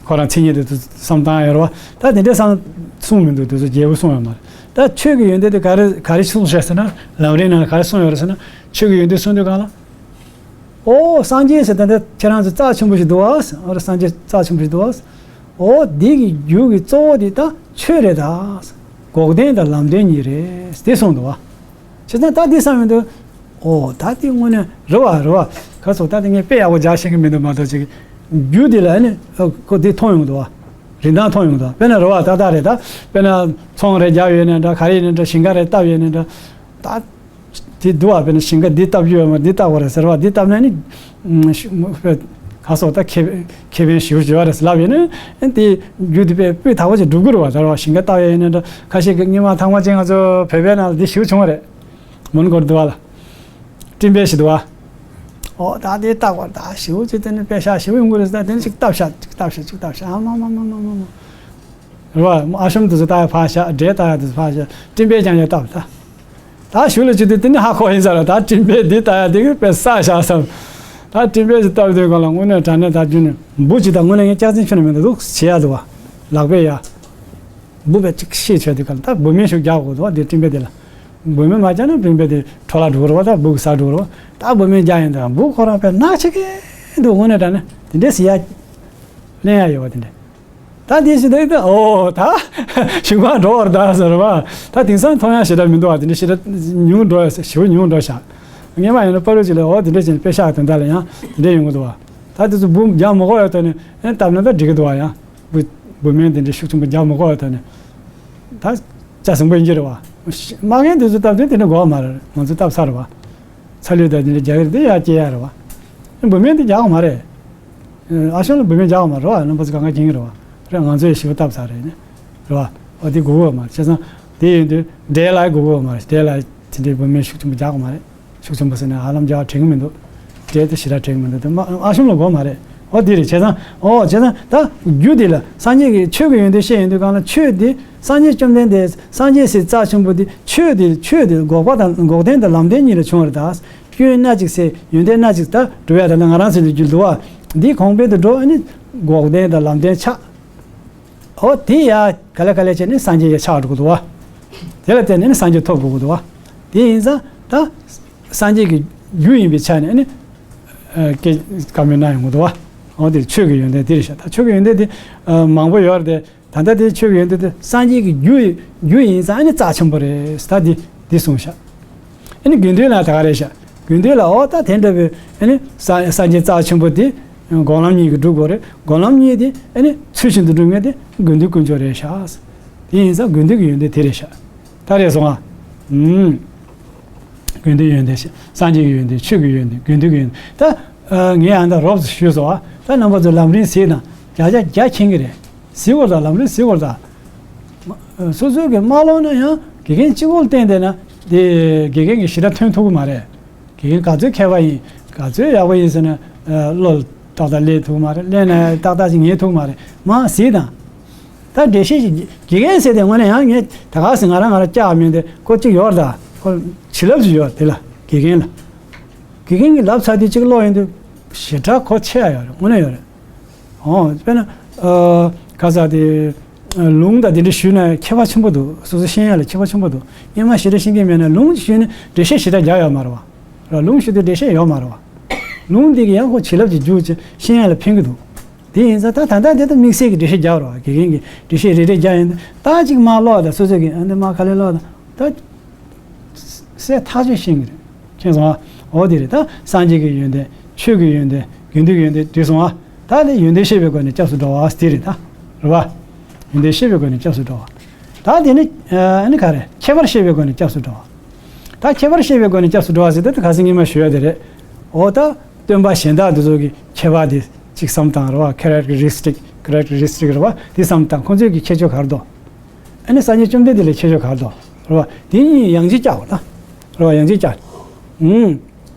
ཁོ་རང་མཚན་ཉིད་དེ་ཚོ་བསམ་བཏང་ཡོད་རེད་བ། ད་དེ་འདྲ་བསམ་གསུངས་མི་འདུག་དེ་ཚོ་རྒྱས་པོ་གསུངས་ཡོད་མ་རེད། ད་ཆོས་ཀྱི་ཡོན་ཏན་དེ་ག་རེ་ག་རེ་གསུངས་བཞག་ཟེར་ན་ལམ་རིམ་ནང་ལ་ག་རེ་གསུངས་ཡོད་རེད་ཟེར་ན་ཆོས་ཀྱི་ཡོན་ཏན་གསུངས་དུས་གང་ལ། ཨོ་སངས་རྒྱས་ཟེར་ད་འདི་ཁྱེད་རང་ཚོ་རྩ་ཆེན་པོ་ཞིག་འདུག་ཨ། ཨོ་སངས་རྒྱས་རྩ་ཆེན་པོ་ཞིག་འདུག་ཨ། ཨོ་འདི་གི་རྒྱུ་གི་གཙོ་བོ་དེ་ད་ཆོས་རེད་ད། འགོག་བདེན་དང་ལམ་བདེན་གཉིས་རེད་དེ་གསུངས་འདུག་ཨ། བྱས་ཙང་ད་འདི་བསམ་ཡོང་དུས། ཨོ་ད་འདི་དངོས་གནས་རེད་བ་རེད་བ། ཁ་སོ་ད་འདི་ངས་དཔེ་ཡག་པོ་རྒྱག་ཤེས་ཀྱི་མི་འདུག་མ་གཏོགས་ཅིག་རྒྱུ་འདི་ལ་ནི་ཁོ་འདི་མཐོང་ཡོང་འདུག་བ། རིན་ཐང་མཐོང་ཡོང་འདུག་དཔེར་ན་རེད་བ་ཏག་ཏག་རེད་ད། དཔེར་ན་ཚོང་རེ་རྒྱག་ཡོད་ནའི་འདྲ་ག་རེ་ཡིན་ནའི་འདྲ་ཞིང་ཁ་རེ་བཏབ་ཡོད་ནའི་འདྲ། ད། དེ་འདུག་བ་དཔེར་ན་ཞིང་ཁ་འདི་བཏབ་རྒྱུ་ཡོད་མ་འདི་བཏབ་དགོས་རེད་ཟེར་བ་འདི་བཏབ་ན་ནི། ཁ་སོ་ད་ཁེ་ཁེ་ཕན་ཞེ་པོ་ཅིག་ཡོད་རེད་ཟེར་ལབ་ཡོད་ན། དེ་རྒྱུ་དེ་དཔེ་སྤུས་དག་པོ་ཅིག་འགྲུབ་ཀྱི་རེད་བ་ཟེར་བ་ཞིང་ཁ་བཏབ་ཡོད་ཡིན་ན་འདྲ་ཁ་ཤས་ཀྱི་སྔོན་མ་ཐང་མ་ཅན་ང་ཚོ་བོད་པའི་ནང་ལ་འདི་ཞེ་པོ་བྱུང་བ་རེད། མོན་གྷོར་འདུག་བ་ལ། སྤྲིན་པའི་ཞིག་འདུག་བ། ཨོ་ད་དེ་བཏབ་དགོས་ད་ཞེ་པོ་ཅིག་དེ་ནི་དཔེ་ཤག་ཞེ་པོ་ཡོང་གི་རེད་ཟེར་ད་དེ་ནི་ཅིག་བཏབ་ཤག་ཅིག་བཏབ་ཤག་ཅིག་བཏབ་ཤག་ཨ་མ་མ་མ་མ་མ་མ། རེད་བ། ཨ་ཤོམ་དེ་ཚོ་ལྟ་ཡ་ཕར་བཞག་འབྲས་ལྟ་ཡ་དེ་ཚོ་ཕར་བཞག་སྤྲིན་པའི་རྐྱང་རྐྱང་བཏབ་ད། ད་ཞུ་ལ་ཅི་དུས་དེ་ནི་ཧ་གོ་ཡིན་ས་རེད་ད་སྤྲིན་པའི་འདི་ལྟ་ཡ་དེ་གི་དཔེ་བསགས་བཞག་བསམ། ད་སྤྲིན་པའི་ཅི་བཏབ་དུས་གང་ལ་དངོས་གནས་དྲང་གནས་ད་རྒྱུ་ནི་འབུ་ཅི་ད་དངོས་གནས་ངས་སྐྱག་རྫུན་ཁྱོན་ནས་མི་འདུག་འདུག་བྱེད་ཡ་འདུག་བ། ལག་པས་ཡ། འབུ་པའི་ཅིག་ཤེས་བྱས་དུས་གང་ལ་ད་འབུ་སྨན་ཞིག་རྒྱག་དགོས་འདུག་བ་དེ་སྤྲིན་པའི་དེ་ལ། འབུ་སྨན་མ་རྒྱག་ན་སྤྲིན་པའི་དེ་འཕྲོ་བརླག་འགྲོ་གི་རེད་བ་ད་འབུ་གི་ཟ་འགྲོ་གི་རེད་བ། ད་འབུ་སྨན་རྒྱག་ཡིན་ད་འབུ་ཁོ་རང་དཔེ་ནག་ཆེ་གི་འདུག་དངོས་གནས་དྲང་གནས་དེ་འདྲས་ཟེར་ཡ། ལེན་ཡ་ཡོད་བ་དེ་འདྲས། ད་དེ་ཞིག་ད་ཨོ་ད་ཞུགས་པ་འགྲོ་བར་གདའ་ཟེར་བ། ད་དེང་སང་མཐོང་ཡ་ཞེ་དྲག་མི་འདུག་བ་དེ་འདྲ་ཞེ་དྲག་ཉུང་འགྲོ་ཡ་ཞེ་པོ་ཉུང་འགྲོ་ཤག་སྔོན་མ་ཡིན་ན་པ་རུ་ཅིག་ལ་ཨོ་དེ་འདྲ་བྱས་ནས་དཔེ་ཤག་དོན་དག་ལ་ཡང་དེ་འདྲ་ཡོང་གི་འདུག་བ། ད་དེ་ཚོ་འབུ་རྒྱག་མི་དགོས་ཡ་ཐོག་ནས་ཨེ་བཏབ་ན་ད་འགྲིག་གི་འདུག་བ་ཡང་འབུ་འབུ་སྨན་དེ་འདྲ་ཤུགས་ཆེན་པོ་རྒྱག་མི་དགོས་ཡ་ཐོག་ནས་ད་ཅ་ཟིང་པོ་ཡིན་གྱི་རེད་བ། མ་རྒན་དེ་ཚོ་བཏབ་དུས་དེ་འདྲ་དགོས་མ་རེད་ང་ཚོ་བཏབ་ཚར་རེད་བ། ཚ་ལུད་ད་དེ་འདྲ་རྒྱག་གི་རེད་དེ་ཡ་སྐྱེ་ཡ་རེད་བ། འབུ་སྨན་དེ་རྒྱག་གི་མ་རེད། ཨ་ཤོང་ལ་འབུ་སྨན་རྒྱག་གི་མ་རེད་བ་རྣམ་པ་ཚོ་གང་ག་མཁྱེན་གྱི་རེད་བ། རེད་ང་ཚོས་ཞེ་པོ་བཏབ་ཚར་རེད་ནི། རེད་བ། འོ་དེ་དགོས་ཀྱི་མ་རེད་བྱས་ཙང་། དེ་ཡིན་དུས་འབྲས་ལ་དགོས་ཀྱི་མ་རེད་འབྲས་ལ་དེ་འདྲའི་འབུ་སྨན་ཤུགས་ཆེན་པོ་རྒྱག་གི་མ་རེད། ཤུགས་ཆེན་པོ་ཟེར་ནས་ཧ་ལམ་རྒྱག་དྲན་གྱི་མི་འདུག་འབྲས་དེ་ཞེ་དྲག་དྲན་གྱི་མི་འདུག་དེ་མ་ཨ་ཤོང་ལ་དགོས་མ་རེད། འོ་དེ་རེད་བྱས་ཙང་འོ་བྱས་ཙང་ད་རྒྱུ་དེ་ལ་སངས་རྒྱས་ཀྱི་ཆོས་ཀྱི་ཡོན་ཏན་བཤད་ཡོང་དུས་གང་ལ་ཆོས་དེ་སངས་རྒྱས་བཅོམ་ལྡན་འདས་སངས་རྒྱས་སའི་རྩ་ཆེན་པོ་དེ་ཆོས་དེ་ཆོས་དེ་འགོག་པ་དང་འགོག་བདེན་དང་ལམ་བདེན་གཉིས་ལ་བྱུང་བ་རེད་ད། སྐྱོན་སྣ་གཅིག་སེལ་ཡོན་ཏན་སྣ་གཅིག་ད་སྒྲུབ་ཡ་ད་ལྟ་ང་རང་ཚོ་ལ་རྒྱུ་འདུག་བ། འདི་གོང་འཕེལ་དུ་འགྲོ་ཨ་ནི་འགོག་བདེན་དང་ལམ་བདེན་ཆགས། འོ་དེ་ཡ་ག་ལེ་ག་ལེ་བྱས་ནས་སངས་རྒྱས་ཡ་ཆགས་འགྲོ་གི་འདུག་བ། དེ་ལ་བརྟེན་ནས་ནི་སངས་རྒྱས་ཐོབ་དགོས་ཀྱི་འདུག་བ། དེ་ཡིན་ཙང་ད་སངས་རྒྱས་ཀྱི་རྒྱུ་ཡིན་པའི་ཆ་ནས་ཨ་ནི་སྐྱེ་བཀའ་མོལ་གནང་ཡོང་གི་འདུག་བ། འོ་དེ་ཆོས་ཀྱི་ཡོན་ཏན་དེ་རེད་ཤག་ད་ཆོས་ཀྱི་ཡོན་ཏན་དེ་མང་པོ་ཡོད་རེད་དེ། ད་ལྟ་དེ་ཆོས་ཀྱི་ཡོན་ཏན་དེ་སངས་རྒྱས་ཀྱི་རྒྱུ་ཡི་རྒྱུ་ཡིན་ཙང་ཨ་ནི་རྩ་ཆེན་པོ་རེད་ད་འདི་འདི་གསུངས་ཤག་ཨ་ནི་དགེ་འདུན་ལ་ད་ག་རེད་ཤག་དགེ་འདུན་ལ་འོ་ད་དེ་འདྲ་བའི་ཨ་ནི་ས་སངས་རྒྱས་རྩ་ཆེན་པོ་དེ་སྒོམ་ལམ་གཉིས་ཀྱིས་སྒྲུབ་དགོས་རེད། སྒོམ་ལམ་གཉིས་དེ་ཨ་ནི་ཚུལ་བཞིན་དུ་སྒྲུབ་མཁན་དེ་དགེ་འདུན་དཀོན་མཆོག་རེད་ཤག་དེ་ཡིན་ཙང་དགེ་འདུན་གྱི་ཡོན་ཏན་དེ་རེད་ཤག་ད་རེད་སོང་ང་། ཨུམ། དགེ་འདུན་ཡོན་ཏན་ཞེས་སངས་རྒྱས་ཀྱི་ཡོན་ཏན་ཆོས་ཀྱི་ཡོན་ཏན་དགེ་འདུན་གྱི་ཡོན་ཏན་ད། ངས་ཨ་མདའ་རོབ་ཙམ་ཞུས་སོང་ཨ། ད་རྣམ་པ་ཚོ་ལམ་རིམ་གཟིགས་དང་བརྒྱ་ཆ་བརྒྱ་མཁྱེན་གྱི་རེད། གཟིགས་དགོས་ད་ལམ་རིམ་གཟིགས་དགོས་ད། སོ་སོའི་གི་མ་ལོག་ན་ཡང་དགེ་རྒན་གཅིག་པོ་ལ་བརྟེན་བསྡད་ན་དེ་དགེ་རྒན་གྱི་ཞེ་དྲག་ཐོན་ཐུབ་ཀྱི་མ་རེད། དགེ་རྒན་ག་ཚོད་མཁས་པ་ཡིན་ག་ཚོད་ཡག་པོ་ཡིན་ཟེར་ན་བློ་ལ་ཏག་ཏག་སླེབས་ཐུབ་ཀྱི་མ་རེད། སླེབས་ན་ཏག་ཏག་ཅིག་ངེས་ཐུབ་ཀྱི་མ་རེད། མ་གཟིགས་དང་། ད་འགྲེལ་བཤད་ཅིག་དགེ་རྒན་ཟེར་དེ་དངོས་གནས་ཡང་ངས་ད་ག་ཟེ་ང་རང་ང་རང་བཅག་མིན་དེ་ཁོ་གཅིག་ཡོད་རེད་ད། ཁོ་བྱིན་རླབས་ཅིག་ཡོད་དེ་ལ་དགེ་རྒན་ལ། དགེ་རྒན་གྱི་ལབ་ཚར་དུས་གཅིག་ཀློག་ཡོང་དུས་ཞེ་དྲག་གོ་ཆེ་ཡ་ཡོད་རེད་དངོས་གནས་ཡོད་རེད། ཨོ་དཔེར་ན་ཨ་ག་ས་དེ་ལུང་དང་དེ་འདྲ་ཞུས་ན་ཁྱད་པར་ཆེན་པོ་འདུག་སོ་སོ་ཤེས་ཡ་ལ་ཁྱད་པར་ཆེན་པོ་འདུག་སྔོན་མ་ཞེ་དྲག་ཤེས་ཀྱི་མེད་ན་ལུང་ཞུས་ན་འགྲེལ་བཤད་ཞེ་དྲག་རྒྱག་ཡོད་མ་རེད་བ། ར་ལུང་ཞུ་དུས་འགྲེལ་བཤད་ཡོད་མ་རེད་བ། ལུང་འདི་གི་ཡང་ཁོ་བྱིན་རླབས་ཀྱི་རྒྱུ་ཅིག་ཤེས་ཡ་ལ་ཕན་གྱི་འདུག་དེ་ཡིན་ཙང་ད་ད་ལྟ་དེ་ད་དམིགས་བསལ་གྱི་འགྲེལ་བཤད་རྒྱག་རོགས་དགེ་རྒན་གྱིས་འགྲེལ་བཤད་རེ་རེ་རྒྱག་ཡིན་ད་ཅིག་མ་ཀློག་དང་སོ་སོ་གིས་ཨ་འདི་མ་ག་ལེར་ཀློག་དང་ད་གསལ་ཐག་ཆོད་ཤེས་ཀྱི་རེད། མཁྱེན་སོང་ཨ། འོ་དེ་རེད་ད་སངས་རྒྱས་ཀྱི་ཡོན་ཏན་ཆོས་ཀྱི་ཡོན་ཏན་དགེ་འདུན་གྱི་ཡོན་ཏན་བསྡུས་སོང་ཨ། ད་དེ་ཡོན་ཏན་ཤེས་པའི་སྒོ་ནས་སྐྱབས་སུ་འགྲོ་བ་དེ་རེད་ད། རེད་བ། ཡོན་ཏན་ཤེས་པའི་སྒོ་ནས་སྐྱབས་སུ་འགྲོ་བ། ད་དེ་ནི་ཨ་ནི་ག་རེ་ཁྱད་པར་བཤད་པའི་སྒོ་ནས་སྐྱབས་སུ་འགྲོ་བ། ད་ཁྱད་པར་བཤད་པའི་སྒོ་ནས་སྐྱབས་སུ་འགྲོ་བ་ཟེར་དུས་ད་ག་ཟེར་ངས་མ་ཞུ་ཡ་དེ་རེད། འོ་ད་སྟོན་པ་གཞན་དག་དེ་ཚོ་གི་ཁྱད་པར་དེ་ཅིག་བསམ་བཏང་རེད་བ། ཁེ་རེག་ཊ་རི་སི་ཊིག་ཁེ་རེག་ཊ་རི་སི་ཊིག་རེད་བ། དེ་བསམ་བཏང་ཁོང་ཚོའི་གི་ཁྱད་ཆོས་ག་རེ་འདུག་ཨ་ནི་སངས་རྒྱས་བཅོམ་ལྡན་འདས་ལ་ཁྱད་ཆོས་ག་རེ་འདུག་རེད་བ། དེ་གཉིས་ཡང་ཅིག་བཀྱག་པ་ད་རེད་བ། ཡང་ཅིག་བཀྱག་ཨུམ།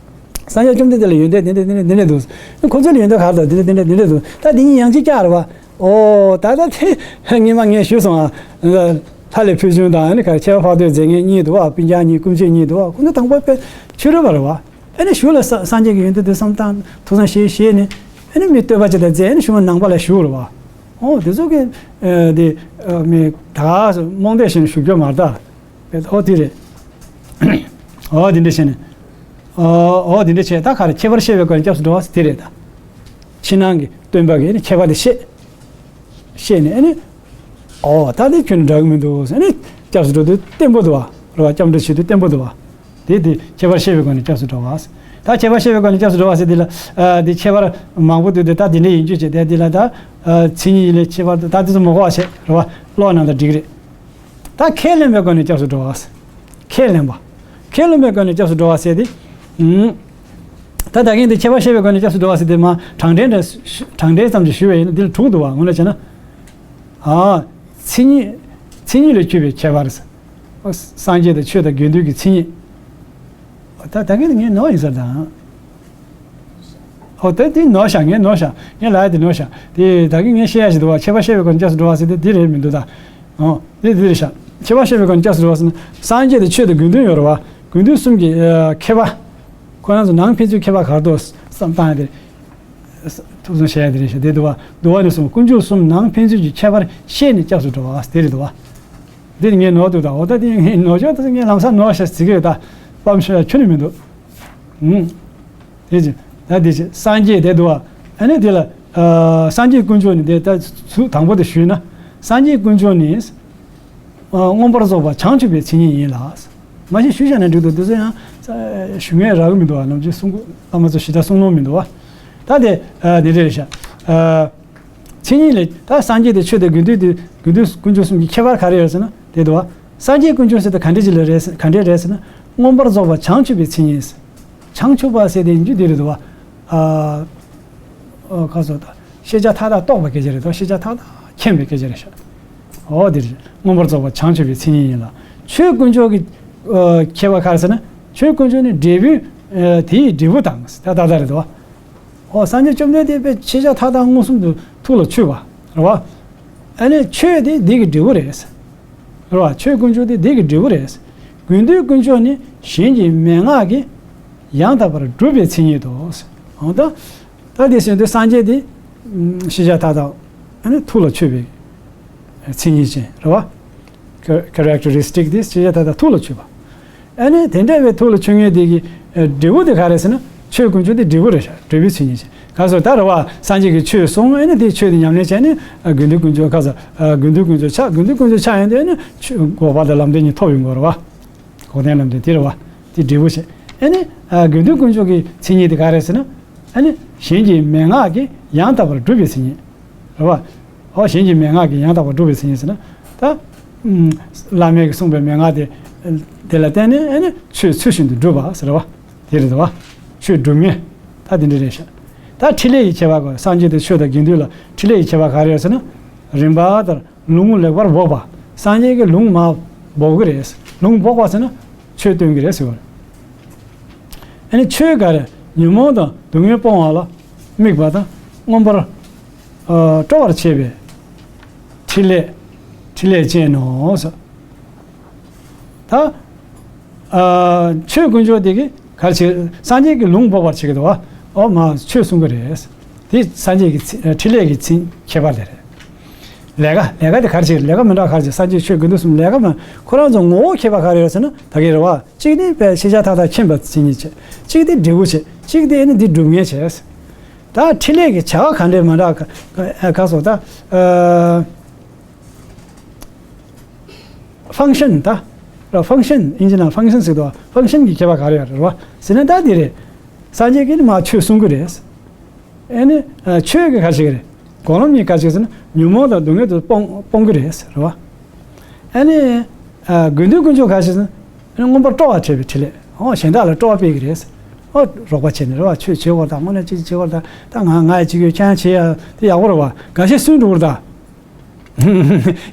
སངས་རྒྱས་བཅོམ་ལྡན་འདས་ལ་ཡོན་ཏན་དེ་འདྲ་དེ་འདྲ་དེ་འདྲ་འདུག་ཁོ་ཚོ་ལ་ཡོན་ཏན་ག་རེ་འདུག་དེ་འདྲ་དེ་འདྲ་དེ་འདྲ་འདུག་ད་དེ་གཉིས་ཡང་ཅིག་བཀྱག་རེད་བ། ཨོ་ད་ད་དེ་སྔོན་མ་ངས་ཞུས་སོང་ཨ། ལྷ་ལས་ཕུལ་བྱུང་དང་ཨ་ནི་ག་ཁྱད་པར་འཕགས་བསྟོད་མཛད་མཁན་གཉིས་འདུག་བ། སྤུན་ཀྱག་གཉིས་སྐུ་མཆེད་གཉིས་འདུག་བ། ཁོ་ཚོ་དང་པོ་དཔེ་ཕྱི་རོལ་པ་རེད་བ། ཨ་ནི་གཞུག་ལ་ས་སངས་རྒྱས་ཀྱི་ཡོན་ཏན་དེ་བསམ་བཏང་ཐུགས་བསམ་བཞེས་བཞེས་ནས་ཨ་ནི་མི་བསྟོད་པ་ཅིག་དང་མཛད་ཨ་ནི་གཞུག་མ་ནང་པ་ལ་ཞུགས་རེད་བ། ཨོ་དེ་ཚོ་གི་ཨ་དེ་ཨ་མི་ད་རྨོངས་དད་བཞིན་ཞུགས་རྒྱུ་མ་རེད་ད། ཨོ་དེ་རེད། ཨོ་དེ་འདྲ་བྱས་ནས། ཨོ་ཨོ་དེ་འདྲ་བྱས་ད་ག་རེ་ཁྱད་པར་བཤད་པའི་སྒོ་ནས་སྐྱབས་སུ་འགྲོ་བ་ཟེར་དེ་རེད་ད། ཕྱི་ནང་གི་སྟོན་པ་གིས་ཨ་ནི་ཁྱད་པར་དེ་བཤད། བཤད་ནས་ཨ་ནི། ཨོ་ད་དེ་ཁྱོད་ནི་འདྲ་གི་མི་འདུག་ཟེར་ནས་སྐྱབས་སུ་འགྲོ་དུས་བརྟན་པོ་འདུག་བ། རེད་བ། སྐྱབས་འགྲོ་བྱེད་དུས་བརྟན་པོ་འདུག་བ། དེ་དེ་ཁྱད་པར་བཤད་པའི་སྒོ་ནས་སྐྱབས་སུ་འགྲོ་བ། ད་ཁྱད་པར་བཤད་པའི་སྒོ་ནས་སྐྱབས་སུ་འགྲོ་བ་ཟེར་དེ་ལ་ཨ་དེ་ཁྱད་པར་མང་པོ་འདུག་དེ་ད་དེ་འདྲ་ཡིན་རྒྱུ་བྱས་དེ་དེ་ལ་ད་ཨ་མཚན་ཉིད་ལས་ཁྱད་པར་དུ་ད་དེ་ཚོ་མི་གོ་བ་བྱས་རེད་བ། ཀློག་ན་ད་འགྲིག་རེད། ད་ཁས་ལེན་པའི་སྒོ་ནས་སྐྱབས་སུ་འགྲོ་བ། ཁས་ལེན་པ། ཁས་ལེན་པའི་སྒོ་ནས་སྐྱབས་སུ་འགྲོ་བ་ཟེར་དེ། ཨུམ། ད་ད་གིན་དེ་ཁྱད་པར་བཤད་པའི་སྒོ་ནས་སྐྱབས་སུ་འགྲོ་བ་ཟེར་དེ་མ་གྲངས་འདྲེན་འདྲ་གྲངས་འདྲེན་ཙམ་ཞིག་ཞུས་པ་ཡིན་ན་འདི་ལ་དྲུག་འདུག་བ། དངོས་གནས་བྱས་ན། ཨ། མཚན་ཉིད། མཚན་ཉིད་ལས་གྱུར་པའི་ཁྱད་པར། སངས་རྒྱས་དང་ཆོས་དང་དགེ་འདུན་གྱི་མཚན་ཉིད། ད་ད་གིན་དེ་ངས་ནོར་ཡིན་ས་དང་། ཨོ་ད་དེ་ནོར་ཤག་ངས་ནོར་ཤག་ངས་ལབ་ཡ་དེ་ནོར་ཤག་དེ་ད་གིན་ངས་བཤད་ཡ་ཞིག་འདུག་བ། ཁྱད་པར་བཤད་པའི་སྒོ་ནས་སྐྱབས་སུ་འགྲོ་བ་ཟེར་དེ་འདི་རེད་མི་འདུག་ད། ཨོ་དེ་འདི་རེད་ཤག་ཁྱད་པར་བཤད་པའི་སྒོ་ནས་སྐྱབས་སུ་འགྲོ་བ་ཟེར་ན་སངས་རྒྱས་དང་ཆོས་དང་དགེ་འདུན་ཡོད་རེད་བ། དགེ་འདུན་གསུམ་གྱི་ཨ་ཁྱད་པར། ཁོ་རང་ཚོ་ནང་ཕན་ཚུན་ཁྱད་པར་ག་རེ་འདུག་བསམ་བཏང་ཡ་དེ་རེད། ཐུགས་བསམ་བཞེས་ཡ་དེ་རེད་ཤག་དེ་འདུག་བ། འདུལ་བ་ནས་གསུངས་དཀོན་མཆོག་གསུམ་ནང་ཕན་ཚུན་གྱི་ཁྱད་པར་ཤེས་ནས་སྐྱབས་སུ་འགྲོ་བ་དེ་རེད་འདུག་བ། འདི་ནི་ངས་ནོར་འདུག་ད། འོ་ད་དེ་ངས་ནོར་ཆོག་ད་ངས་ལམ་སང་ནོར་ཤག་ཟེར་གི་ཡོད་ད། སྤམ་ཤོད་ཡ་ཁྱོན་ནས་མི་འདུག་ཨུམ། དེ་ཅི། ད་དེ་ཅི་སངས་རྒྱས་དེ་འདུག་བ། ཨ་ནི་དེ་ལ་ཨ་སངས་རྒྱས་དཀོན་མཆོག་ནི་དེ་ད་ཚུལ་དང་པོ་དེ་ཞུས་ན། སངས་རྒྱས་དཀོན་མཆོག་ནི་ཨ་མངོན་པར་རྫོགས་པ་བྱང་ཆུབ་པའི་མཚན་ཉིད་ཡིན་ལ། མ་གཞི་ཞུས་བཞག་ན་འགྲིག་འདུག་དེ་ཚོ་ཡང་ཨ་ཞུ་མཁན་རག་གི་མི་འདུག་བ། ནམ་རྒྱུན་གསུང་གི་བླ་མ་ཚོ་ཞེ་དྲག་གསུང་ནོར་མི་འདུག་བ། ད་དེ་ཨ་དེ་འདྲ་རེད་ཤག་ཨ་མཚན་ཉིད་ལས་ད་སངས་རྒྱས་དང་ཆོས་དང་དགེ་འདུན་དེ་དགེ་འདུན་དཀོན་མཆོག་གསུམ་གྱི་ཁྱད་པར་ག་རེ་ཡོད་ཟེར་ན་དེ་འདུག་བ། སངས་རྒྱས་དཀོན་མཆོག་ཟེར་དེ་ག་འདྲ་ཅིག་ལ་རེད་ཟེར། ག་འདྲ་རེད་ཟེར་ན་མངོན་པར་རྫོགས་པ་བྱང་ཆུབ་པའི་མཚན་ཉིད། བྱང་ཆུབ་པ་ཟེར་དེ་ཡིན་རྒྱུ་དེ་རེད་འདུག་བ། ཨ་ཨ་ཁ་སོ་ད་ཤེས་བྱ་མཐའ་དག་རྟོགས་པའི་སྐད་ཆ་རེད་དོ། ཤེས་བྱ་མཐའ་དག་མཁྱེན་པའི་སྐད་ཆ་རེད་ཤག་འོ་དེ་རེད། མངོན་པར་རྫོགས་པ་བྱང་ཆུབ་པའི་མཚན་ཉིད་ཡིན་ལ། ཆོས་དཀོན་མཆོག་གི་ཨ་ཁྱད་པར་ག་རེ་ཟེར་ན། ཆོས་དཀོན་མཆོག་ནི་འབྲས་བུ་ཨ་དེའི་འབྲས་བུ་དང་ད་ད་ལྟ་རེད་དོ། འོ་སངས་རྒྱས་བཅོམ་ལྡན་འདས་དཔེ་ཤེས་བྱ་མཐའ་དག་མངོན་སུམ་དུ་ཐུགས་ལ་ཆུད་པ་རེད་བ། ཨ་ནི་ཆོས་དེ་འདི་གི་འབྲས་བུ་རེད། རེད་བ། ཆོས་དཀོན་མཆོག་དེ་འདི་གི་འབྲས་བུ་རེད། དགེ་འདུན་དཀོན་མཆོག་ནི་གཞན་གྱི་མན་ངག་གིས་ཡང་དག་པར་སྒྲུབ་པའི་མཚན་ཉིད་དོ། འོ་ད། ད་དེ་བཞིན་དུ་སངས་རྒྱས་དེ་ཤེས་བྱ་མཐའ་དག་ཨ་ནི་ཐུགས་ལ་ཆུད་པའི་མཚན་ཉིད་ཅན་རེད་བ། ཁེ་རེག་ཊ་རི་སི་ཊིག་དེ་ཤེས་བྱ་མཐའ་དག་ཐུགས་ལ་ཆུད་པ། ཨ་ནི་དེ་འདྲ་བའི་ཐུགས་ལ་ཆུད་མཁན་དེ་གི་འབྲས་བུ་དེ་ག་རེ་ཟེར་ན་ཆོས་དཀོན་མཆོག་དེ་འབྲས་བུ་རེད་ཤག་འབྲས་བུའི་མཚན་ཉིད་ཅན། ག་སོ་ད་རེད་བ། སངས་རྒྱས་ཀྱིས་ཆོས་གསུངས། ཨ་ནི་དེ་ཆོས་དེ་ཉམས་ལེན་བྱས་ནས་དགེ་འདུན་དཀོན་མཆོག་ག་སོ་དགེ་འདུན་དཀོན་མཆོག་ཆགས། དགེ་འདུན་དཀོན་མཆོག་ཆགས་ཡོང་དུས་ཨ་ནི་ཆོས་འགོག་པ་དང་ལམ་བདེན་གཉིས་ཐོབ་ཡོང་གི་རེད་བ། འགོག་བདེན་ལམ་བདེན་དེ་རེད་བ། དེ་འབྲས་བུ་བྱས། ཨ་ནི་ཨ་དགེ་འདུན་དཀོན་མཆོག་གི་མཚན་ཉིད་དེ་ག་རེ་ཟེར་ན། ཨ་ནི་གཞན་གྱི་མན་ངག་གིས་ཡང་དག་པར་སྒྲུབ་པའི་མཚན་ཉིད་རེད་བ། ཨོ་གཞན་གྱི་མན་ངག་གིས་ཡང་དག་པར་སྒྲུབ་པའི་མཚན་ཉིད་ཟེར་ན། ད་ཨུམ་བླ་མས་གསུངས་པའི་མན་ངག་དེ་དེ་ལ་བརྟེན་ནས་ཨ་ནི་ཆོས་ཚུལ་བཞིན་དུ་སྒྲུབ་པ་ཟེར་བ་དེ་རེད་བ། ཆོས་སྒྲུབ་མཁན་ད་དེ་འདྲ་རེད་ཤག་ད་ཕྲིན་ལས་ཀྱི་ཁྱད་པར་གོ། སངས་རྒྱས་དང་ཆོས་དང་དགེ་འདུན་ལ་ཕྲིན་ལས་ཀྱི་ཁྱད་པར་ག་རེ་ཡོད་ཟེར་ན། རིམ་པ་ལྟར། ལུང་ལེགས་པར་འབོགས་པ། སངས་རྒྱས་ཀྱིས་ལུང་མར་འབོགས་ཀྱི་རེད། ལུང་འབོགས་པ་ཟེར་ན་ཆོས་སྟོན་གྱི་རེད་ཟེར་བ་རེད། ཨ་ནི་ཆོས་ག་རེ། ཉོན་མོངས་དང་སྡུག་བསྔལ་སྤོང་བ་ལ་དམིགས་པ་དང་མངོན་པར་ཨ་སྤྲོ་བར་བྱེད་པའི་ཕྲིན་ལས། ཕྲིན་ལས་ཅན་ནོ་ཟེར། ད་ཨ་ཆོས་དཀོན་མཆོག་དེ་གིས་ག་རེ་བྱེད། སངས་རྒྱས་ཀྱིས་ལུང་འབོགས་པར་བྱེད་ཀྱི་འདུག་བ། ཨོ་མ་ཆོས་གསུང་གི་རེད། དེ་སངས་རྒྱས་ཀྱི་ཚིག་ཕྲིན་ལས་ཀྱི་ཚིག་ཁྱད་པར་དེ་རེད། ལས་ཀ་ལས་ཀ་དེ་ག་རེ་བྱེད། ལས་ཀ་མི་འདྲ་ག་རེ་བྱེད། སངས་རྒྱས་ཆོས་དགེ་འདུན་གསུམ་ལས་ཀ་མི། ཁོ་རང་ཚོ་ངོ་བོ་ཁྱད་པར་ག་རེ་ཡོད་ཟེར་ན་ད་གིན་རེད་བ། གཅིག་དེ་དཔེ་ཤེས་བྱ་མཐའ་དག་མཁྱེན་པའི་མཚན་ཉིད་བྱེད། གཅིག་དེ་འབྲས་བུ་བྱེད། གཅིག་དེ་ནི་འདི་སྒྲུབ་མཁན་བྱེད། ད་ཕྲིན་ལས་ཀྱི་བྱ་བ་ག་འདྲས་མི་འདྲ་ག་ག་སོ་ད་ཨ། ཕང་ཤན་ད། ར་ཕང་ཤན་ཨིན་ཇི་ནང་ཕང་ཤན་ཟེར་དུས་ཕང་ཤན་གྱི་ཁྱད་པར་ག་རེ་ཡོད་རེད་བ་ཟེར་ན་ད་འདི་རེད། སངས་རྒྱས་ཀྱིས་ནི་མ་ཆོས་གསུང་གི་རེད། ཨེ་ནི་ཨ་ཆོས་ཀྱི་ག་ཞིག་རེད། གོ་རིམ་གཉིས་ག་ཞིག་ཟེར་ན་ཉོན་མོངས་དང་སྡུག་བསྔལ་དུ་སྤོང་སྤོང་གི་རེད་རེད་བ། ཨ་ནི། ཨ། དགེ་འདུན་དཀོན་མཆོག་ཁ་ཤས་སུ། ཨ་ནི་མངོན་པར་སྤྲོ་བ་བྱེད་པའི་འཕྲིན་ལས། ཨོ། གཞན་དག་ལ་སྤྲོ་བ་སྤེལ་གྱི་རེད། ཨོ། རོགས་པ་བྱས་ནས་རེད་བ། ཆོས་བྱེད་དགོས་དང་། དངོས་གནས་ཅིག་བྱེད་དགོས་དང་། ད་ང་ང་ཡི་ཅིག་ཡོད། ཁྱེད་རང་བྱེད་ཡ་དེ་ཡག་པོ་རེད་བ། འགའ་ཤས་སུན་འགྲོ་གི་རེད་ད།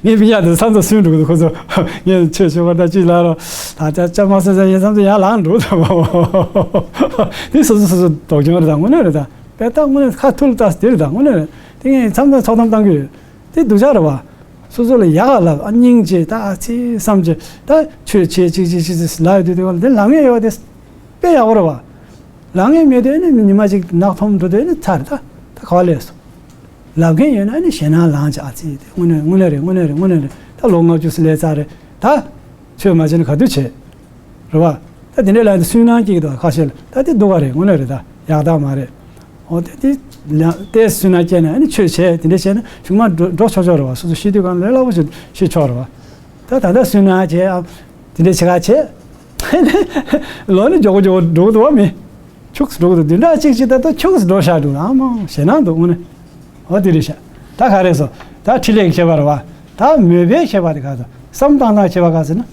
ངའི་སྤུན་ཀྱག་དེ་ཚོ་མཚམས་མཚམས་སུན་འགྲོ་གི་འདུག་ཁོ་ཚོ། ངས་ཆོས་བྱེད་དགོས་ད་ཅིག་ལབ་རོགས། ད་ཅག་ཅག་མ་སོན་ས་ཡིན་མཚམས་མཚམས་ཡར་ལངས་འགྲོ་ད་བ། དེ་སོ་སོ་སོ་སོ་ལྡོག་སྐྱོན་རེད་ད། དངོས་གནས་རེད་ད། དཔེ་ད་དངོས་གནས་ཁ་ཐུག་ལ་ལྟ་ས་དེ་རེད་ད། དངོས་གནས་རེད། དེ་ངས་མཚམས་མཚམས་ཚོགས་གཏམ་བཏང་གི་ཡོད། དེ་སྡུག་ཅག་རེད་བ། སོ་སོ་ལ་ཡག་ག་ལབ། ཨ། སྙིང་རྗེ་ད། ཨ་ཙི་བསམ་གྱི་ད། ཆོས་བྱེད་ཅིག་ཅིག་ཅིག་ཅིག་ལབ་ཡོད་དུས་དེ་བ་ལ་དེ་ལབ་མཁན་ཡོད་པ་དེ་དཔེ་ཡག་པོ་རེད་བ། ལབ་མཁན་མེད་དུས་ཨ་ནི་ཉི་མ་གཅིག་ནག་འཐོམ་འགྲོ་དུས་ཨ་ནི་ཚར་ད། ད་ག་བ་ལས་སོང་། ལབ་མཁན་ཡོད་ན་ཨ་ནི་ཞེད་སྣང་ལངས་ཀྱི། ཨ་ཙི་དེ་དངོས་གནས་དངོས་གནས་རེད། དངོས་གནས་རེད། དངོས་གནས་རེད། ད་ལོ་ལྔ་བཅུ་ཙམ་སླེབས་ཚར་རེད་ད། ཆོས་མ་བྱས་ན་ག་དུས་བྱེད། རེད་བ། ད་དེ་འདྲའི་ལ་ཡང་སུན་སྣང་སྐྱེ་གི་འདུག་ཁ་ཤས་ལ། ད་དེ་སྡུག་ག་རེད། དངོས་གནས་རེད་ད། ཡག་རྟགས་མ་རེད། འོ་དེ་དེ་ལ་ཏོག་ཙམ་སུན་སྣང་སྐྱེས་ན་ཨ་ནི་ཆོས་བྱས། དེ་འདྲ་བྱས་ན་གཞུག་མ་འགྲོ་འགྲོ་ཆོག་ཆོག་རེད་བ། སོ་སོ་ཤི་དུས་གང་ལས་སླ་པོ་ཞིག་ཤི་ཆོག་རེད་བ། ད་ད་ལྟ་སུན་སྣང་བྱས། ཨ། དེ་འདྲ་བྱེད་ག་བྱས། ལོ་ནི་མགྱོགས་པོ་མགྱོགས་པོ་འགྲོ་གི་འདུག་བ། མི་ཁྱུག་ཙམ་འགྲོ་གི་འདུག་བདུན་ཕྲག་གཅིག་གཅིག་ད་ལྟ་ཁྱུག་ཙམ་འགྲོ་བཞག་འདུག་ཨ་མ་ཞེད་སྣང་འདུག་དངོས་གནས། འོ་དེ་རེད་ཤག་ད་ག་རེ་ཟེར། ད་འཕྲིན་ལས་ཀྱི་ཁྱད་པར་རེད་བ། ད་མོས་པའི་ཁྱད་པར་དེ་ག་ཚོད། བསམ་བཏང་སྟངས་ཁྱད་པར་ག་ཚོད་ན།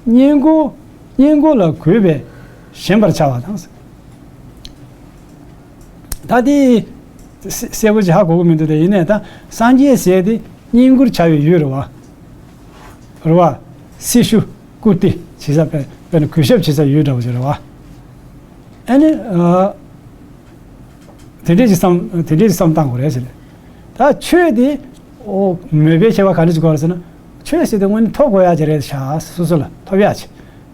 སྙན་བཀུར། སྙན་བཀུར་ལ་གུས་པས་ཞེན་པར་བྱ་བ་དང་། ད་དེ་གསལ་པོ་ཅིག་ཧ་གོ་གི་མི་འདུག་ད་ཡིན་ནའི་ད་སངས་རྒྱས་ཟེར་དེ་བསྙེན་བཀུར་བྱ་བའི་ཡུལ་རེད་བ། རེད་བ། སྲི་ཞུ་བཀུར་སྟི་བྱེད་ས། དཔེ་དཔེར་ན་གུས་ཞབས་བྱེད་ས་ཡུལ་འདྲ་བོ་ཅིག་རེད་བ། ཨ་ནི། ཨ། དེ་འདྲས་ཅིག་བསམ། དེ་འདྲས་ཅིག་བསམ་བཏང་དགོས་རེད་ཟེར། ད་ཆོས་དེ། ཨོ། མོས་པའི་ཁྱད་པར་ག་འདྲ་ཅིག་དགོས་རེད་ཟེར་ན། ཆོས་ཟེར་དེ་དངོས་གནས་ཐོབ་དགོས་ཡ་ཅིག་རེད་ཤག་སོ་སོ་ལ་ཐོབ་ཡ་ཅིག་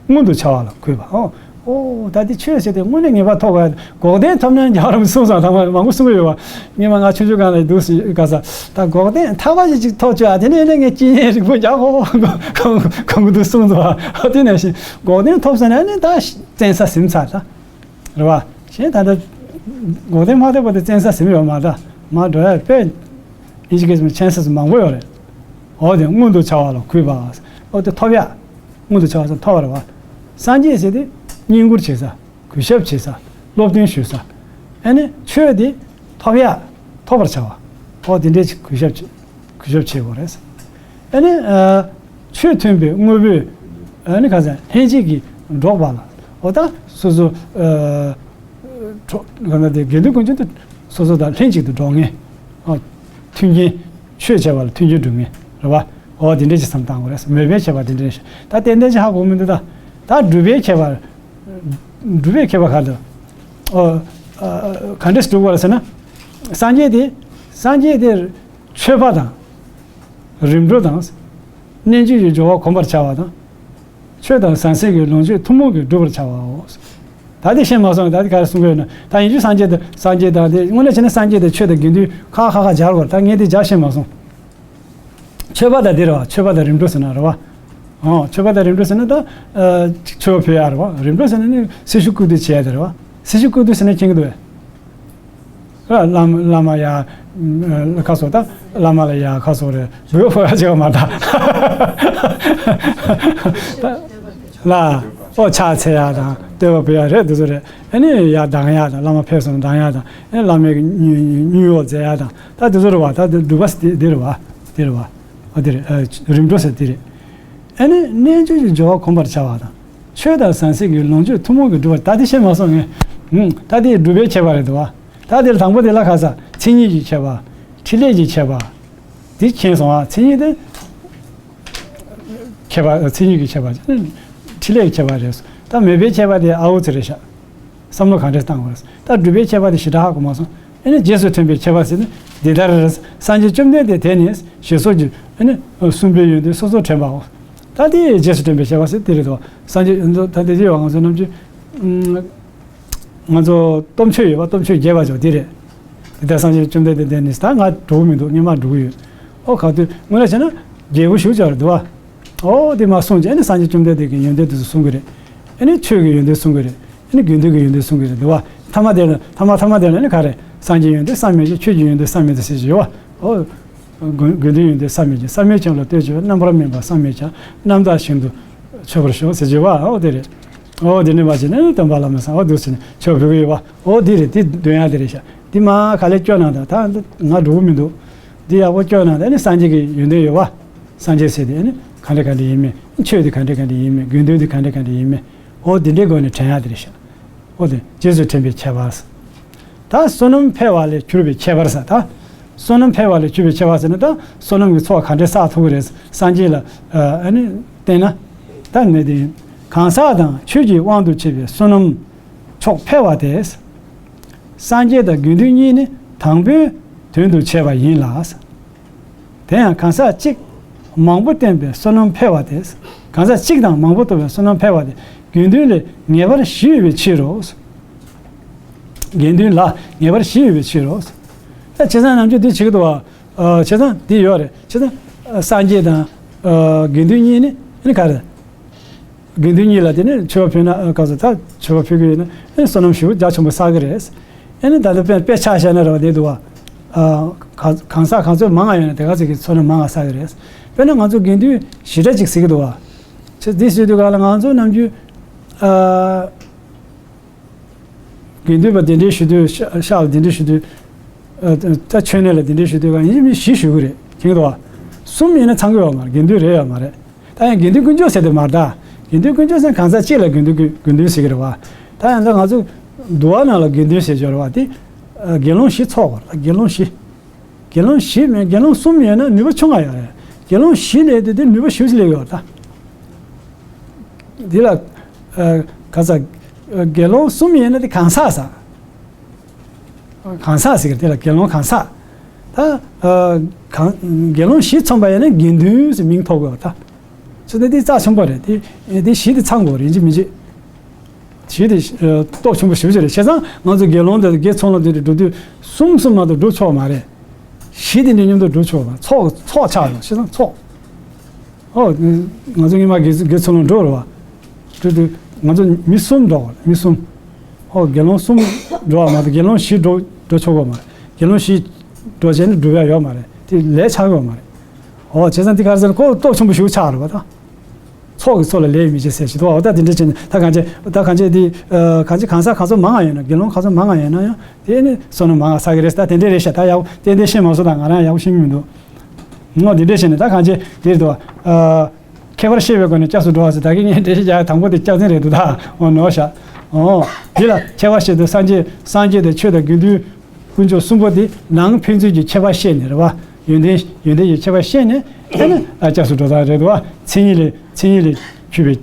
སྔོན་དུ་བྱ་བ་ལ་གུས་པ། ཨོ། ཨོ། ད་དེ་ཆོས་ཟེར་དེ་དངོས་གནས་ངེས་པར་ཐོབ་དགོས་ཡ། འགོག་བདེན་ཐོབ་ན་རྒྱལ་བ་རིན་པོ་ཆེ་གསུངས་སོང་། ད་མ་མང་པོ་གསུང་གི་ཡོད་བ། སྔོན་མ་ང་ཆུང་ཆུང་སྒང་ལ་འདུག་སེ་ག་ས། ད་འགོག་བདེན་ཐར་པ་ཞིག་ཅིག་ཐོབ་ཆོག་ཨ། དེ་ནས་ནས་ངས་སྐྱེ་གནས་རིང་པོ་རྒྱག་ཧོ་ཧོ་གང་གང་གི་འདུག་གསུངས་སོང་བ། དེ་ནས་བཞིན་འགོག་བདེན་ཐོབ་སོང་ན་ནི་ད་བཙན་ས་ཟིན་ཚར་ད། རེད་བ། གཞན་ད་ལྟ་འགོག་བདེན་མ་ཐོབ་པ་དེ་བཙན་ས་ཟིན་ཡོད་མ་རེད། མར་འགྲོ་ཡ་དཔེ་ཨིན་ཇི་སྐད་ཚིག་ཆན་སེས་མང་པོ་ཡོད་རེད། འོ་དེ་སྔོན་དུ་བྱ་བ་ལ་གུས་པ། འོ་དེ་ཐོབ་ཡ། སྔོན་དུ་བྱ་བ་ཟེར་ཐོབ་པ་རེད་བ། སངས་རྒྱས་ཟེར་དེ་བསྙེན་བཀུར་བྱེད་ས། གུས་ཞབས་བྱེད་ས། སློབ་སྟོན་ཞུ་ས། ཨ་ནི་ཆོས་དེ་ཐོབ་ཡ། ཐོབ་པར་བྱ་བ། འོ་དེ་འདྲའི་གུས་ཞབས་བྱེད། གུས་ཞབས་བྱེད་དགོས་རེད། ཨ་ནི། ཨ། ཆོས་མཐུན་པའི་དངོས་པོའི། ཨ་ནི་ག་ས་ལྷན་ཅིག་གིས་འགྲོགས་པ་ལ། འོ་ད་སོ་སོ། ཨ། གྲོགས་ག་ན་དེ་དགེ་འདུན་དཀོན་མཆོག་དེ་སོ་སོ་དང་ལྷན་ཅིག་ཏུ་འགྲོགས་མཁན། ཨ། མཐུན་རྐྱེན། ཆོས་བྱ་བ་ལ་མཐུན་རྐྱེན་སྒྲུབ་མཁན་རེད་བ། འོ་དེ་འདྲས་ཅིག་བསམ་བཏང་དགོས་རེད། མོས་པའི་ཁྱད་པར་དེ་འདྲས་ཤིག་ད་ཏན་ཏན་ཅིག་ཧ་གོ་མི་འདུག་ད་ད་སྒྲུབ་པའི་ཁྱད་པར། སྒྲུབ་པའི་ཁྱད་པར་ག་འདུག་ཨོ། ཨ། ག་འདྲས་སྒྲུབ་དགོས་རེད་ཟེར་ན། སངས་རྒྱས་དེ། སངས་རྒྱས་དེ། མཆོད་པ་དང་། རིམ་གྲོ་དང་། རྣལ་འབྱོར་གྱི་སྦྱོར་བ་གོམས་པར་བྱ་བ་དང་། ཆོས་དང་ཟང་ཟིང་གི་ལོངས་སྤྱོད་ཐུན་མོང་གིས་འགྲུབ་པར་བྱ་བའོ། ད་དེ་ཤེས་མ་སོང་། ད་དེ་ག་རེ་གསུང་གི་ཡོད་ན། ད་ཡིན་རྒྱུ་སངས་རྒྱས་དང་། སངས་རྒྱས་དང་དེ་དངོས་གནས་བྱས་ན་སངས་རྒྱས་དང་ཆོས་དང་དགེ་འདུན་ཁ་ཁ་ཁ་སྦྱར་བར། ད་ངས་དེ་སྦྱར་ཤེས་མ་སོང་། མཆོད་པ་དང་དེ་རེད་བ། མཆོད་པ་དང་རིམ་གྲོ་ཟེར་ན་རེད་བ། ཨོ། མཆོད་པ་དང་རིམ་གྲོ་ཟེར་ན་ད། ཨ། མཆོད་པ་ཕུལ་ཡ་རེད་བ། རིམ་གྲོ་ཟེར་ན་ནི་སྲི་ཞུ་བཀུར་སྟི་བྱེད་ཡ་དེ་རེད་བ། སྲི་ཞུ་བཀུར་སྟི་ཟེར་ན་མཁྱེན་གྱི་འདུག་བས། བླ་མ། བླ་མ་ཡ། ཁ་སོ་ད། བླ་མ་ལ་ཡ་ཁ་སོ་རེད། འབུལ་བ་ཕུལ་བ་བྱེད་པ་མ་ད། ལ། ཨོ། ཕྱག་འཚལ་ཡ་དང་བསྟོད་པ་ཕུལ་ཡ་རེད། དེ་ཚོ་རེད། ཨ་ནི་ཡར་གདངས་ཡ་དང་། བླ་མ་ཕེབས་སོང་གདངས་ཡ་དང་། ཨ་ནི་བླ་མའི་གི་སྙུན། སྙུན་གཡོག་མཛད་ཡ་དང་། ད་དེ་ཚོ་རེད་བ། ད་དེ་སྒྲུབ་པ་དེ་དེ་རེད་བ། དེ་རེད་བ། ཨ། དེ་རེད། ཨ། རིམ་གྲོ་ཟེར་དེ་རེད། ཨ་ནི་རྣལ་འབྱོར་གྱི་སྦྱོར་བ་གོམས་པར་བྱ་བ་དང་། ཆོས་དང་ཟང་ཟིང་གི་ལོངས་སྤྱོད་ཐུན་མོང་གིས་འགྲུབ་པ། ད་དེ་ཤེས་མ་སོང་ངས། ཨུམ། ད་དེ་སྒྲུབ་པའི་ཁྱད་པར་རེད་འདུག་བ། ད་དེ་དང་པོ་དེ་ལ་ག་ས། མཚན་ཉིད་ཀྱི་ཁྱད་པར། འཕྲིན་ལས་ཀྱི་ཁྱད་པར། དེ་མཁྱེན་སོང་ཨ། མཚན་ཉིད་དེ། ཁྱད་པར། མཚན་ཉིད་ཀྱི་ཁྱད་པར། འཕྲིན་ལས་ཀྱི་ཁྱད་པར་རེད། ད་མོས་པའི་ཁྱད་པར་དེ་ཨ་འོ་ཙི་རེད་ཤག་བསམ་བློ་གང་འདྲས་བཏང་དགོས་རེད། ད་སྒྲུབ་པའི་ཁྱད་པར་དེ་ཞེ་དྲག་ཧ་གོ་མ་སོང་། ཨ་ནི་རྗེས་སུ་མཐུན་པའི་ཁྱད་པར་ཟེར་ནི་འདི་ལྟར། སངས་རྒྱས་བཅོམ་ལྡན་འདས་དེ་ནི་ཞེས་སོགས་ཀྱི། ཨ་ནི་གསུངས་པའི་ཡོན་ཏན་སོ་སོར་དྲན་པའོ། ད་དེ་རྗེས་སུ་དྲན་པའི་ཁྱད་པར་ཟེར་དེ་རེད་དོ། སངས་རྒྱས་ཡོན་ཏན་ད་དེ་ཡོད་ང་ཚོ་ནམ་རྒྱུན། ཨུམ། ང་ཚོ་སྟོབས་མཆོད་ཡོད་པ། སྟོབས་མཆོད་རྒྱས་པར་བྱ་བ་དེ་རེད། དེ་ལྟར་སངས་རྒྱས་བཅོམ་ལྡན་འདས་དེ་ནི། ད་ང་འགྲོ་གི་མི་འདུག་སྔོན་མ་འགྲོ་གི་ཡོད། ཨོ། ག་དུས་དངོས་གནས་བྱས་ན་རྒྱས་པོ་ཞུ་བྱ་རེད་འདུག་བ། ཨོ། དེ་མར་གསུངས་རྗེས་ནི་སངས་རྒྱས་བཅོམ་ལྡན་འདས་ཀྱི་ཡོན་ཏན་དེ་ཚོ་གསུང་གི་རེད། ཨ་ནི་ཆོས་ཀྱི་ཡོན་ཏན་གསུང་གི་རེད། ཨ་ནི་དགེ་འདུན་གྱི་ཡོན་ཏན་གསུང་གི་རེད་འདུག་བ། ཐ་མ་དེ་ལ། ཐ་མ་ཐ་མ་དེ་ལ་ནི་ག་རེ། སངས་རྒྱས་ཡོན་ཏན་བསམ་མི་ཁྱབ། ཆོས་ཀྱི་ཡོན་ཏན་བསམ་མི་ཁྱབ་ཟེར་གྱི་ཡོད་བ། ཨོ། དགེ་དགེ་འདུན་ཡོན་ཏན་བསམ་མི་ཁྱབ། བསམ་མི་ཁྱབ་ལ་ལྟོས་གྱུར་པ། རྣམ་པར་སྨིན་པ་བསམ་མི་ཁྱབ། རྣམ་དག་ཞིང་དུ་མཆོད་པར་ཤོག་ཟེར་གྱི་ཡོད་བ། ཨོ་དེ་རེད། ཨོ་དེ་ནི་མ་བྱས་ན་ནི་སྟོན་པ་བླ་མའི་སར། ཨོ་འདུག་ཟེར་ནས་མཆོད་པ་ཕུལ་གྱི་ཡོད་བ། ཨོ་དེ་རེད། དེ་འདོན་ཡ་དེ་རེད་ཤག་དེ་མར་ག་ལེར་སྐྱོར་གནང་དང་། ད་ང་འགྲོ་གི་མི་འདུག་དེ་ཡག་པོ་སྐྱོར་གནང་དང་། ཨ་ནི་སངས་རྒྱས་ཀྱི་ཡོན་ཏན་ཡོད་བ། སངས་རྒྱས་ཟེར་དེ། ཨ་ནི་ ག་འདྲ་ག་འདྲ་ཡིན་མིན། ཆོས་དེ་ག་འདྲ་ག་འདྲ་ཡིན་མིན། དགེ་འདུན་དེ་ག་འདྲ་ག་འདྲ་ཡིན་མིན། འོ་དེ་འདྲའི་སྒོ་ནས་དྲན་ཡག་དེ་རེད་ཤག་འོ་དེ་རྗེས་སུ་དྲན་པའི་ཁྱད་པར། ད་བསོད་ནམས་འཕེལ་བ་ལས་གྱུར་པའི་ཁྱད་པར་ཟེར། ད་བསོད་ནམས་འཕེལ་བ་ལས་གྱུར་པའི་ཁྱད་པར་ཟེར་ན། ད་བསོད་ནམས་ཀྱི་ཚོགས་ག་འདྲས་བསགས་ཐུབ་ཀྱི་རེད། སངས་རྒྱས་ལ་ཨ་ནི་བསྟེན་ན། ད་ནི་དེ་གང་ཟག་དང་ཆོས་ཀྱི་དབང་དུ་བྱས་པའི་བསོད་ནམས་མཆོག་འཕེལ་བ་དེ། སངས་རྒྱས་དང་དགེ་འདུན་གཉིས་ནི་དང་པོའི་དོན་དུ་བྱས་པ་ཡིན་ལ། དེ་ཡང་གང་ཟག་གཅིག་མང་པོ་བསྟེན་པའི་བསོད་ནམས་འཕེལ་བ་དེ། གང་ཟག་གཅིག་དང་མང་པོ་བསྟེན་པའི་བསོད་ནམས་འཕེལ་བ་དེ་དགེ་འདུན་ལས་ངེས་པར་བཞི་ཡོད་པའི་ཕྱིར་རོ། དགེ་འདུན་ལ་ངེས་པར་བཞི་ཡོད་པའི་ཕྱིར་རོ། ད་བྱས་ཙང་ནམ་རྒྱུན་འདི་བྱེད་ཀྱི་འདུག་བ། ཨ། བྱས་ཙང་འདི་ཡོད་རེད། བྱས་ཙང་ཨ་སངས་རྒྱས་དང་ཨ་དགེ་འདུན་གཉིས་ནི་ཨ་ནི་ག་རེ། དགེ་འདུན་གཉིས་ལ་དེ་ནི་མཆོད་པ་ཕུལ་ན། ཨ། ག་ཚོད་ད་མཆོད་པ་ཕུལ་གྱི་ཡོད་ན། ཨ་ནི་བསོད་ནམས་ཞེ་པོ་རྒྱ་ཆེན་པོ་བསགས་ཀྱི་རེད། ཨ་ནི་ད་ལྟ་དཔེ་དཔེ་ཆ་བཞག་ན་རེད་བ། དེ་འདུག་བ། ཨ། གང་གང་ཟག་གང་ཚོད་མང་བ་ཡོད་ན་དེ་ག་ཚོད་ཀྱི་བསོད་ནམས་མང་བ་བསགས་ཀྱི་རེད། དཔེར་ན་ང་ཚོ་དགེ་འདུན་བཞི་གྲྭ་གཅིག་ཟེར་གྱི་འདུག་བ། བྱས་འདི་ཟེར་དུས་ག་ལ་ང་ཚོ་ནམ་རྒྱུན་ཨ། དགེ་འདུན་པ་གདན་འདྲེན་ཞུ་དུས། ཤག་ཤག་ལ་གདན་འདྲེན་ཞུ་དུས། ཨ། ད་མཆོད་གནས་ལ་གདན་འདྲེན་ཞུ་དུས་ག་ཡིན་གཅིག་མིན་གཅིག་བཞི་ཞུ་གི་རེད། མཁྱེན་གྱི་འདུག་བ། གསུམ་ཡིན་ན་ཚང་གི་ཡོད་མ་རེད། དགེ་འདུན་རེད་ཡོད་མ་རེད། ད་ཡང་དགེ་འདུན་དཀོན་མཆོག་ཟེར་དེ་མ་རེད་ད། དགེ་འདུན་དཀོན་མཆོག་ཟེར་ན་གང་ཟག་གཅིག་ལ་དགེ་འདུན་དགེ་འདུན་ཟེར་གྱི་རེད་བ། ད་ཡང་ད་ང་ཚོ་འདུལ་བ་ནང་ལ་དགེ་འདུན་ཟེར་ཡོད་རེད་བ། དེ་ཨ་དགེ་སློང་བཞི་ཚོགས་པ་རེད། དགེ་སློང་བཞི། དགེ་སློང་བཞི་མིན། དགེ་སློང་གསུམ་ཡོད་ན་ནུས་པ་ཆུང་ང་ཡོད་རེད། དགེ་སློང་བཞི་ལས་དེ་དེ་ནུས་པ་ཞེ་པོ་ཅིག་སླེབས་ཡོད་རེད་ད། འདི་ལ་ཨ་ག་ས། དགེ་སློང་གསུམ་ཡོད་ན་དེ་གང་ཟག་ས། གང་ཟག་ཟེར་གྱི་དེ་ལ་དགེ་སློང་གང་ཟག། ད་ཨ་གང་དགེ་སློང་བཞི་ཚང་པ་ཡོད་ན་དགེ་འདུན་ཟེར་མིང་ཐོབ་དགོས་པ་ད། ཚོ་དེ་དེ་རྩ་ཆེན་པོ་རེད། དེ་དེ་བཞི་དེ་ཚང་དགོས་རེད། ཡིན་གཅིག་མིན་གཅིག་བཞི་དེ་ཨ་སྟོབས་ཆེན་པོ་ཞེ་པོ་ཅིག་རེད། བྱས་ཙང་ང་ཚོ་དགེ་སློང་དང་དགེ་ཚོགས་ལ་དེ་འགྲོ་དུས་གསུམ་གསུམ་མ་གཏོགས་འགྲོ་ཆོག་མ་རེད། བཞི་དེ་འདྲའི་མཉམ་དུ་འགྲོ་ཆོག་མ། ཚོགས་ཚོགས་ཆགས་ཡོང་། བྱས་ཙང་ཚོགས། ཨོ། ང་ཚོ་སྔོན་མ་དགེ་དགེ་ཚུལ་ལུང་འགྲོ་རེད་བ། འགྲོ་དུས་ང་ཚོ་མི་གསུམ་འགྲོ་བ། མི་གསུམ། ཨོ། དགེ་སློང་གསུམ་འགྲོ་བ་མ་གཏོགས་དགེ་སློང་བཞི་འགྲོ་འགྲོ་ཆོག་གི་མ་རེད། དགེ་སློང་བཞི་འགྲོ་བྱས་ན་འགྲུབ་ཡ་ཡོད་མ་རེད། དེ་ལས་ཆགས་ཡོད་མ་རེད། ཨོ། བྱས་ཙང་འདི་ག་རེ་ཟེར་ན་ཁོ་སྟོབས་ཆེན་པོ་ཞེ་པོ་ཆགས་རེད་བ་ད། ཚོགས་ཀྱི་ཚོགས་ལ་ལས་མི་བྱེད་ཟེར་ཞིག་འདུག་བ། ད་དེ་འདྲ་བྱས་ནས་ད་གང་བྱེད་ད་གང་བྱེད་དེ་ཨ་གང་བྱེད་གང་ཟག་གང་ཚོད་མང་བ་ཡོད་ན། དགེ་སློང་གང་ཚོད་མང་བ་ཡོད་ན་ཡང་དེ་ནི་བསོད་ནམས་མང་བ་བསགས་ཀྱི་རེད་ཟེར། ད་དེ་འདྲ་རེད་ཤག་ད་ཡག་པོ་ཏན་ཏན་ཤེས་མ་སོང་། ད་ང་རང་ཡག་པོ་ཤེས་ཀྱི་མི་འདུག་ངོ་དེ་འདྲ་བྱས་ནས་ད་གང་བྱེད་དེ་རེད་འདུག་བ། ཨ། ཁྱད་པར་ཤེས་པའི་སྒོ་ནས་སྐྱབས་སུ་འགྲོ་བ་ཟེར། ད་གིན་ངས་འགྲེལ་བཤད་རྒྱག་ཡ་དང་པོ་དེ་སྐྱག་རྫུན་རེད་འདུག་ད། འོ་ནོར་ཤག་འོ། འདི་ལ་ཁྱད་པར་ཤེས་དུས་སངས་རྒྱས་སངས་རྒྱས་དང་ཆོས་དང་དགེ་འདུན་དཀོན་མཆོག་གསུམ་པོ་དེ་ནང་ཕན་ཚུན་གྱི་ཁྱད་པར་ཤེས་ནས་རེད་བ། ཡོན་ཏན་ཡོན་ཏན་གྱི་ཁྱད་པར་ཤེས་ནས་ཨ་ནི་ཨ་སྐྱབས་སུ་འགྲོ་སྟངས་རེད་འདུག་བ། མཚན་ཉིད་ལས་མཚན་ཉིད་ལས་གྱུར་པའི་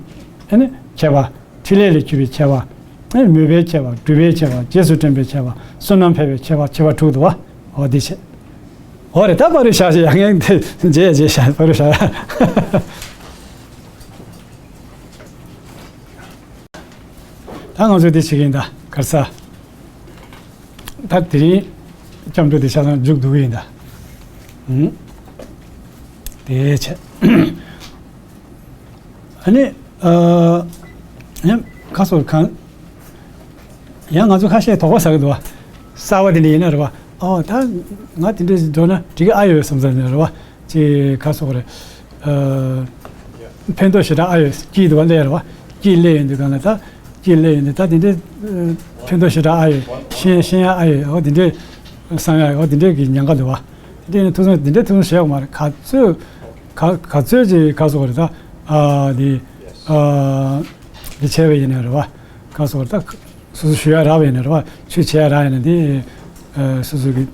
ཨ་ནི་ཁྱད་པར། ཕྲིན་ལས་ལས་གྱུར་པའི་ཁྱད་པར། ཨ་ནི་མོས་པའི་ཁྱད་པར། སྒྲུབ་པའི་ཁྱད་པར། རྗེས་སུ་དྲན་པའི་ཁྱད་པར། བསོད་ནམས་འཕེལ་བའི་ཁྱད་པར། ཁྱད་པར་དྲུག་འདུག་བ། འོ་འདི་བྱས། འོ་རེད། ད་པ་རུ་བཞག་བཞག་ཡང་ཡང་དེ་རྗེས་རྗེས་བཞག་པ་རུ་བཞག་ད་ང་ཚོས་འདི་བྱེད་ཀྱི་ཡིན་ད། ག་རེ་ཟ། ད་དེ་རིང་སྐྱབས་འགྲོ་དེ་ཆ་ཚང་མཇུག་བསྡུ་གི་ཡིན་ད། ཨུམ། དེ་བྱས། ཨ་ནི་ཨ་ཡང་ཁ་སོར་གང་། ཡང་ང་ཚོ་ཁ་ཤས་དོགས་པ་ཟ་གི་འདུག་བ། གསར་པ་དེ་འདྲ་ཡིན་ན་རེད་བ། ཨོ་ད་ང་དེ་འདྲ་འགྲོ་ན་འགྲིག་གི་ཨ་ཡོད་བསམ་ས་ནས་རེད་བ། ཅིག་ཁ་སོར་རེད། ཨ་ཕན་ཐོགས་ཞེ་དྲག་ཨ་ཡོད། སྐྱིད་འདུག་བ་སླེབས་རེད་བ། སྐྱིད་སླེབས་ཡོང་དུས་གང་ལ་ད། སྐྱིད་སླེབས་ཡོང་དུས་ད་དེ་འདྲའི་ཨ་ཕན་ཐོགས་ཞེ་དྲག་ཨ་ཡོད། ཤེས་ཤེས་ཡ་ཨ་ཡོད། འོ་དེ་འདྲའི་བསམ་ཡ་འོ་དེ་འདྲའི་གི་ཉེན་ཁ་འདུག་བ། དེ་འདྲའི་ཐུགས་བསམ་དེ་འདྲའི་ཐུགས་བསམ་བཞེས་ཡོད་མ་རེད། ག་ཚོད་ག་ག་ཚོད་ཅིག་ག་སོགས་རེད་ད། ཨ་དེ་ཨ་དེ་བྱས་པ་ཡིན་ན་རེད་བ། ག་སོགས་རེད་ད། སོ་སོ་ཞུ་ཡ་རག་པ་ཡིན་ན་རེད་བ། ཆོས་བྱེད་ཡ་རག་ཡིན་ན་དེ་ཨ་སོ་སོ་གི་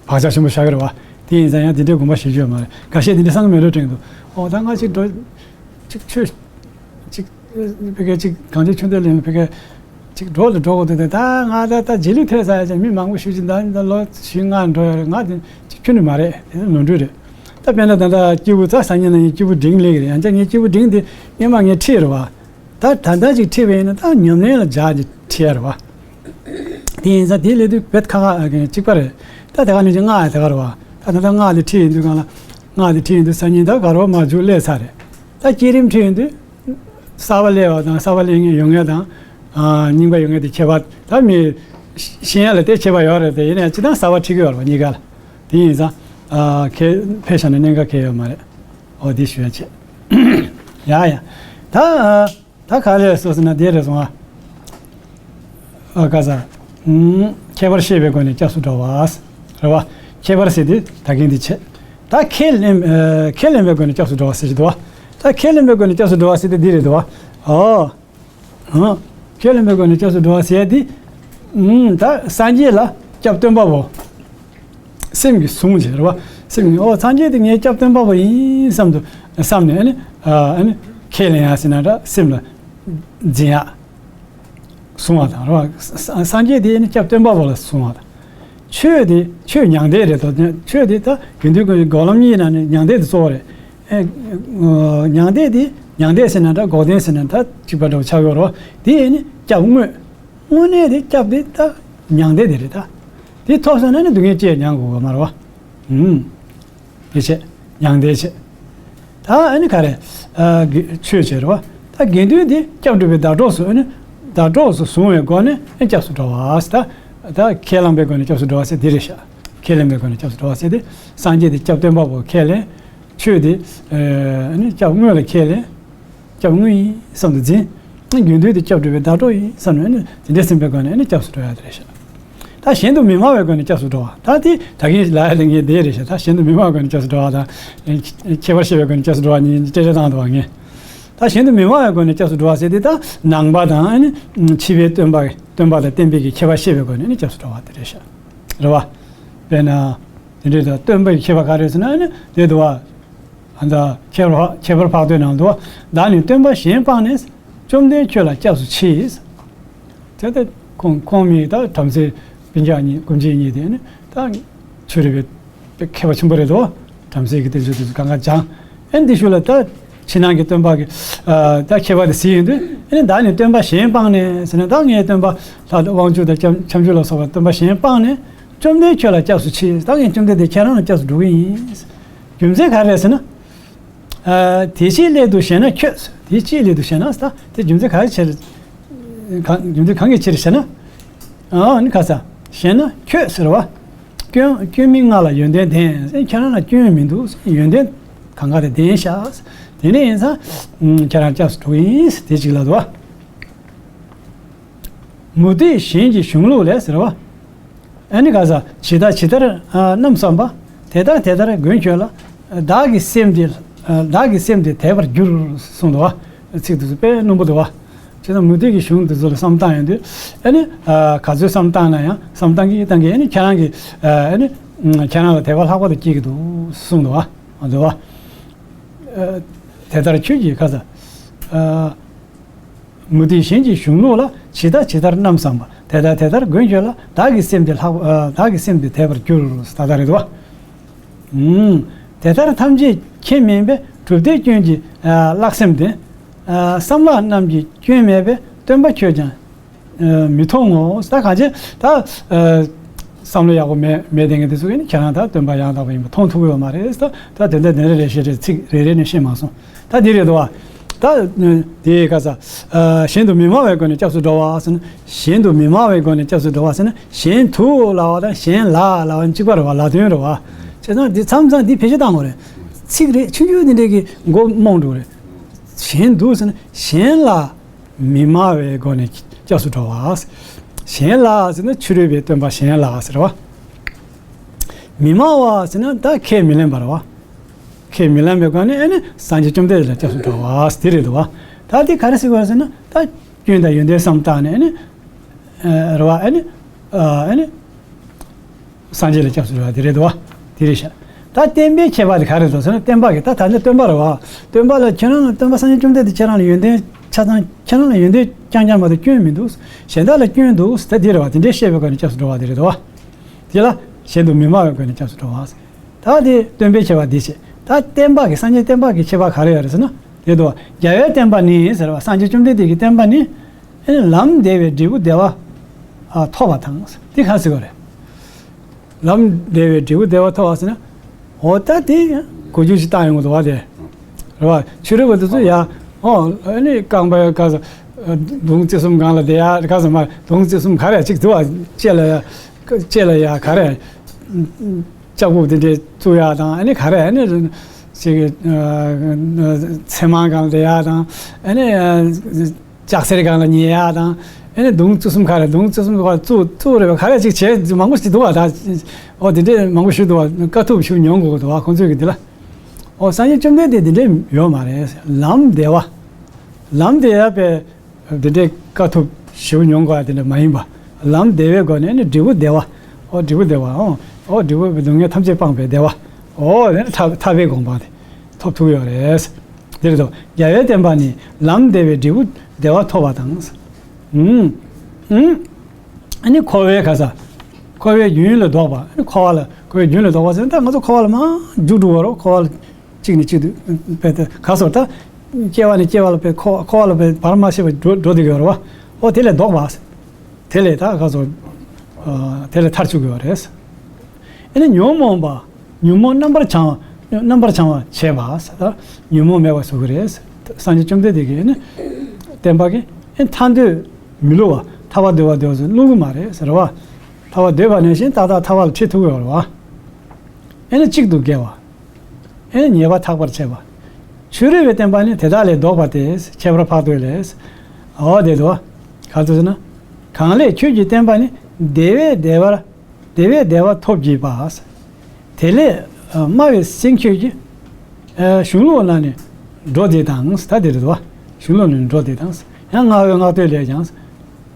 བག་ཆགས་ཆེན་པོ་བཞག་གི་རེད་བ། དེ་ཡིན་ཙང་ཡང་དེ་འདྲའི་དགོངས་པ་བཞེས་རྒྱུ་ཡོད་མ་རེད། འགའ་ཤས་དེ་འདྲའི་བསམ་གི་མེད་འགྲོ་དྲན་འདུག་ཨོ་ད་ང་ཅིག་འགྲོ། ཅིག་ཆོས་ཅིག་ཕ་གི་ཅིག་གངས་ཅན་ཆོས་འདུལ་ལས་ཕ་གི་ཅིག་འགྲོ་ལ་འགྲོ་དགོས་འདུག་ད་ང་ད་ད་རྗེས་ལུས་ཐེབས་ཚར་ཡ་ཅིག་མི་མང་པོ་ཞིག་ཅིག་ད་ད་ལོ་བཞི་ལྔ་འགྲོ་ཡ་རེད། ང་དེ་ཅིག་ཁྱོན་ནས་མ་རེད། དེ་ནོར་འཁྲུལ་རེད། ད་དཔེར་ན་ད་ལྟ་སྐྱེས་བུ་ད་སང་ཉིན་གནངས་ཉིན་སྐྱེས་བུ་འབྲིང་སླེབས་ཀྱི་རེད། ཡང་ཅག་ངའི་སྐྱེས་བུ་འབྲིང་དེ་སྔོན་མ་ངས་ཁྲིད་རེད་བ། ད་ད་ལྟ་ཅིག་ཁྲིད་པ་ཡིན་ན་ད་ཉམས་ལེན་ལ་སྦྱར་ཅིག་ཁྲིད་ཡ་རེད་བ། དེ་ཡིན་ཙང་དེ་སླེབས་དུས་བེད་ཁ་ཁ་གཅིག་པ་རེད། ད་དེ་ག་ནས་ཅིག་སྔགས་ཡ་དེ་ག་རེད་བ། ད་ད་ལྟ་སྔགས་དེ་ཁྲིད་ཡོང་དུས་གང་ལ་སྔགས་དེ་ཁྲིད་ཡོང་དུས་སང་ཉིན་ད་ག་རེ་བ་མ་འཇུག་སླེབས་ཚར་རེད། ད་བསྐྱེད་རིམ་ཁྲིད་ཡོང་དུས་གསར་པ་སླེབས་པ་དང་གསར་པ་སླེབས་མཁན་ཡོང་མཁན་དང་། ཨ་རྙིང་པ་ཡོང་མཁན་དེ་ཁྱད་པར་ད་མི་ཤེས་ཡ་ལ་དེ་ཁྱད་པར་ཡོད་རེད། དེ་ཡིན་ན་སྤྱིར་བཏང་གསར་པ་ཁྲིད་ཀྱི་ཡོད་རེད་བ་གཉིས་ཀ་ལ། དེ་ཡིན་ཙང་ཨ་ཁྱེད་ཕེབས་བཞག་ན་གནད་འགག་གང་ཡང་ཡོད་མ་རེད། འོ་དེ་ཞུ་ཡ་བྱས། ཡ་ཡ། ད་ཨ། ད་ག་ལས་སོ་ཟེར་ན་དེ་རེད་སོང་ཨ། ཨ་ག་ས། ཨུམ། ཁྱད་པར་ཤེས་པའི་སྒོ་ནས་སྐྱབས་སུ་འགྲོ་བ། རེད་བ། ཁྱད་པར་ཟེར་དུས་ད་གིན་དེ་བྱས། ད་ཁས་ལེན་ཨ་ཁས་ལེན་པའི་སྒོ་ནས་སྐྱབས་སུ་འགྲོ་བ་ཟེར་གྱི་འདུག་བ། ད་ ད་ཁས་ལེན་པའི་སྒོ་ནས་སྐྱབས་སུ་འགྲོ་བ་ཟེར་དེ་འདི་རེད་དོ། ཨོ། ཨང་། ཁས་ལེན་པའི་སྒོ་ནས་སྐྱབས་སུ་འགྲོ་བ་ཟེར་དེ། ཨང་། ད་སངས་རྒྱས་ལ་སྐྱབས་སྟོན་པ་པོ། སེམས་ཀྱིས་བཟུང་བྱས་རེད་བ། སེམས་ཀྱིས་ཨོ་སངས་རྒྱས་དེ་ངའི་སྐྱབས་སྟོན་པ་པོ་ཡིན་བསམ་དུ་བསམ་ནས་ཨ་ནི་ཨ་ནི་ཁས་ལེན་ཡ་ཟེར་ན་འདྲ་སེམས་ལ་འཛིན་ཡ། བཟུང་བ་དང་རེད་བ། ས- སངས་རྒྱས་དེ་ནི་སྐྱབས་སྟོན་པ་པོ་ལ་བཟུང་བ་དང་། ཆོས་དེ་ཆོས་མྱང་འདས་རེད་དོ། ཆོས་དེ་ད་དགེ་འདུན་གྱི་སྒོམ་ལམ་གཉིས་ནང་ནས་མྱང་འདས་དེ་གཙོ་བོ་རེད། ཨེ། མྱང་འདས་དེ་མྱང་འདས་ཟེར་ན་འདྲ་འགོག་བདེན་ཟེར་ན་ད་གཅིག་པ་འདྲ་བོ་ཆགས་ཡོད་རེད་བ། དེ་ནི་སྐྱབས་དངོས། དངོས་གནས་དེ་སྐྱབས་དེ་ད་མྱང་འདས་དེ་རེད་ད། དེ་ཐོབ་སོང་ན་ནི་སྡུག་བསྔལ་སྐྱེ་མྱང་དགོས་པ་མ་རེད་བ། ཨུམ། དེ་བྱས། མྱང་འདས་བྱས། ད་ཨ་ནི་ག་རེ། ཨ། དགེ- ཆོས་བྱས་རེད་བ། ད་དགེ་འདུན་དེ་སྐྱབས་འགྲོ་བའི་ཟླ་གྲོགས་སུ་ཨ་ནི། ཟླ་གྲོགས་སུ་བཟུང་བའི་སྒོ་ནས་ཨ་སྐྱབས་སུ་འགྲོ་བ་ཟེར་ད། ད་ཁས་བླངས་པའི་སྒོ་ནས་སྐྱབས་སུ་འགྲོ་བ་ཟེར་དེ་རེད་ཤག་ཁས་ལེན་པའི་སྒོ་ནས་སྐྱབས་སུ་འགྲོ་བ་ཟེར་དེ། སངས་རྒྱས་དེ་སྐྱབས་སྟོན་པ་པོ་ཁས་ལེན། ཆོས་དེ། ཨ་ནི་སྐྱབས་དངོས་ལ་ཁས་ལེན། སྐྱབས་དངོས་ཡིན་བསམ་དུ་འཛིན། དགེ་འདུན་དེ་སྐྱབས་འགྲོ་བའི་ཟླ་གྲོགས་ཡིན་བསམ་ནས་ནི་དེ་འདྲ་སེམས་པའི་སྒོ་ནས་ནི་སྐྱབས་སུ་འགྲོ་ཡ་དེ་རེད་ཤག་ད་གཞན་དུ་མི་སྨྲ་བའི་སྒོ་ནས་སྐྱབས་སུ་འགྲོ་བ། ད་དེ་ད་གིན་ལབ་ཡ་དེ་ངས་དེ་རེད་ཤག་ད་གཞན་དུ་མི་སྨྲ་བའི་སྒོ་ནས་སྐྱབས་སུ་འགྲོ་བ་དང་། ཁྱད་པར་ཤེས་པའི་སྒོ་ནས་སྐྱབས་སུ་འགྲོ་བ་གཉིས་འགྲེལ་བཤད་བཏང་འདུག་བ་ངས། ད་གཞན་དུ་མི་སྨྲ་བའི་སྒོ་ནས་སྐྱབས་སུ་འགྲོ་བ་ཟེར་དེ་ད་ནང་པ་དང་ཨ་ནི་ཕྱི་པའི་སྟོན་པ་སྟོན་པ་དང་བསྟན་པའི་གི་ཁྱད་པར་ཤེས་པའི་སྒོ་ནས་ནི་སྐྱབས་སུ་འགྲོ་བ་དེ་རེད་ཤག་རེད་བ། དཔེར་ན། དེ་འདྲའི་ད་སྟོན་པའི་ཁྱད་པར་ག་རེ་ཟེར་ན་ཨ་ནི་དེ་འདུག་བ། ཨ་ད་ཁྱད་པར་ཁྱད་པར་འཕགས་བསྟོད་ནང་དུ་བདག་ནི་སྟོན་པ་གཞན་སྤངས་ནས། བཅོམ་ལྡན་ཁྱོད་ལ་སྐྱབས་སུ་མཆི། དེ་ལྟར་ཁོང་ཁོང་མིང་ད་བྲམ་ཟེ་སྤུན་ཀྱག་གཉིས་སྐུ་མཆེད་གཉིས་དེ་ནི་ད་ཆོས་རིག་པའི་མཁས་པ་ཆེན་པོ་རེད་དོ། བྲམ་ཟེ་གི་བསྟན་བཅོས་དེ་ཚོ་གང་ག་སྦྱངས། ཨེ་འདི་ཤུལ་ལ་ད་ཕྱི་ནང་གི་སྟོན་པ་གི་ད་ཁྱད་པར་དེ་གཟིགས་ཡོང་དུས་ཨེ་ནི་བདག་ནི་སྟོན་པ་གཞན་སྤངས་ནས་ཟེར་ན་ད་ངའི་སྟོན་པ་ལྷ་དབང་ཕྱུག་དང་ཁྱབ་ཁྱབ་འཇུག་ལ་སོགས་པ་སྟོན་པ་གཞན་སྤངས་ནས། བཅོམ་ལྡན་ཁྱོད་ལ་སྐྱབས་སུ་མཆི། ད་ངས་བཅོམ་ལྡན་འདས་ཁྱེད་རང་ལ་སྐྱབས་སུ་འགྲོ་གི་ཡིན། རྒྱུ་མཚན་ག་རེ་རེད་ཟེར་ན། ཨ། དེ་ཅིའི་སླད་དུ་ཞེ་ན་ཁྱོད། དེ་ཅིའི་སླད་དུ་ཞེ་ན་ཟེར་ད་དེ་རྒྱུ་མཚན་ག་རེ་ཕྱིར། གང་རྒྱུ་མཚན་གང་གི་ཕྱིར་ཞེ་ན། ཨ་ནི་ག་ས། ཞེ་ན་ཁྱོད་ཟེར་བ། སྐྱོན་སྐྱོན་མིན་ང་ལ་ཡོན་ཏན་ལྡན། ཁྱེད་རང་ལ་སྐྱོན་མི་འདུག་ཡོན་ཏན་གང་ག་དེ་ལྡན་ཤག་དེ་འདྲ་ཡིན་ཙང་། ཁྱེད་རང་སྐྱབས་སུ་འགྲོ་གི་ཡིན་དེ་ཅིག་ལབ་འདུག་བ། མུ་སྟེགས་གཞན་གྱི་གཞུང་ལུགས་ལས་ཟེར་བ། ཨ་ནི་ག་ས་ཇི་ལྟར་ཇི་ལྟར་རྣམ་བསམས་པ། དེ་ལྟར་དེ་ལྟར་མགོན་ཁྱོད་ལ། བདག་གི་སེམས་དེ། བདག་གི་སེམས་དེ་དད་པར་འགྱུར་གསུངས་འདུག་བ། ཚིག་དེ་ཚོ་དཔེ་རྣོན་པོ་འདུག་བ། བྱས་ཙང་མུ་སྟེགས་ཀྱི་གཞུང་དེ་ཚོ་ལ་བསམ་བཏང་ཡོང་དུས་ཨ་ནི། ག་ཚོད་བསམ་བཏང་ན་ཡང་བསམ་བཏང་གི་བཏང་གི་ཨ་ནི་ཁྱེད་རང་གི། ཨ་ནི། ཁྱེད་རང་ལ་དད་པ་ལྷག་པར་དུ་སྐྱེ་གི་འདུག་གསུངས་འདུག་བ། འདུག་བ། དེ་ལྟར་ཁྱོད་ཀྱིས་ག་ས། མུ་སྟེགས་གཞན་གྱི་གཞུང་ལུགས་ལ། ཇི་ལྟར་ཇི་ལྟར་རྣམ་བསམས་པ། དེ་ལྟར་དེ་ལྟར་མགོན་ཁྱོད་ལ། བདག་གི་སེམས་དེ་ལྷག་བདག་གི་སེམས་དེ་དད་པར་འགྱུར། ད་ལྟ་རེད་དོ། དེ་ལྟར་ཐམས་ཅད་མཁྱེན་མིན་པས། གྲུབ་བདེ་སྐྱོན་གྱི་བརླག་སེམས་ལྡན། བསམ་བརླག་རྣམས་ཀྱི་སྐྱོན་མེད་པས། སྟོན་པ་ཁྱོད་ཀྱང་མི་མཐོང་ངོ་། ད་གང་ཅི་ད། བསམ་བློ་ཡག་པོ་མེད་མེད་དེ་ངས་དེ་ཚོ་ཡིན་ཁྱེད་རང་ད་སྟོན་པ་ཡང་དག་པ་ཡིན་པ་མཐོང་ཐུབ་ཀྱི་ཡོད་མ་རེད། ད་ད་དེ་འདྲ་དེ་འདྲ་རེད་ཞེས་རེད་ཚིག་རེ་རེ་ནས་བཤད་མ་སོང་། ད་འདི་རེད་དོ། ད་དེ་ག་ས། གཞན་དུ་མི་སྨྲ་བའི་སྒོ་ནས་སྐྱབས་སུ་འགྲོ་བ་ཟེར་ན། གཞན་དུ་མི་སྨྲ་བའི་སྒོ་ནས་སྐྱབས་སུ་འགྲོ་བ་ཟེར་ན། གཞན་དུ་ལབ་པ་དང་གཞན་ལ་ལབ་པ་གཅིག་པ་རེད་བ། ལ་དོན་རེད་བ། བྱས་ཙང་འདི་མཚམས་མཚམས་འདི་བེད་སྤྱོད་བཏང་དགོས་རེད། ཚིག་རེ་ཆུང་ཆུང་འདི་འདྲས་ཀྱི་མགོ་རྨོངས་འགྲོ་རེད། གཞན་དུ་ཟེར་ན་གཞན་ལ། མི་སྨྲ་བའི་སྒོ་ནས་སྐྱབས་སུ་འགྲོ་བ། གཞན་ལ་ཟེར་ན་ཕྱི་རོལ་པའི་སྟོན་པ་གཞན་ལ་ཟེར་བ། མི་སྨྲ་བ་ཟེར་ན་ད་ཁས་མི་ལེན་པ་རེད་བ། ཁས་མི་ལེན་པའི་སྒོ་ནས་ཨ་ནི་སངས་རྒྱས་བཅོམ་ལྡན་འདས་ལ་སྐྱབས་སུ་འགྲོ་བ་དེ་རེད་འདུག་བ། ད་དེ་ག་རེ་ཟེར་བ་ཟེར་ན་ད་སྐྱོན་དང་ཡོན་ཏན་བསམ་བཏང་ནས་ཨ་ནི། རེད་བ་ཨ་ནི། ཨ་ནི། སངས་རྒྱས་ལ་སྐྱབས་སུ་འགྲོ་བ་དེ་རེད་དོ། དེ་རེད་ཤག་ད་བསྟན་པའི་ཁྱད་པར་དེ་ག་རེ་རེད་ཟེར་ན་བསྟན་པ་གི་ད་ད་ནི་སྟོན་པ་རེད་བ། སྟོན་པ་ལ་ཁྱེད་རང་ལ་སྟོན་པ་སངས་རྒྱས་བཅོམ་ལྡན་འདས་ཁྱེད་རང་ལ་ཡོན་ཏན་ཆ་ཚང་ཁྱེད་རང་ལ་ཡོན་ཏན་རྐྱང་རྐྱང་མ་གཏོགས་སྐྱོན་མི་འདུག་གཞན་དག་ལ་སྐྱོན་འདུག་ད་དེ་རེད་བ། དེ་འདྲའི་བཤད་པའི་སྒོ་ནས་སྐྱབས་སུ་འགྲོ་བ་དེ་རེད་དོ། དེ་ལ་གཞན་དུ་མི་སྨྲ་བའི་སྒོ་ནས་སྐྱབས་སུ་འགྲོ་བ། ད་དེ་སྟོན་པའི་ཁྱད་པར་འདི་བྱེད། ད་བསྟན་པ་གི་སངས་རྒྱས་བསྟན་པ་གི་ཁྱད་པར་ག་རེ་ཡོད་རེད་ཟེར་ན། དེ་དུ་རྒྱལ་བའི་བསྟན་པ་ནི་ཟེར་བ་སངས་རྒྱས་བཅོམ་ལྡན་འདས་ཀྱི་བསྟན་པ་ནི། ཨེ་ནི་ལམ་བདེ་བའི་འབྲས་བུ་བདེ་བ། ཨ་ཐོབ་པ་དང་། དེ་ག་ཟེར་བ་རེད། ལམ་བདེ་བའི་འབྲས་བུ་བདེ་བ་ཐོབ་པ་ཟེར་ན། འོ་ད་དེ་གོ་རྒྱུ་ཞིག་བཏང་ཡོང་གི་འདུག་བ་དེ། རེད་བ། ཕྱི་རོལ་པ་དེ་ཚོ་ཡ། ཨོ་ཨེ་ནི་རྐང་པའི་ག་ས། མདུང་རྩེ་གསུམ་སྒང་ལ་བསྡད་ཡ་ག་ས་མ་མདུང་རྩེ་གསུམ་ག་རེ་གཅིག་འདུག་བ། ལྕེ་ལ་ཡ། ལྕེ་ལ་ཡ་ག་རེ། ལྕགས་ཕུབ་དེ་འདྲའི་བཙུགས་ཡག་དང་ཨ་ནི་ག་རེ་ཨ་ནི་ཅིག་ཚེར་མ་སྒང་ལ་བསྡད་ཡག་དང་ཨ་ནི་ལྕགས་གཟེར་སྒང་ལ་ཉལ་ཡག་དང་ཨ་ནི་མདུང་རྩེ་གསུམ་ག་རེ་མདུང་རྩེ་གསུམ་ག་བཙུགས་བཙུགས་རེད་པ། ག་རེ་ཅིག་བྱས་མང་པོ་ཞིག་འདུག་བ། ད་ཨོ་དེ་འདྲས་མང་པོ་ཞིག་འདུག་བ། དཀའ་ཐུབ་ཞིག་མྱོང་དགོས་འདུག་བ་ཁོང་ཚོས་གི་འདི་ལ། ཨོ་སངས་རྒྱས་བཅོམ་ལྡན་འདས་འདི་འདྲའི་ཡོད་མ་རེད། ལམ་བདེ་བ། ལམ་བདེ་ཡ་པའི་འདི་འདྲའི་དཀའ་ཐུབ་ཞེ་པོ་མྱོང་དགོས་ཡ་དེ་འདྲ་མ་ཡིན་པ། ལམ་བདེ་བའི་སྒོ་ནས་ནི་འབྲས་བུ་བདེ་བ། ཨོ་འབྲས་བུ་བདེ་བ། ཨོ་ཨོ་འབྲས་བུ་སྡུག་བསྔལ་ཐམས་ཅད་སྤངས་པའི་བདེ་བ། ཨོ་དེ་ནི་ཐར་ཐར་པའི་དགོངས་པ་དེ་ཐོབ་ཐུབ་ཡོད་རེད། དེ་རེད་དོ། རྒྱལ་བའི་བསྟན་པ་ནི་ལམ་བདེ་བའི་འབྲས་བུ་བདེ་བ་ཐོབ་པ་དང་། ཨུམ། ཨུམ། ཨ་ནི་འཁོར་བའི་ག་ས། འཁོར་བའི་རྒྱུན་ལས་ལྡོག་པ། ཨ་ནི་འཁོར་བ་ལ་འཁོར་བའི་རྒྱུན་ལས་ལྡོག་པ་ཟེར་ན་ད་ང་ཚོ་འཁོར་བ་ལ་མར་རྒྱུག་འགྲོ་བ་རོ། འཁོར་བ་ལ་གཅིག་ནས་གཅིག་ཏུ་བས་ཏེ་ག་སོ་ད། སྐྱེ་བ་ནས་སྐྱེ་བ་ལ་བས་འཁོར་འཁོར་བ་ལ་བས་བར་མ་ཆད་པ་འགྲོ་འགྲོ་བསྡད་ཡོད་རེད་བ། ཨོ་དེ་ལས་ལྡོག་པ། དེ་ལས་ད་ག་སོ། དེ་ལས་ཐར་བཅུག་གི་ཡོད་རེད། ཨ་ནི་ཉོན་མོངས་པ། ཉོན་མོངས་རྣམ་པར་བྱང་རྣམ་པར་བྱང་བ་བྱེད་པ་ཟེར་ད་ཉོན་མོངས་མེད་པ་བཟོ་གི་རེད། སངས་རྒྱས་བཅོམ་ལྡན་འདས་ཀྱིས་ནི་བསྟན་པ་གི་ཨེ་ཐར་འདོད་མི་བསླུ་བ། ཐར་པ་འདོད་པ་འདོད་པ་ཟེར་བསླུ་གི་མ་རེད་ཟེར་བ། ཐར་པ་འདོད་པ་ནང་བཞིན་ཏག་ཏག་ཐར་པ་ལ་ཁྲིད་ཐུབ་ཀྱི་ཡོད་རེད་བ། ཨེ་ནི་གཅིག་ཏུ་དགེ་བ། ཨེ་ནི་ཉེས་པ་ཐག་པར་བྱེད་པ། ཕྱི་རོལ་པའི་བསྟན་པ་ནི་དེ་དག་ལས་ལྡོག་པ་སྟེ་ཁྱད་པར་འཕགས་བསྟོད་ལས། འོ་དེ་དོ། ག་ཚོད་ཟེར་ན། གང་ལས་ཁྱོད་ཀྱི་བསྟན་པ་ནི་བདེ་བས་བདེ་བར། བདེ་བས་བདེ་བ་ཐོབ་བགྱིས་པ། དེ་ལས་སྨྲ་བའི་སེང་ཁྱོད་ཀྱིས། གཞུང་ལུགས་ལ་ནི་འགྲོ་འདི་དང་ད་དེ་རེད་དོ། གཞུང་ལུགས་ནི་འགྲོ་འདི་དང་། ཡང་སྨྲ་བའི་སྔགས་བསྟོད་ལས་ཀྱང་།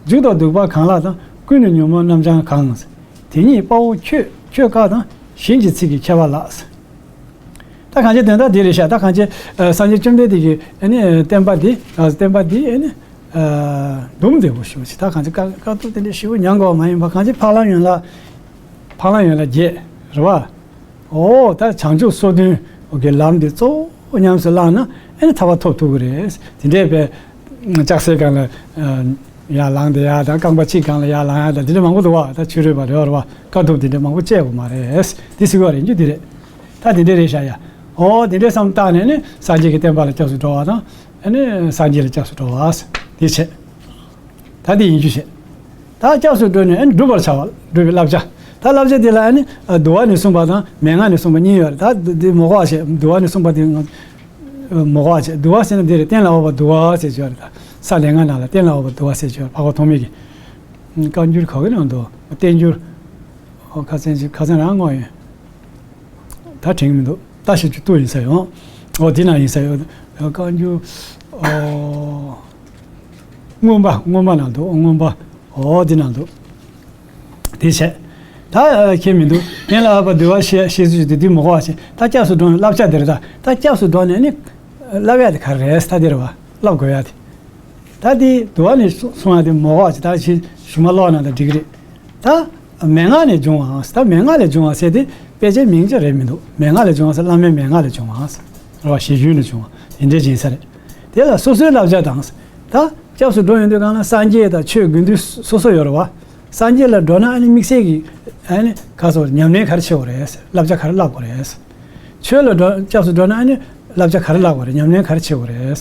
མཇུག་ཏུ་སྡིག་པ་གང་ལགས་དང་། ཀུན་ནས་ཉོན་མོངས་རྣམ་བྱང་གང་། དེ་ཉིད་དཔའ་བོ་ཁྱོད་ཁྱོད་བཀག་དང་། གཞན་གྱི་ཚིག་གི་ཁྱད་པར་ལགས། ད་གང་ཅི་དོན་དག་འདི་རེད་ཤག་ད་གང་ཅི་སངས་རྒྱས་བཅོམ་ལྡན་འདས་ཀྱི་ཨ་ནི་བསྟན་པ་འདི་བསྟན་པ་འདི་ཨ་ནི་འདུམ་བདེ་པོ་ཞུ་ཞིག་ད་གང་ཅི་དཀའ་དཀའ་ཐུབ་དེ་འདྲ་ཞེ་པོ་མྱང་དགོས་མ་ཡིན་པ། གང་ཅི་འཕགས་ལམ་ཡན་ལག་འཕགས་ལམ་ཡན་ལག་བརྒྱད་རེད་བ། ཨོ་ད་བྱང་ཆུབ་སོ་བདུན་གྱི་ལམ་འདི་གཙོ་བོ་ཉམས་སུ་བླངས་ན་ཨ་ནི་ཐར་པ་ཐོབ་ཐུབ་ཀྱི་རེད། དེ་འདྲས་པའི་ལྕགས་སྲེག་སྒང་ལ་ཡར་ལངས་བསྡད་ཡ་དང་རྐང་པ་གཅིག་སྒང་ལ་ཡར་ལངས་ཡ་དང་དེ་འདྲ་མང་པོ་འདུག་བ། ད་ཕྱི་རོལ་པ་རེད་བ། དཀའ་ཐུབ་དེ་འདྲ་མང་པོ་སྤྱད་དགོས་མ་རེད། འདི་ཟེར་བ་རེད་རྒྱུ་འདི་རེད། ད་དེ་འདྲ་རེད་ཤག་ཡ། ཨོ་དེ་འདྲའི་བསམ་བཏང་ནས་ནི་སངས་རྒྱས་ཀྱི་བསྟན་པ་ལ་སྐྱབས་སུ་འགྲོ་བ་དང་ཨ་ནི་སངས་རྒྱས་ལ་སྐྱབས་སུ་འགྲོ་བ་དེ་བྱས། ད་དེ་ཡིན་རྒྱུ་བྱས། ད་སྐྱབས་སུ་འགྲོ་ནས་ཨ་ནི་བསྒྲུབ་པར་བྱ་བ་སྒྲུབ་པའི་བསླབ་བྱ། ད་བསླབ་བྱ་དེ་ལ་ཨ་ནི་འདུལ་བ་ནས་གསུངས་པ་དང་མན་ངག་ནས་གསུངས་པ་གཉིས་ཡོད་རེད། ད་འདི་མོ་གོ་བ་བྱས་འདུལ་བ་ནས་གསུངས་པ་དེ་མོ་གོ་བ་བྱས། འདུལ་བ་ཟེར་ན་འདི་རེད། གཏན་ལ་དབབ་པ་འདུལ་བ་ཟེར་གྱི་ཡོད་རེད། ད་ས་ལེ་ལྔ་ནང་ལ་གཏན་ལ་དབབ་པ་འདུལ་བ་ཟེར་གྱི་ཡོད་རེད། འཕགས་པ་ཐོགས་མེད་ཀྱི། བཀའ་འགྱུར་ག་གི་ནང་དུ་བསྟན་འགྱུར། ཨོ་ཁ་སང་ཅིག་ཁ་སང་རང་བསྔོགས་ཡིན། ད་དྲན་གྱི་མི་འདུག་ད་ཞིག་ཅིག་ཏུ་ཡིན་ས་ཡོད། ཨོ་འདི་ན་ཡིན་ས་ཡོད། བཀའ་འགྱུར། ཨོ། མངོན་པ་མངོན་པ་ན་འདུག་མངོན་པ། ཨོ་འདི་ན་འདུག་དེ་བྱས། ད་ཁྱེད་མི་འདུག་གཏན་ལ་དབབ་པ་འདུལ་བ་ཤེས་ཤེས་ཚུལ་ཞིག་འདུག་འདི་མོ་གོ་བ་བྱས། ད་སྐྱབས་སུ་འགྲོ་བའི་བསླབ་བྱ་དེ་རེད། ད་ད་སྐྱབས་སུ་འགྲོ་ནས་ནི། བསླབ་ཡ་དེ་ག་རེ་རེད། ད་འདི་རེད་བ། བསླབ་དགོས་ཡ་དེ། ད་དེ་འདུལ་བ་ནས་གསུང་ཡ་དེ་མོ་གོ་བ་བྱས། ད་ཞིག་ཞུ་མ་ཀློག་ན་ད་འགྲིག་གི་རེད། ད་མན་ངག་ནས་འབྱུང་བའམ། ད་མན་ངག་ལས་བྱུང་བ་ཟེར་དེ་དཔེ་ཆའི་མིང་ཅིག་རེད་མི་འདུག་མན་ངག་ལས་བྱུང་བ་ཟེར་བླ་མའི་མན་ངག་ལས་བྱུང་བའམ། རེད་བ། ཞེ་བཅུ་ནས་བྱུང་བ་དེ་འདྲའི་ཅིག་ཡིན་ས་རེད། དེ་ལ་སོ་སོའི་བསླབ་བྱ་དང་། ད་སྐྱབས་སུ་འགྲོ་ཡོང་དུས་སྒང་ལ་སངས་རྒྱས་དང་ཆོས་དགེ་འདུན་སོ་སོ་ཡོད་རེད་བ། སངས་རྒྱས་ལ་འགྲོ་ན་ཨ་ནི་དམིགས་བསལ་གྱི་ཨ་ནི་ག་སོ་ཉམས་ལེན་ག་རེ་བྱེད་དགོས་རེད། བསླབ་བྱ་ག་རེ་བསླབ་དགོས་རེད། ཆོས་ལ་འགྲོ་སྐྱབས་སུ་འགྲོ་ན་ཨ་ནི་བསླབ་བྱ་ག་རེ་བསླབ་དགོས་རེད། ཉམས་ལེན་ག་རེ་བྱེད་དགོས་རེད།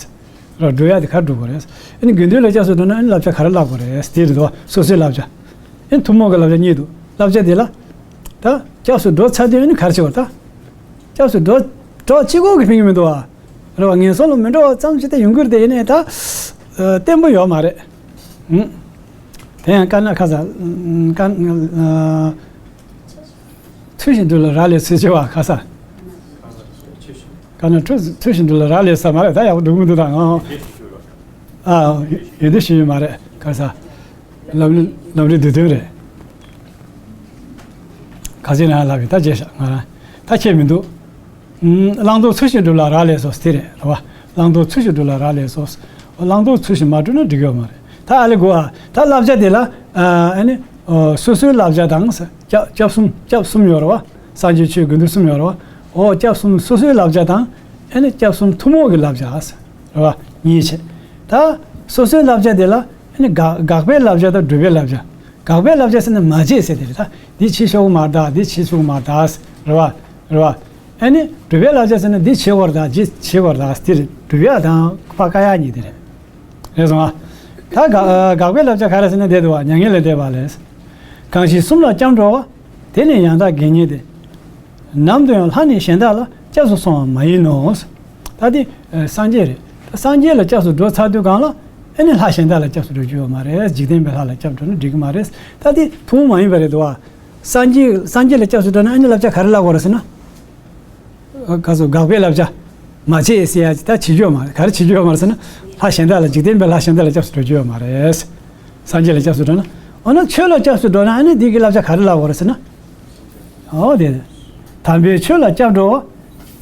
ར་འགྲོ་ཡ་དེ་ག་རེ་འགྲོ་དགོས་རེད། ཨ་ནི་དགེ་འདུན་ལ་སྐྱབས་སུ་འགྲོ་ན་ཨ་ནི་བསླབ་བྱ་ག་རེ་བསླབ་དགོས་རེད། དེ་རེད་དོ། སོ་སོའི་བསླབ་བྱ། ཨ་ནི་ཐུན་མོང་གི་བསླབ་བྱ་གཉིས་འདུག་བསླབ་བྱ་དེ་ལ། ད་སྐྱབས་སུ་འགྲོ་ཚར་དུས་ཨ་ནི་ག་རེ་བྱེད་དགོས་རེད། ད་སྐྱབས་སུ་འགྲོ་འགྲོ་གཅིག་པོ་གིས་ཕན་གྱི་མི་འདུག་བ། རེད་བ། ངན་སོང་ལ་མི་འགྲོ་བ་ཙམ་ཞིག་དེ་ཡོང་གི་རེད་དེ། ཡིན་ནའི་ད་བརྟན་པོ་ཡོད་མ་རེད། ཨང་། དེ་ཡང་དཀར་ནག་ཁ་ས་དཀར། ཚུལ་བཞིན་སྒྲུབ་ལ་རག་ལས་ཚུལ་ཆེ་བ་ཁ་ས། ག་ན་ཚུལ་བཞིན་སྒྲུབ་ལ་རག་ལས་ས་མ་རེད། ད་ཡག་པོ་འགྲུབ་མི་འདུག་ད་ཨང་། ཨ། ཡོན་ཏན་ཞུ་ཡི་མ་རེད་ཁ་ས། ལམ་རིམ་ལམ་རིམ་བསྡུས་དོན་རེད། ག་ཚོད་ན་ལབ་ཡི་ད་བརྗེད་ཤག་ང་རང་ད་ཁྱད་མི་འདུག་བླང་དོར་ཚུལ་བཞིན་སྒྲུབ་ལ་རག་ལས་སོ་དེ་རེད་རེད་བ། བླང་དོར་ཚུལ་བཞིན་སྒྲུབ་ལ་རག་ལས་སོ། བླང་དོར་ཚུལ་བཞིན་མ་སྒྲུབ་ན་འགྲིག་ཡོད་མ་རེད། ད་ཨ་ལེ་གོ་ཨ། ད་བསླབ་བྱ་དེ་ལ་ཨ་ནི་སོ་སོའི་བསླབ་བྱ་དང་སྐྱབས་སྐྱབས་གསུམ་སྐྱབས་གསུམ་ཡོད་རེད་བ། སངས་རྒྱས་ཆོས་དགེ་འདུན་གསུམ་ཡོད་རེད་བ། འོ་སྐྱབས་གསུམ་སོ་སོའི་བསླབ་བྱ་དང་ཨ་ནི་སྐྱབས་གསུམ་ཐུན་མོང་གི་བསླབ་བྱ་རེད་བ། གཉིས་བྱས། ད་སོ་སོའི་བསླབ་བྱ་དེ་ལ་ཨ་ནི་དགག་དགག་པའི་བསླབ་བྱ་དང་སྒྲུབ་པའི་བསླབ་བྱ། དགག་པའི་བསླབ་བྱ་ཟེར་ན་མ་བྱེད་ཟེར་དེ་རེད། ད་འདི་བྱེད་ཆོག་གི་མ་རེད་ད། འདི་བྱེད་ཆོག་གི་མ་རེད་ད། རེད་བ། རེད་བ། ཨ་ནི་སྒྲུབ་པའི་བསླབ་བྱ་ཟེར་ན་འདི་བྱེད་དགོས་རེད་ད། འདི་བྱེད་དགོས་རེད་ད། དེ་རེད། སྒྲུབ་ཡ་དང་ཕར་བཀག་ཡ་གཉིས་དེ་རེད། རེད་སོང་ཨ། ད་དགག་དགག་པའི་བསླབ་བྱ་ག་རེ་ཟེར་ན་དེ་འདུག་བ། མྱ་ངན་ལས་འདས་པ་ལས། གང་ཞིག་གསུམ་ལ་སྐྱབས་འགྲོ་བ། དེ་ནི་ཡང་དག་དགེ་བསྙེན་ཏེ། ནམ་དུ་ཡང་ལྷ་ནི་གཞན་དག་ལ། སྐྱབས་སུ་སོང་བ་མ་ཡིན་ནོ། ད་དེ་སངས་རྒྱས་རེད། ད་སངས་རྒྱས་ལ་སྐྱབས་སུ་འགྲོ་ཚར་དུས་སྒང་ལ་ཨ་ནི་ལྷ་གཞན་དག་ལ་སྐྱབས་སུ་འགྲོ་རྒྱུ་ཡོད་མ་རེད། འཇིག་རྟེན་པའི་ལྷ་ལ་སྐྱབས་འགྲོ་ན་འགྲིག་གི་མ་རེད། ད་དེ་ཐུན་མོང་མ་ཡིན་པ་རེད་འདུག་བ། སངས་རྒྱས་སངས་རྒྱས་ལ་སྐྱབས་སུ་འགྲོ་ན་ཨ་ནི་བསླབ་བྱ་ག་རེ་བསླབ་དགོས་རེད་ཟེར་ན། ག་ཚོད་དགག་པའི་བསླབ་བྱ་མ་བྱེད་ཟེར་ཡ་ཅིག་ད་བྱེད་རྒྱུ་ཡོད་མ་རེད། ག་རེ་བྱེད་རྒྱུ་ཡོད་མ་རེད་ཟེར་ན། ལྷ་གཞན་དག་ལ། འཇིག་རྟེན་པའི་ལྷ་གཞན་དག་ལ་སྐྱབས་སུ་འགྲོ་རྒྱུ་ཡོད་མ་རེད། སངས་རྒྱས་ལ་སྐྱབས་སུ་འགྲོ་ན། འོ་ན་ཆོས་ལ་སྐྱབས་སུ་འགྲོ་ན་ཨ་ནི་འདི་གི་བསླབ་བྱ་ག་རེ་བསླབ་དགོས་རེད་ཟེར་ན། འོ་དེ། དམ་པའི་ཆོས་ལ་སྐྱབས་འགྲོ་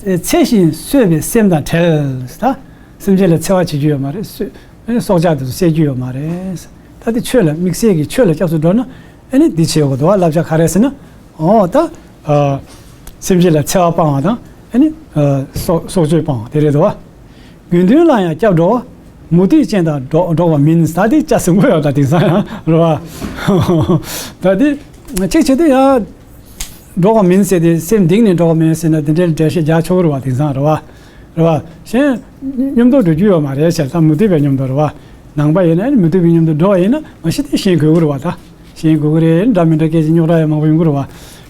བ། འཚེ་ཞིང་གསོད་པའི་སེམས་དང་བྲལ། ད་སེམས་ཅན་ལ་འཚེ་བ་བྱེད་རྒྱུ་ཡོད་མ་རེད། གསོད། ཨ་ནི་སྲོག་ཆགས་དེ་ཚོ་བསད་རྒྱུ་ཡོད་མ་རེད། ད་དེ་ཆོས་ལ། དམིགས་བསལ་གྱི་ཆོས་ལ་སྐྱབས་སུ་འགྲོ་ན་ཨ་ནི་འདི་བྱེད་དགོས་འདུག་བ། བསླབ་བྱ་ག་རེ་ཟེར་ན། འོ་ད། ཨ། སེམས་ཅན་ལ་འཚེ་བ་སྤང་བ་དང་། ཨ་ནི། ཨ། སྲོག་སྲོག་གཅོད་སྤང་བ་དེ་རེད་འདུག་བ། དགེ་འདུན་ལ་ཡང་སྐྱབས་འགྲོ་བ། མུ་སྟེགས་ཅན་དང་འགྲོགས་འགྲོགས་པ་མིན། ད་དེ་སྐྱབས་སུ་འགྲོ་ཡོད། ད་དེང་སང་ཡང་རེད་བ། ད་དེ་གཅིག་བྱེད་དུས་ཡང་འགྲོགས་པ་མིན་ཟེར་ཏེ། སེམས་གཏིང་ནས་འགྲོགས་པ་མིན་ཟེར་ན་དེ་འདྲའི་འགྲེལ་བཤད་རྒྱག་ཆོག་གི་རེད་བ། དེང་སང་རེད་བ། རེད་བ། གཞན་མཉམ་དུ་འགྲོ་རྒྱུ་ཡོད་མ་རེད་ཟེར། ད་མུ་སྟེགས་པའི་མཉམ་དུ་རེད་བ། ནང་པ་ཡིན་ན་མུ་སྟེགས་པའི་མཉམ་དུ་འགྲོ་བ་ཡིན་ན་མ་གཞི་དེ་ཞེན་དགོས་ཀྱི་རེད་བ། ད་ཞེན་དགོས་ཀྱི་རེད། འདྲ་མི་འདྲ་སྐད་ཆ་རྙོག་དྲ་ཡང་མང་པོ་ཡོང་གི་རེད་བ།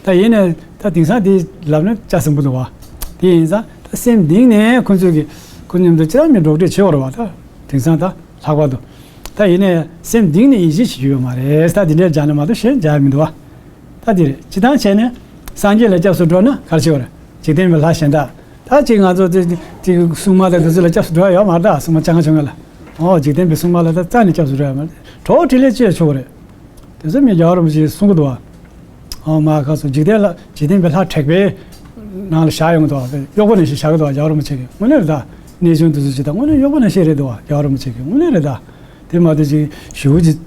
ད་ཡིན་ནའི་ད་དེང་སང་དེ་ལབ་ན་སྐྱབས་སུ་འགྲོ་འདུག་བ། དེ་ཡིན་ཙང་ད་སེམས་གཏིང་ནས་ཁོ་ཚོས་ཀྱི་ཁོ་མཉམ་དུ་ཅི་ལ་མི་འགྲོགས་འདྲིས་བྱེད་དགོས་རེད་བ། ད་དེང་སང་ད་ལྷག་པར་དུ། ད་ཡིན་ནའི་སེམས་གཏིང་ནས་ཡིད་ཆེས་བྱེད་རྒྱུ་ཡོད་མ་རེད། ད་དེ་འདྲའི་སྦྱར་ན་མ་གཏོགས་གཞན་སྦྱར་མི་འདུག་བ། ད་དེ་རེད། སྤྱིར་བཏང་བྱས་ནས་སངས་རྒྱས་ལ་སྐྱབས་སུ་འགྲོ་ན་ག་རེ་བྱེད་དགོས་རེད། འཇིག་རྟེན་པའི་ལྷ་གཞན་དག། ད་ཅིག་ང་ཚོ་དེ་ཅིག་སྲུང་མ་དང་དེ་ཚོ་ལ་སྐྱབས་སུ་འགྲོ་ཡ་ཡོད་མ་རེད། ད་སྲུང་མ་སྤྱང་ཀ་ཆུང་ཀ་ལ། ཨོ། འཇིག་རྟེན་པའི་སྲུང་མ་ལ་ད་རྩ་ནས་སྐྱབས་སུ་འགྲོ་ཡ་མ་རེད། གྲོགས་འཕྲིན་ལས་བཅས་ཆོག་གི་རེད། དེ་ཚོ་མི་རྒྱལ་བ་རིན་པོ་ཆེས་གསུང་གི་འདུག་བ། ཨོ་མ་ཁ་སོ། འཇིག་རྟེན་ལ། འཇིག་རྟེན་པའི་ལྷ་དྲེགས་པའི་ནང་ལ་བཞག་ཡོང་གི་འདུག་བ། གཡོག་པོ་ནང་བཞིན་བཞག་གི་འདུག་བ། རྒྱལ་བ་རིན་པོ་ཆེ་གིས། དངོས་གནས་རེད་ད། གནས་ཆུང་དེ་ཚོ་ཅིག་ད་དངོས་གནས་གཡོག་པོ་ནང་བཞིན་རེད་འདུག་བ། རྒྱལ་བ་རིན་པོ་ཆེ་གིས་དངོས་གནས་རེད་ད། དེ་མ་གཏོགས་ཅིག་ཞེ་པོ་ཅིག་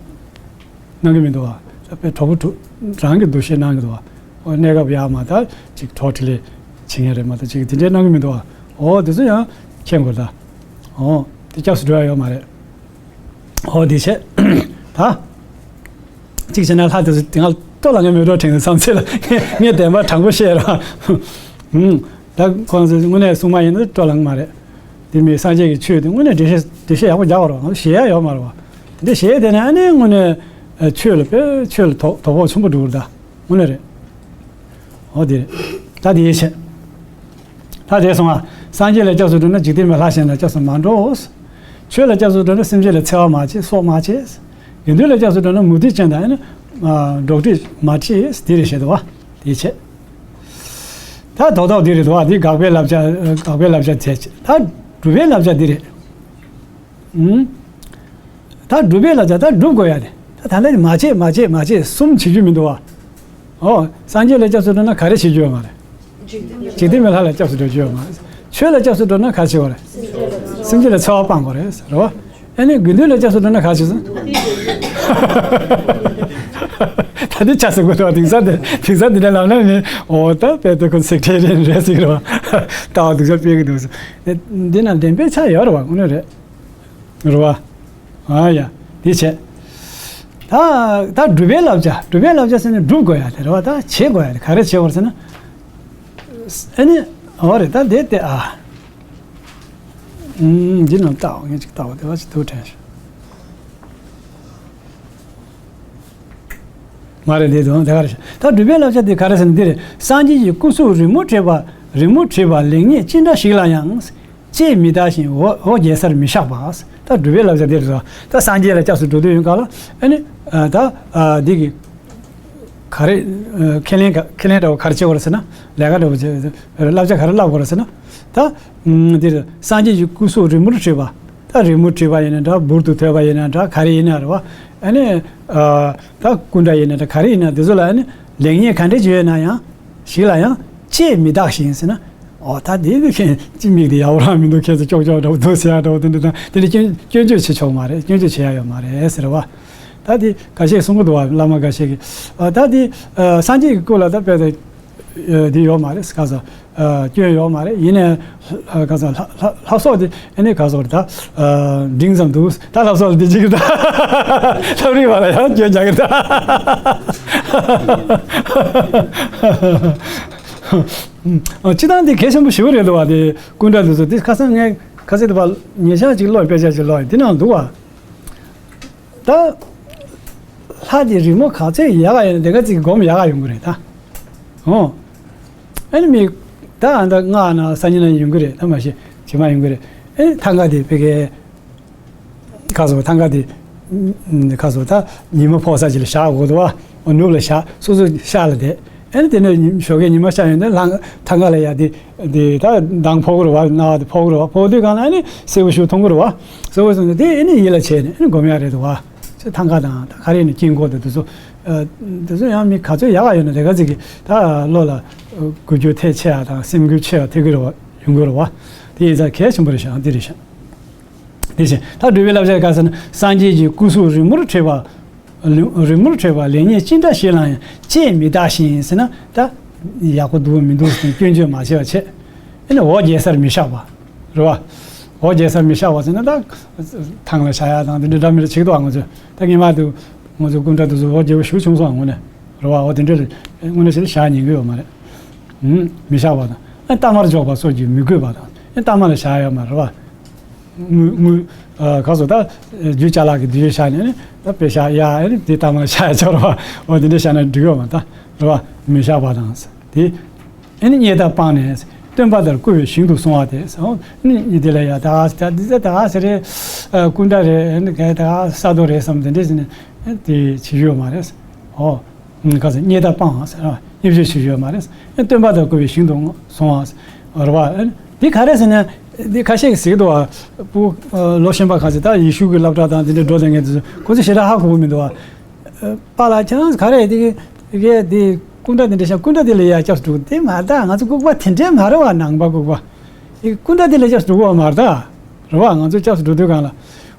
གནང་གི་མི་འདུག་བ། ད་དཔེ་གྲོགས་པོ་དྲུག་རང་གི་འདུ་ཤེས་གནང་གི་འདུག་བ། ཨོ། གནས་སྐབས་ཡག་མ་ད་ཅིག་གྲོགས་འཕྲིན་ལས་བྱེད་མཁན་རེད་མ་གཏོགས་ཅིག་དེ་འདྲའི་གནང་གི་མི་འདུག་བ། ཨོ། དེ་ཚོ་ཡང་མཁྱེན་དགོས་ད། ཨོ། དེ་སྐྱབས་སུ་འགྲོ་ཡ་ཡོད་མ་རེད། ཨོ། དེ་བྱས། ད་གཅིག་བྱས་ན་ལྷ་དེ་ཚོ་དེ་སྔ་ལྟོ་ལ་ངས་མེ་ཏོག་ཕྲེང་ནས་བསམ་ཚེ་ལ་ངས་བདེན་པ་དྲང་པོ་བཤད་ར། ཧུམ། ད་ཁོང་ཚོ་དངོས་གནས་སྲུང་མ་ཡིན་ན་སྤྲོ་ལངས་མ་རེད། དེ་མིན་སངས་རྒྱས་ཀྱི་ཆོས་དེ་དངོས་གནས་འགྲེལ་བཤད་འགྲེལ་བཤད་ཡག་པོ་རྒྱག་པ་རེད་བ། ཞེད་ཡ་ཡོད་མ་རེད་བ། དེ་འདྲ་ཞེད་དེ་ནས་ཨ་ནི་དངོས་གནས་ཆོས་ལ་དཔེ་ཆོས་ལ་དོ་དོ་ཕོག་ཆེན་པོ་འགྲོ་གི་རེད་ད། དངོས་གནས་རེད། འོ་དེ་རེད། ད་དེ་ཡེ་ཆེ། ད་དེ་སོང་ང་། སངས་རྒྱས་ལ་སྐྱབས་སུ་འགྲོ་ན་འཇིག་རྟེན་པའི་ལྷ་གཞན་ལ་སྐྱབས་སུ་མ་འགྲོ། ཆོས་ལ་སྐྱབས་སུ་འགྲོ་ན་སེམས་ཅན་ལ་འཚེ་བ་མ་བྱེད། སྲོག་མ་བཅད། དགེ་འདུན་ལ་སྐྱབས་སུ་འགྲོ་ན་མུ་སྟེགས་ཅན་དང་ཨ་ནི་འགྲོགས་འདྲིས་མ་བྱེད། དེ་རེད་བཤད་འདུག་བ། དེ་བྱས། ད་རྡོག་རྡོག་འདི་རེད་འདུག་བ། འདི་དགག་པའི་བསླབ་བྱ། དགག་པའི་བསླབ་བྱ་བྱས། ད་སྒྲུབ་པའི་བསླབ་བྱ་འདི་རེད། ཨུམ། ད་སྒྲུབ་པའི་བསླབ་བྱ་ད་སྒྲུབ་དགོས་ཡ་རེད། ད་ད་ལྟ་མ་བྱེད་མ་བྱེད་མ་བྱེད་གསུམ་བྱེད་རྒྱུ་མི་འདུག་བ། ཨོ། སངས་རྒྱས་ལ་སྐྱབས་སུ་འགྲོ་ན་ག་རེ་བྱེད་རྒྱུ་ཡོད་མ་རེད། འཇིག་རྟེན་པའི་ལྷ་ལ་སྐྱབས་སུ་འགྲོ་རྒྱུ་ཡོད་མ་རེད། ཆོས་ལ་སྐྱབས་སུ་འགྲོ་ན་ག་རེ་བྱེད་དགོས་རེད། སེམས་ཅན་ལ་འཚེ་བ་སྤང་དགོས་རེད། རེད་བ། ཨ་ནི་དགེ་འདུན་ལ་སྐྱབས་སུ་འགྲོ་ན་ག་རེ་བྱེད་སོང་། ད་འདི་ཆ་ཟིག་དགོས་འདུག་བ། དེང་སང་དེ་དེང་སང་འདི་འདྲ་ལབ་ན་ནི་ཨོ་ད་དཔེ་དེ་ཁོ་སེག་ཐེ་རི་ཡན་རེད་ཟེར་གི་རེད་བ། ལྟ་བ་སྡུག་ཅག་སྤེལ་གི་འདུག་ཟེར། འདི་ན་བདེན་པའི་ཆ་ཡོད་རེད་བ། དངོས་གནས་རེད། རེད་བ། ཨ་ཡ། དེ་བྱས། ད་ད་སྒྲུབ་པའི་བསླབ་བྱ། སྒྲུབ་པའི་བསླབ་བྱ་ཟེར་ན་སྒྲུབ་དགོས་ཡ་དེ་རེད་བ། ད་བྱེད་དགོས་ཡ་དེ་ག་རེ་བྱེད་དགོས་ཟེར་ན། ཨ་ནི་འོ་རེད། ད་དེ་དེ་ཨ། ཨུམ། འདི་རྣམས་བལྟའོ། ངས་ཅིག་བལྟའོ། དེ་བ་ཅིག་ཐུགས་དྲན་ཤག་མ་རེད། འདི་དང་དེ་ག་རེ་བྱ། ད་སྒྲུབ་པའི་བསླབ་བྱ་དེ་ག་རེ་ཟེར་ན་འདི་རེད། སངས་རྒྱས་ཀྱི་སྐུ་གཟུགས་རི་མོར་བྲིས་པ། རི་མོར་བྲིས་པ་ལེགས་ཉེས་ཅི་འདྲ་ཞིག་ལ་ཡང་། ལྕེས་མི་བལྟ་ཞིང་འོ་འོ་བརྒྱལ་སར་མི་བཞག་པ། ད་སྒྲུབ་པའི་བསླབ་བྱ་འདི་རེད་དོ། ད་སངས་རྒྱས་ལ་སྐྱབས་སུ་འགྲོ་དུས་ཡོང་ག་ལ་ཨ་ནི་ད་འདི་གི་ག་རེ་ཁས་ལེན་ག་ཁས་ལེན་འདྲ་བོ་ག་རེ་བྱེད་དགོས་རེད་ཟེར་ན། ལས་ཀ་འདྲ་བོ་བྱེད། བསླབ་བྱ་ག་རེ་བསླབ་དགོས་རེད་ཟེར་ན། ད་འདིར་སངས་རྒྱས་ཀྱི་སྐུ་གཟུགས་རི་མོར་བྲིས་པ། ད་རི་མོར་བྲིས་པ་ཡིན་ན་འདྲ། འབུར་དུ་དོད་པ་ཡིན་ན་འདྲ། ག་རེ་ཡིན་ན་རེད་བ། ཨ་ནི་ད་སྐུ་འདྲ་ཡིན་ན་འདྲ། ག་རེ་ཡིན་ན་དེ་ཚོ་ལ་ཨ་ནི་ལེགས་ཉེས་ག་འདྲ་ཅིག་ཡོད་ན་ཡང་། ཞིག་ལ་ཡང་ལྕེས་མི་བལྟ་ཞིང་ཟེར་ན། ཨོ་ད་དེ་ནི་ཁྱེད་ཀྱི་མིག་དེ་ཡག་པོ་རང་མི་འདུག་ཁྱེད་ཚོ་ཀྱོག་ཀྱོག་འདྲ་བོ་འདུག་ཟེར་ཡ་འདྲ་བོ་དེ་འདྲ་དང་། དེ་ནི་སྐྱོན་སྐྱོན་བརྗོད་བྱེད་ཆོག་མ་རེད། སྐྱོན་བརྗོད་བྱེད་ཡ་ཡོད་མ་རེད་ཟེར་བ། ད་དེ་ཁ་ཤས་གསུང་གི་འདུག་བ། བླ་མ་ཁ་ཤས་ཀྱིས། ཨ་ད་དེ་ཨ་སངས་རྒྱས་ཀྱི་སྐུ་ལ་ད་དཔེ་ད་ཨ་དེ་ཡོད་མ་རེད། ག་ས་ཨ་སྐྱོན་ཡོད་མ་རེད། ཡིན་ནའི་ཨ་ག་ས་ལྷ་ལྷ་ལྷ་སོགས་དེ་ཨ་ནི་ག་ས་རེད། ད་ཨ་འབྲིང་ཙམ་འདུག་ད་ལྷ་སོགས་ལ་དེ་གཅིག་གི་ད་ལྷ་རིས་བ་ལ་ཡང་སྐྱོན་རྒྱག་གི་ད། ཨ་སྤྱི་བཏང་འདི་གལ་ཆེན་པོ་ཞེ་པོ་རེད་འདུག་བ། དེ་སྐུ་འདྲ་འདི་ཚོ་དེ་ཁ་སང་ངས་ཁ་སང་དེ་བ་ཉེ་ཆར་ཅིག་ཀློག་དཔེ་ཆ་ཅིག་ཀློག་ཡིན། དེ་ནང་འདུག་བ། ད་ལྷ་དེ་རི་མོ་ག་ཚོད་ཡག་ག་ཡོད་ན་དེ་ག་ཅིག་སྒོམ་ཡག་ག་ཡོང་གི་རེད་ད། ཨོ། ཨ་ནི་མི་ད་ཨ་ད་སྔགས་ན་སང་ཉིན་ན་ཡོང་གི་རེད། ད་མ་གཞི་རྗེས་མ་ཡོང་གི་རེད། ཨ་ནི་ཐང་ག་དེ་ཕ་གི་ཁ་སོ་ཐང་ག་དེ། ཁ་སོ་ད་ཉི་མ་ཕོག་ས་ཅིག་ལ་བཞག་དགོས་འདུག་བ། ཨོ་ནུབ་ལ་བཞག་སོ་སོ་ཤག་ལ་བསྡད། ཨ་ནི་དེ་ནས་ཞོགས་ཀས་ཉི་མ་ཤར་ཡོང་དུས་ལྷང་ཐང་ག་ལ་ཡ་དེ་དེ་ད་མདངས་ཕོག་གི་རེད་བ། སྣང་བ་དེ་ཕོག་གི་རེད་བ། ཕོག་དུས་སྒང་ལ་ཨ་ནི་སེར་པོ་ཞིག་མཐོང་གི་རེད་བ། སེར་པོ་སོང་ནས་དེ་ཨ་ནི་ཡིད་ལ་བྱས་ནས་ཨ་ནི་སྒོམ་ཡག་རེད་འདུག་བ། ཚེ་ཐང་ག་དང་ད་ག་རེ་ནས་དཀྱིལ་འཁོར་དང་དེ་ཚོ། ཨ། དེ་ཚོ་ཡང་མི་ག་ཚོད་ཡག་ག་ཡོད་ན་དེ་ག་ཚོད་ཀྱིས་ད་བློ་ལ་འགུལ་སྐྱོད་ཐེབས་ཆེ་བ་དང་སེམས་འགུལ་ཆེ་བ་ཐེབས་ཀྱི་རེད་བ། ཡོང་གི་རེད་བ། དེ་ཡིན་ཙང་གལ་ཆེན་པོ་རེད་ཤག་འདི་རེད་ཤག་དེ་བཞིན་ད་འགྲོ་བའི་བསླབ་བྱ་ག་ཟེར་ན། སངས་རྒྱས་ཀྱི་སྐུ་གཟུགས་རི་མོར་འཕྲད་པ། རི་མོར་འཕྲད་པ་ལེགས་ཉེས་ཅི་འདྲ་ཞིག་ལའང་དཔྱད་མི་གདའ་ཞིང་ཟེར་ན། ད་ཡག་པོ་འདུག་མི་འདུག་ཟེར་ནས་སྐྱོན་བརྗོད་མ་བྱས་པ་བྱས། ཨ་ནི་འོ་བརྒྱལ་སར་མི་བཞག་པ། རེད་བ། འོ་བརྒྱལ་སར་མི་བཞག་པ་ཟེར་ན་ད་ཐང་ལ་བཞག་ཡ་དང་དེ་འདྲ་འདྲ་མི་འདྲ་བྱེད་ཀྱི་འདུག་ང་ཚོས་ད་སྔོན་མ་དུ་ང་ཚོ་སྐུ་འདྲ་དེ་ཚོ་འོ་བརྒྱལ་པོ་ཞེ་པོ་བྱུང་སོང་། དངོས་གནས་རེད་བ། འོ་དེ་འདྲ་རེད། དངོས་གནས་བྱས་ན་བཞག་ཉན་གི་ཡོད་མ་རེད། ཨུམ། མི་བཞག་པ་དང་། ཨ་གཏའ་མར་འཇོག་པ་སོགས་ཀྱིས་མི་གོས་པ་དང་། ཨ་གཏའ་མར་བཞག་ཡོད་མ་རེད་བ། དངུལ་དངུལ་ཨ་ག་སོ་ད་རྒྱུ་ཅ་ལག་གི་དུས་ཆེན་བཞག་ནས་ནི་ད་པེ་ཤ་ཡ་ཨ་ནི་དེ་གཏའ་མར་བཞག་ཡ་ཆོག་རེད་བ། འོ་དེ་འདྲ་བཞག་ན་འགྲིག་ཡོད་མ་རེད་ད། རེད་བ། མི་བཞག་པ་དང་། དེ། ཨ་ནི་རྙེད་དང་སྤངས་ནས་སྟོན་པ་ལྟར་བཀུར་བའི་ཞིང་དུ་སོང་བ་དེ། ཨ་ནི་དེ་ལ་ཡ་ད་ག་ད་འདི་ད་ག་ཟེ་རེད། ཨ་སྐུ་འདྲ་རེད། ཨ་ནི་ག་ད་ག་ས་རྡོ་རེད་བསམ་དེ་འདྲས་ཟེར་ནས་དེ་བྱེད་ཡོད་མ་རེད། ཨོ། ག་ཟེ་རྙེད་དང་སྤངས་ཟེར་བ་བརྙས་བཅོས་བྱེད་ཡོད་མ་རེད། ཨ་སྟོན་པ་ལྟར་བཀུར་བའི་ཞིང་དུ་སོང་བ་རེད་བ། ཨ་ནི་དེ་ག་རེད་ཟེར་ན། དེ་ཁ་ཤས་ཀྱིས་ཟེར་གི་འདུག་བ། སྤུ་ཨ་ལོ་གཞོན་པ་ཁ་ཤས་ད་ཡེ་ཤུ་གི་སློབ་གྲྭ་དང་དེ་འདྲས་འགྲོ་བསྡད་མཁན་དེ་ཚོ་ཁོ་ཚོ་ཞེ་དྲག་ཧ་གོ་གི་མི་འདུག་བ། པཱ་ལགས་ཁྱེད་རང་ག་རེ་དེ་གི་དེ་སྐུ་འདྲ་དེ་འདྲ་ཤག་སྐུ་འདྲ་དེ་ལ་ཡ་སྐྱབས་སུ་འགྲོ་དེ་མ་རེད་ད། ང་ཚོ་ལྐུགས་པ་དེ་འདྲས་མ་རེད་བ། ནང་པ་ལྐུགས་པ། དེ་སྐུ་འདྲ་དེ་ལ་སྐྱབས་སུ་འགྲོ་གི་ཡོད་མ་རེད་ད། རེད་བ། ང་ཚོ་སྐྱབས་སུ་འགྲོ་དུས་སྒང་ལ།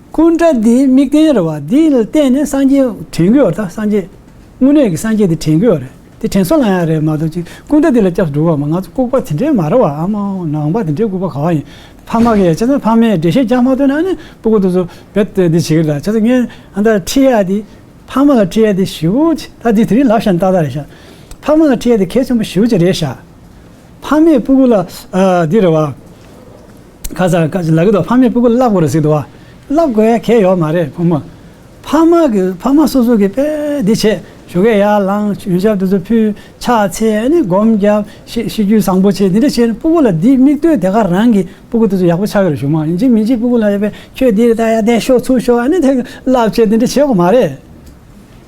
སྐུ་འདྲ་དེ་དམིགས་རྟེན་རེད་བ། དེ་ལ་བརྟེན་ནས་སངས་རྒྱས་དྲན་གི་ཡོད་རེད་ད། སངས་རྒྱས། དངོས་གནས་ཀྱི་སངས་རྒྱས་དེ་དྲན་གི་ཡོད་རེད། དེ་དྲན་གསོ་ལ་ཡང་རེད་མ་གཏོགས་ཅིག་སྐུ་འདྲ་དེ་ལ་སྐྱབས་སུ་འགྲོ་གི་ཡོད་མ། ང་ཚོ་ལྐུགས་པ་དེ་འདྲས་མ་རེད་བ། ཨ་མ་ནང་པ་དེ་འདྲས་ལྐུགས་པ་ག་བ་ཡིན། ཕ་མ་གིས་བྱས་ཙང་ཕ་མས་འགྲེལ་བཤད་རྒྱག་མ་ཐུབ་ན་ནི་སྤུ་གུ་དེ་ཚོ་རྦད་དེ་འདི་བྱེད་ཀྱི་རེད་ད། བྱས་ཙང་ངས་ཨ་ད་ཁྲིད་ཡ་དེ། ཕ་མ་ལ་ཁྲིད་ཡ་དེ་ཞེ་པོ་ཅིག་ད་འདི་དེ་རིང་ལབ་བཞག་ན་ཏག་ཏག་རེད་ཤག་ཕ་མ་ལ་ཁྲིད་ཡ་དེ་གལ་ཆེན་པོ་ཞེ་པོ་ཅིག་རེད་ཤག་ཕ་མས་སྤུ་གུ་ལ་ཨ་འདི་རེད་བ། ཁ་ས་ཁ་ལབ་ཀྱི་འདུག་ཕ་མས་སྤུ་གུ་ལ་བསླབ་དགོས་རེད་ཟེར་འདུག་བ། བསླབ་དགོས་ཡ་གལ་ཡོད་མ་རེད་བུ་མོ། ཕ་མ་གི་ཕ་མ་སོ་སོ་གི་དཔེ་འདི་བྱས་ཞོགས་ཀས་ཡར་ལངས་ཡོན་ཆབ་དེ་ཚོ་ཕུལ་ཕྱག་འཚལ་ཨ་ནི་སྒོམ་རྒྱབ་ཤི་ཤི་རྒྱུ་བཟང་པོ་བྱས་འདི་འདྲ་བྱས་ནས་སྤུ་གུ་ལ་འདི་མིག་ལྟོས་དེ་ག་རང་གི་སྤུ་གུ་དེ་ཚོ་ཡག་པོ་ཆགས་ཀྱི་རེད་ཞུ་མ། ཡིན་གཅིག་མིན་གཅིག་སྤུ་གུ་ལ་ཡ་དཔེ་ཁྱོད་འདི་རེད་ད་ཡ་བསྡད་ཤོག་ཚུར་ཤོག་ཨ་ནི་དེ་བསླབ་བྱས་འདི་འདྲ་བྱེད་དགོས་མ་རེད།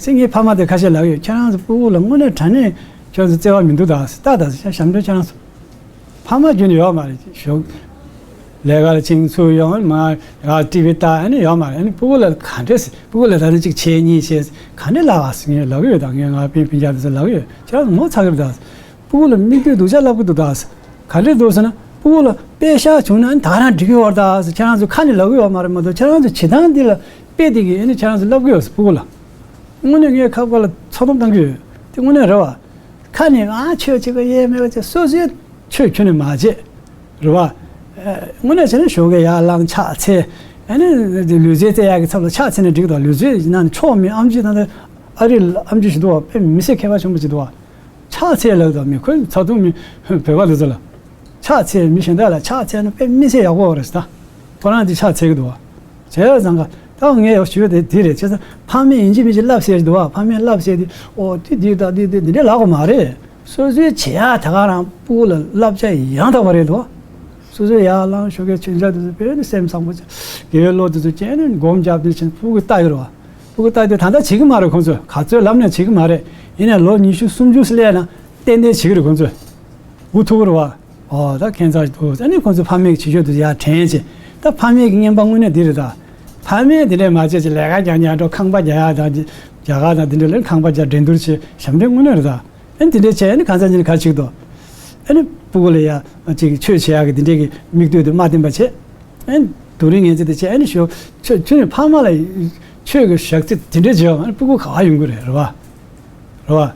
སེང་གེའི་ཕ་མ་དེ་ཁ་ཤས་ལབ་ཡོད། ཁྱེད་རང་ཚོ་སྤུ་གུ་ལ་དངོས་གནས་དྲང་གནས་ཁྱོད་ཚོ་བརྩེ་བ་མི་འདུག་ད་ཟེར། ད་ད་ཟེར་ཞབས་འདྲེན་ཁྱེད་རང་ཚོ་ཕ་མ་རྒྱུན་ནས་ཡོད་མ་རེད་ཞོག་ལས་ཀ་ལ་ཕྱིན་ཚུར་ཡོང་མ་ཡ་ཊི་ཝི་ལྟ་ཨ་ནི་ཡོད་མ་རེད། ཨ་ནི་སྤུ་གུ་ལ་ག་འདྲས་སྤུ་གུ་ལ་ད་ནི་གཅིག་བྱས་གཉིས་བྱས་ག་འདྲས་ལབ་ཨ་ཟེར་ངས་ལབ་ཡོད། ད་ངས་ང་སྤུན་སྤུན་ཀྱག་དེ་ཚོ་ལབ་ཡོད། ཁྱེད་རང་ཚོ་ངོ་ཚ་གི་རེད་ད། སྤུ་གུ་ལ་མིག་ལྟོས་སྡུག་ཅག་བསླབ་ཀྱི་འདུག་ད། ག་འདྲས་འདུག་ཟེར་ན་སྤུ་གུ་ལ་དཔེ་ཤག་བྱུང་ན་ཨ་ནི་ད་རང་འགྲིག་གི་ཡོད་རེད་ད་ཟེར་ཁྱེད་རང་ཚོ་ཁ་ནས་ལབ་གི་ཡོད་མ་རེད་མ་གཏོགས་ཁྱེད་རང་ཚོ་བྱེད་སྟངས་འདི་ལ་དཔེ་དེ་གིས་ཨ་ནི་ཁྱེད་རང་ཚོ་བསླབ་གི་ཡོད་ཟེར་སྤུ་གུ་ལ། དངོས་གནས་ངས་ཁ་པར་ལ་ཚ་གདུང་བཏང་གི་ཡོད། དེ་དངོས་གནས་རེད་བ། ཁ་ནས་ཨ་ཆོས་བྱེད་ཀྱི་ཡས་མེད་པ་བྱས་སོ་སོའི་ཆོས་ཁྱོན་ནས་མ་བྱེད། རེད་བ། ཨ་དངོས་གནས་བྱས་ན་ཞོགས་ཀས་ཡར་ལངས་ཕྱག་འཚལ། ཨ་ནི་ལུས་རྩལ་རྩེ་ཡག་གི་ཚབ་ལ་ཕྱག་འཚལ་ན་འགྲིག་དང་། ལུས་རྩལ་ནང་ནས་ཆོག་མི་ཨམ་ཆི་དང་ཨ་རི་ཨམ་ཆི་ཞིག་འདུག་བ། དཔེ་མི་སེར་མཁས་པ་ཆེན་པོ་ཞིག་འདུག་བ། ཕྱག་འཚལ་ལབ་དང་མི་ཁོའི་ཚ་གདུང་མི་བོད་པ་དེ་ཚོ་ལ། ཕྱག་འཚལ་མི་གཞན་དག་ལ་ཕྱག་འཚལ་ན་དཔེ་མི་སྲིད་ཡག་པོ་རེད་ཟེར་ད། ཁོ་རང་དེ་ཕྱག་འཚལ་གི་འདུག་བ། བྱས་ཙང་ཀ་ད་ངས་ཡག་ཞུ་དེ་དེ་རེད། བྱས་ཙང་ཕ་མས་ཡིན་གཅིག་མིན་གཅིག་བསླབ་བྱས་འདུག་བ། ཕ་མས་བསླབ་བྱས་དེ་ཨོ་དེ་དེ་ད་དེ་དེ་དེ་འདྲས་ལབ་དགོས་མ་རེད། སོ་སོའི་བྱེད་ཡག་དེ་ག་རང་སྤུ་གུ་ལ་བསླབ་བྱ་ཡང་དག་པ་རེད་འདུག་བ། སོ་སོའི་ཡར་ལངས་ཞོགས་ཀས་མཆོད་མཇལ་དེ་ཚོ་དཔེ་ནི་སེམས་བཟང་པོ་བྱས། དགེ་བའི་བློ་དེ་ཚོ་སྐྱེས་ནས་སྒོམ་རྒྱབ་དེ་བྱས་ནས་སྤུ་གུ་ལྟ་ཡོད་རེད་བ། སྤུ་གུ་ལྟ་དུས་ད་ལྟ་བྱེད་ཀྱི་མ་རེད། ཁོང་ཚོས་ག་ཚོད་ལབ་ནས་བྱེད་ཀྱི་མ་རེད། ཡིན་ནའི་ལོ་ཉི་ཤུ་སུམ་ཅུ་སླེབས་ན་ཏན་ཏན་བྱེད་ཀྱི་རེད། ཁོང་ཚོས་འུ་ཐུག་གི་རེད་བ། ཨོ་ད་ཁྱད་མཚར་ཞིག་འདུག་ཨ་ནི་ཁོང་ཚོས་ཕ་མའི་བྱེད་ཕྱོགས་དེ་ཡར་དྲན་བྱས། ད་ཕ་མའི་གི་རྔན་པ་དངོས་གནས་འདི་རེད་ད། ཕ་མས་འདི་འདྲས་མ་བྱས་ཅིག་ལས་ཀ་རྒྱག་ཉག་འགྲོ་ཁང་པ་རྒྱག་ཡག་དང་རྒྱ་གར་དང་འདི་འདྲས་ལ་ཁང་པ་རྒྱག་འགྲན་བསྡུར་བྱས་ཞབས་འདྲེན་དངོས་གནས་རེད་ད། ཨ་ནི་འདི་འདྲས་བྱས་ཨ་ནི་གང་ཟག་ཉིད་ནས་ག་རེ་བྱེད་ཀྱི་འདུག་ཨ་ནི་སྤུ་གུ་ལ་ཡ་ཅིག་ཆོས་བྱེད་ཡག་གི་འདི་འདྲས་ཀྱི་མིག་ལྟོས་དེ་མ་བསྟན་པ་བྱས། ཨ་ནི་དུས་རིང་ངན་ཚད་དེ་བྱས་ཨ་ནི་ཞོ་ཆོས་ཁྱོད་ནི་ཕ་མ་ལ་ཆོས་ཀྱི་ཞག་ཚད་དེ་འདྲས་བྱས་པ་ཨ་ནི་སྤུ་གུ་ག་བ་ཡོང་གི་རེད། རེད་བ། རེད་བ།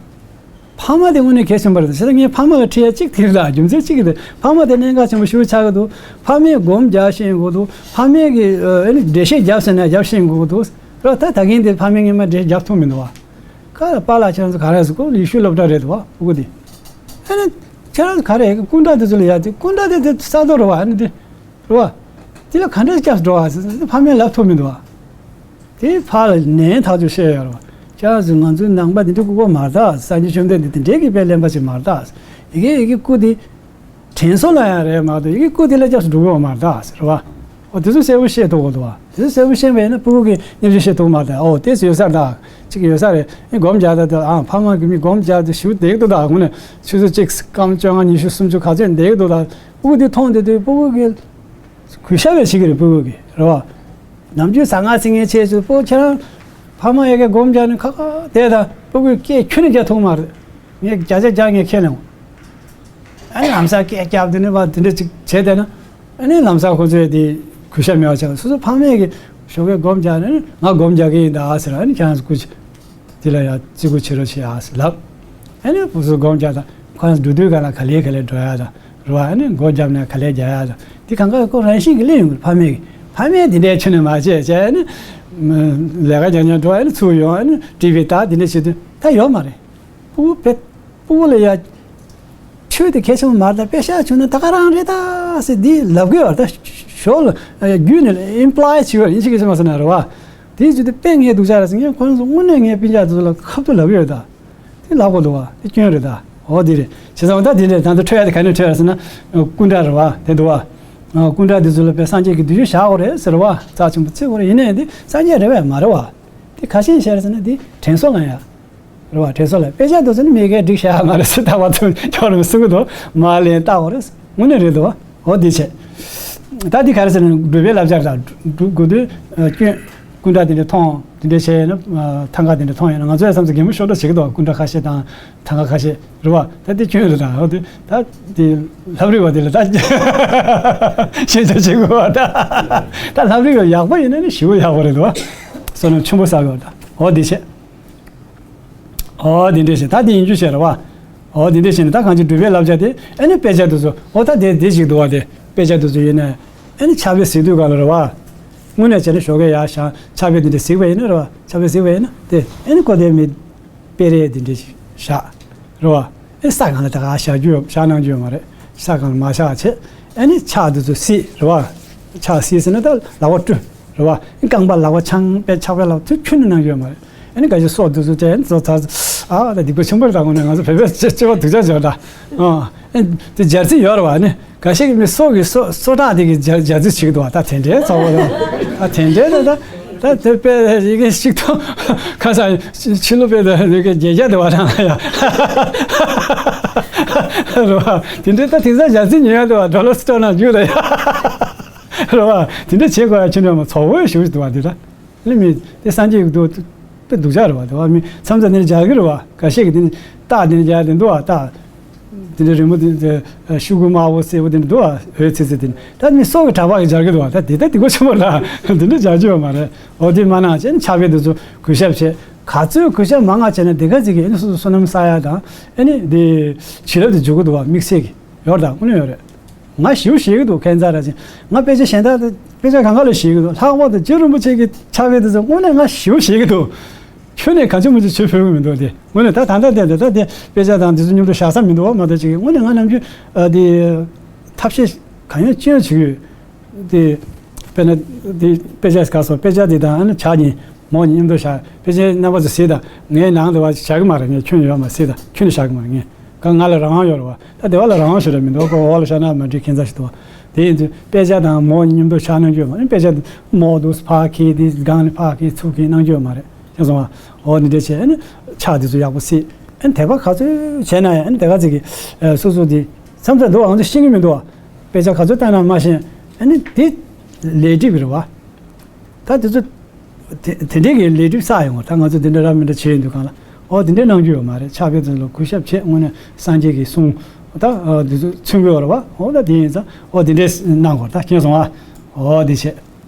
ཕ་མ་དེ་དངོས་གནས་གལ་ཆེན་པོ་རེད། བྱས་ཙང་ངས་ཕ་མ་ལ་ཁྲིད་ཡ་གཅིག་དེ་རེད་ལ། རྒྱུ་མཚན་གཅིག་གི་དེ་ཕ་མ་དེ་གནད་འགག་ཆེན་པོ་ཞེ་པོ་ཆགས་ཀྱི་འདུག་ཕ་མས་སྒོམ་རྒྱག་ཤེས་དགོས་འདུག་ཕ་མས་ཀྱི་ཨ་ནི་འགྲེལ་བཤད་རྒྱབ་ཟེར་ན་རྒྱབ་ཤེས་དགོས་འདུག་རེད་ད། ད་གིན་དེ་ཕ་མས་སྔོན་མ་འགྲེལ་རྒྱབ་ཐུབ་མི་འདུག་བ། ཁ་པཱ་ལགས་ཁྱེད་རང་ཚོ་ག་རེ་ཟེར་གོ་ཡེ་ཤུའི་སློབ་གྲྭ་རེད་འདུག་བ་སྤུ་གུ་དེ། ཨ་ནི་ཁྱེད་རང་ཚོ་ག་རེ་སྐུ་འདྲ་དེ་ཚོ་ལ་ཡ་དེ་སྐུ་འདྲ་དེ་དེ་ས་རྡོ་རེད་བ། ཨ་ནི་དེ། རེད་བ། དེ་ལ་ག་འདྲས་སྐྱབས་སུ་འགྲོ་བ་ཟེར་ན་ཕ་མས་ལབ་ཐུབ་མི་འདུག་བ། དེ་ཕར་ལ་ནན་ཐག་ཆོད་བཤད་ཡོད་རེད་བ། ཁྱེད་ཚོས་ང་ཚོའི་ནང་པ་འདི་འདྲའི་ལྐུགས་པ་མ་རེད་ད། སངས་རྒྱས་བཅོམ་ལྡན་འདས་འདི་འདྲའི་གི་དཔེ་ལེན་པ་ཞིག་མ་རེད་ད། ཡི་གེ་ཡི་གེ་སྐུ་དེ་དྲན་གསོ་ལ་ཡང་རེད་མ་གཏོགས་ཡི་གེ་སྐུ་དེ་ལ་སྐྱབས་སུ་འགྲོ་གི་ཡོད་མ་རེད་ད་ཟེར་བ། འོ་དེ་ཚོ་གསལ་པོ་བཤད་ཐུབ་དགོས་འདུག་བ། དེ་ཚོ་གསལ་པོ་བཤད་པ་ཡིན་ན་སྤུ་གུ་གིས་སྙན་ཞུ་བཤད་ཐུབ་མ་རེད། འོ་དེ་ཚོ་ཡོད་ས་རེད་ད། ཅིག་ཡོད་ས་རེད། ཨེ་སྒོམ་རྒྱག་ད་དུ་ཨ་ཕ་མ་གི་མི་སྒོམ་རྒྱག་དུ་ཞུ་བསྡད་ཀྱི་འདུག་ད་དངོས་གནས་ཆུ་ཚོད་གཅིག་སྐར་མ་བཅོ་ལྔ་ཉི་ཤུ་སུམ་ཅུ་ག་ཚོད་བསྡད་ཀྱི་འདུག་ད་སྤུ་གུ་དེ་མཐོང་དེ་དུས་སྤུ་གུ་གི་གུས་ཞབས་བྱེད་ཀྱི་རེད་སྤུ་གུ་གི་རེད་བ། ནམ་རྒྱུན་ཟ་ང་ཟིང་ངེ་ཆེ་ཆུ་སྤུ་གུ་ཁྱེད་རང་ཕ་མ་ཡ་གི་སྒོམ་རྒྱག་ནས་ཁ་ཁ་བསྡད་ད་སྤུ་གུས་སྐད་ཁྱོན་ནས་རྒྱག་ཐུབ་མ་རེད། ངས་བརྒྱ་ཆ་བརྒྱ་ངས་ཁས་ལེན། ཨ་ནི་ལམ་སང་སྐད་རྒྱབ་དེ་ནས་བ་དེ་འདྲ་ཅིག་བྱས་བསྡད་ན། ཨ་ནི་ལམ་སང་ཁོ་ཚོས་དེ་གུས་ཞབས་མེད་པ་ཆགས། སོ་སོ་ཕ་མས་ཀྱི་ཞོགས་ཀས་སྒོམ་རྒྱག་ནས་ང་སྒོམ་རྒྱག་གི་ཡིན་ད་ཟེར། ཨ་ནི་ཁྱེད་རང་ཚོ་སྐུ་མཁྱེན། དེ་ལ་ཡ་བརྩི་བཀུར་བྱེད་རོགས་བྱེད་ཨ་ཟེར་ལབ། ཨ་ནི་བུ་ཚོ་སྒོམ་རྒྱག་ད་ཁོ་རང་ཚོ་འགྲོ་དུས་ག་ལ་ག་ལེ་ག་ལེ་འགྲོ་ཡ་ད་རེད་བ། ཨ་ནི་སྒོ་བརྒྱབ་ནས་ག་ལེ་རྒྱག་ཡ་ད་དེ་གང་ག་ཁོ་རང་བཞིན་གྱི་སླེབས་ཡོང་གི་རེད་ཕ་མས་ཀྱི། ཕ་མས་དེ་འདྲའི་ཆུ་ནས་མ་བྱས་བྱས་ཨ་ནི་ལས་ཀ་རྒྱག་ཉན་འགྲོ་ཨ་ནི་ཚུར་ཡོང་ཨ་ནི་ཊི་ཝི་ལྟ་དེ་འདྲ་བྱེད་དུས་ད་ཡོད་མ་རེད། སྤུ་གུ་བེད། སྤུ་གུ་ལ་ཡ། ཆོས་དེ་གལ་ཆེན་པོ་མ་རེད་ད་དཔེ་ཤག་བྱུང་ན་ད་ག་རང་རེད་ད་ཟེར་འདི་ལབ་གི་ཡོད་རེད་ད། ཞོར་ལ་རྒྱུད་ནས་ཨིམ་པ་ལའི་བྱེད་ཡོད་ཡིན་ཤེས་ཀྱི་ཆེ་མ་ཟེར་ན་རེད་བ། དེའི་རྒྱུ་དེ་དཔེ་ངས་སྡུག་ཅག་རེད་ཟེར་ངས་ཁོ་རང་ཚོ་དངོས་གནས་ངས་སྤུན་ཀྱག་དེ་ཚོ་ལ་ཁ་ཐུག་ལབ་གི་ཡོད་ད། དེ་ལབ་དགོས་འདུག་བ་དེ་སྐྱོན་རེད་ད། འོ་དེ་རེད་བྱས་ཙང་ད་དེ་འདྲས་ད་ཚོ་འཕྲོད་ཡ་དེ་ག་ནས་འཕྲོད་ཡ་ཟེར་ན། སྐུ་འདྲ་རེད་བ་དེ་འདུག་བ། སྐུ་འདྲ་དེ་ཚོ་ལ་དཔེ་སངས་རྒྱས་ཀྱི་བསྡུས་རྒྱུད་བཞག་དགོས་རེད་ཟེར་བ་རྩ་ཆེན་པོ་བརྩི་དགོས་རེད་ཡིན་ནའི་དེ་སངས་རྒྱས་རེད་བས་མ་རེད་བ། དེ་ག་ཤེད་བཤད་རེད་ཟེར་ན་དེ་དྲན་གསོ་ལ་ཡ། རེད་བ། དྲན་གསོ་ལ་དཔེ་ཆ་དེ་ཚོ་ནི་མི་སྒེར་སྒྲིག་བྱ་ཡ་མ་རེད་ཟེར་ད་བར་དུ་ཁྱོད་རང་གསུང་གི་འདུག་མ་ལན་བཏགས་པ་རེད། དངོས་གནས་རེད་འདུག་འོ་དེ་བྱས། ད་འདི་ག་རེ་ཟེར་ན་སྒྲུབ་པའི་བསླབ་བྱ་རེད་ད། སྒྲུབ་དགོས་དུས་སྐྱོན། སྐུ་འདྲ་དེ་འདྲ་མཐོང་དེ་འདྲ་བྱས་ན་ཐང་ག་དེ་འདྲ་མཐོང་ཡོད་ན་ང་ཚོ་ཡ་བསམ་ཚུལ་གད་མོ་ཤོར་འགྲོ་བྱེད་ཀྱི་འདུག་སྐུ་འདྲ་ཁ་ཤས་དང་ཐང་ག་ཁ་ཤས་རེད་བ། ད་དེ་སྐྱོན་རེད་ད། འོ་དེ་ད་དེ་ལྷ་བྲིས་པ་དེ་ལ་ད་ཤེས་བྱ་བྱེད་དགོས་བ་ད། ད་ལྷ་བྲིས་པ་ཡག་པོ་ཡིན་ན་ནི་ཞེ་པོ་ཡག་པོ་རེད་འདུག་བསོད་ནམས་ཆེན་པོ་བསགས་དགོས་བ་ད། འོ་དེ་བྱས། ཨོ་དེ་འདྲས་བྱས་ད་དེ་ཡིན་རྒྱུ་བྱས་རེད་བ། ཨོ་དེ་འདྲས་བྱས་ནས་ད་གང་ཅི་སྒྲུབ་པའི་བསླབ་བྱ་དེ་ཨ་ནི་དཔེ་ཆ་དེ་ཚོ་ཨོ་ད་དེ་དེ་ཞིག་འདུག་བ། དེ་དཔེ་ཆ་དེ་ཚོ་ཡིན་ན་ཨ་ནི་ཕྱག་དཔེ་གཟིགས་དུས་ག་ལ་རེད་བ། དངོས་གནས་བྱས་ན་ཞོགས་ཀས་ཡར་ཞག་ཕྱག་དཔེ་དེ་འདྲས་གཟིགས་པ་ཡིན་ན་རེད་བ། ཕྱག་དཔེ་གཟིགས་པ་ཡིན་ན་དེ་ཨ་ནི་ཀོ་དེ་མི་དཔེ་རེ་དེ་འདྲས་ཞིག་བཞག་རེད་བ། ཨེ་ས་གང་ལ་ད་ག་བཞག་རྒྱུ་ཡོད་བཞག་གནང་རྒྱུ་ཡོད་མ་རེད། ས་གང་ལ་མ་བཞག་བྱས་ཨ་ནི་ཕྱག་དེ་ཚོ་བསྲེས་རེད་བ། ཕྱག་བསྲེས་ཟེར་ན་ད་ལག་པ་བཀྲུ། རེད་བ། རྐང་པ་ལག་པ་འཆང་པའི་ཕྱག་དཔེ་ལ་དུས་ཁྱོན་ནས་གནང་རྒྱུ་ཡོད་མ་རེད། ཨ་ནི་ག་ཞིག་སྲོག་དུས་སུ་དྲན་ཚོ་ཚ། ཨ་ད་སྡིག་པ་ཆེན་པོ་རེད་ད། དངོས་གནས་ང་ཚོ་བོད་པའི་སྤྱི་སྤྱི་པ་སྡུག་ཅག་བྱོས་ད། ཨ་ཨེ་དེ་སྦྱར་རྩི་ཡོད་རེད་བ། ཨ་ནི་ག་ཞིག་གི་མི་སྲོག་གི་སྲོག་སྲོག་ཁྲག་དེ་གི་སྦྱར་སྦྱར་རྩི་བྱེད་ཀྱི་འདུག་བ། ད་དེ་འདྲའི་ཚོགས་པ་རེད་བ། ད་དེ་འདྲའི་ད་ད་ད་དེ་དཔེ་ཡི་གེ་ཤིག་ཐོག་ཁ་སང་ཕྱི་ལོ་དཔེ་ད་ཡི་གེ་བརྒྱད་བརྒྱ་དེ་བ་རང་ཡ། རེད་བ། དེ་འདྲའི་ད་དེང་སང་སྦྱར་རྩི་ཉོ་ཡ་འདུག་བ། ཌོ་ལར་སི་ཊོར་ནང་རྒྱུག་རེད་ཡ། རེད་བ། དེ་འདྲ་བྱེད་དགོས་ཡ་ཁྱོད་འདྲ་མ་ཚོགས་པ་ཞུ་ཞུ་འདུག་བ། དེ་ད་ལི་མི་དེ་སངས་རྒྱས་ཀྱི་འདུག་དཔེ་སྡུག་ཅག་རེད་བ། དེ་བ་མི་མཚམས་མཚམས་དེ་འདྲ་རྒྱག་གི་རེད་བ། འགའ་ཤས་ཀྱིས་དེ་ནི་རྟགས་དེ་འདྲ་རྒྱག་དེ་འདུག་བ། རྟགས་དེ་འདྲ་རི་མོ་དེ་འདྲ་ཤུ་གུ་དམར་པོ་སེར་པོ་དེ་འདྲ་འདུག་བ། འོད་ཚེ་ཚེ་དེ་འདྲ་ད་མི་སྲོག་གི་གྲགས་པ་གི་སྦྱར་གི་འདུག་བ། ད་དེ་ད་དེ་གོ་ཆེན་པོ་ལ་དེ་འདྲ་སྦྱར་རྒྱུ་ཡོད་མ་རེད། འོ་དེ་མ་གནང་བྱས་ནི་ཕྱག་དཔེ་དེ་ཚོ་གུས་ཞབས་བྱས་ག་ཚོད་གུས་ཞབས་མང་ང་བྱས་ན་དེ་ག་ཚོད་ཀྱི་ཨ་ནི་སོ་སོ་བསོད་ནམས་བསགས་ཡ་དང་ཨ་ནི་དེ་བྱིན་རླབས་དེ་འཇུག་གི་འདུག་བ། དམིགས་བསལ་གྱི་ཡོད་རེད་ད། དངོས་གནས་ཡོད་རེད། ང་ཞེ་པོ་ཤེས་ཀྱི་འདུག་ཁྱད་མཚར་ར་ཅིག་ང་དཔེ་ཆ་གཞན་དག་དེ་དཔེ་ཆ་གང་ག་ལ་ཤེས་ཀྱི་འདུག་ལྷག་པར་དུ་རྗེ་རིན་པོ་ཆེ་གི་ཕྱག་དཔེ་དེ་ཚོ་དངོས་གནས་ང་ཞེ་པོ་ཤེས་ཀྱི་འདུག་ཁྱོན་ནས་གང་བྱུང་མང་བྱུང་བྱེད་ཕོད་ཀྱི་མི་འདུག་དེ་དངོས་གནས་ད་ད་ལྟ་བསྡད་དེ་ད་དེ་དཔེ་ཆ་དང་དེ་ཚོ་མཉམ་དུ་བཞག་ས་མི་འདུག་བ། མ་གཏོགས་ཅིག་དངོས་གནས་ང་ནམ་རྒྱུན་ཨ་དེ་ཐབས་ཤེས་གང་ཡོད་ཅི་ཡོད་བྱེད་ཀྱི་ཡོད། དེ་དཔེར་ན་དེ་དཔེ་ཆ་ག་སོ་དཔེ་ཆ་དེ་དང་ཨ་ནི་ཕྱག་གཉིས་མོ་གཉིས་མཉམ་དུ་བཞག་དཔེ་ཆའི་རྣམ་པ་ཚོ་གཟིགས་དང་། ངའི་ནང་དུ་བ་བཞག་གི་མ་རེད། ངས་ཁྱོན་ཡོད་མ་གཟིགས་དང་། ཁྱོན་ནས་བཞག་གི་མ་རེད། ངས་ག་ང་ལ་རང་དབང་ཡོད་རེད་བ། ད་དེ་བ་ལ་རང་དབང་ཞུ་རེད་མི་འདུག་ཁོ་འོག་ལ་བཞག་ན་མ་འགྲིག་ཁྱད་མཚར་ཞིག་འདུག་བ། དེ་ཡིན་དུས་དཔེ་ཆ་དང་མོ་མཉམ་དུ་ཆགས་གནང་རྒྱུ་ཡོད་མ་རེད། དཔེ་ཆ་དེ་མོ་དུ་ཕར་འཁྱེར་དེ་སྒང་ནས་ཕར་འཁྱེར་ཚུར་འཁྱེར་གནང་རྒྱུ་ཡོད་མ་རེད། ཤེས་སོང་བ། འོ་འདི་འདྲ་བྱས་ཨ་ནི་ཕྱག་དེ་ཚོ་ཡག་པོ་གཟིགས། ཨ་ནི་དད་པ་ག་ཚོད་བྱས་ན་ཡང་ཨ་ནི་དེ་ག་ཚོད་ཀྱི་ཨ་སོ་སོ་དེ་མཚམས་མཚམས་འདུག་ང་ཚོ་ཤེས་ཀྱི་མི་འདུག་བ། དཔེ་ཆ་ག་ཚོད་བལྟས་ན་མ་ཤེས། ཨ་ནི་དེ་ལས་སྒྲིབ་རེད་བ། ད་དེ་ཚོ་དེ་དེ་འདྲའི་གི་ལས་སྒྲིབ་བསགས་ཡོང་བ། ད་ང་ཚོ་དེ་འདྲ་ར་མི་འདྲ་བྱས་ཡོང་དུས་གང་ལ་ཨོ་དེ་འདྲའི་གནང་རྒྱུ་ཡོད་མ་རེད། ཕྱག་དཔེ་དེ་ཚོ་ལ་གུས་ཞབས་བྱས། དངོས་གནས་སངས་རྒྱས་ཀྱི་གསུང་ད་ཨ་དེ་ཚོ་མཚོན་གྱི་ཡོད་རེད་བ། ཨོ་ད་དེ་ཡིན་ཙང་ཨོ་དེ་འདྲའི་གནང་དགོས། ད་མཁྱེན་སོང་ཨ། ཨོ་དེ་བྱས།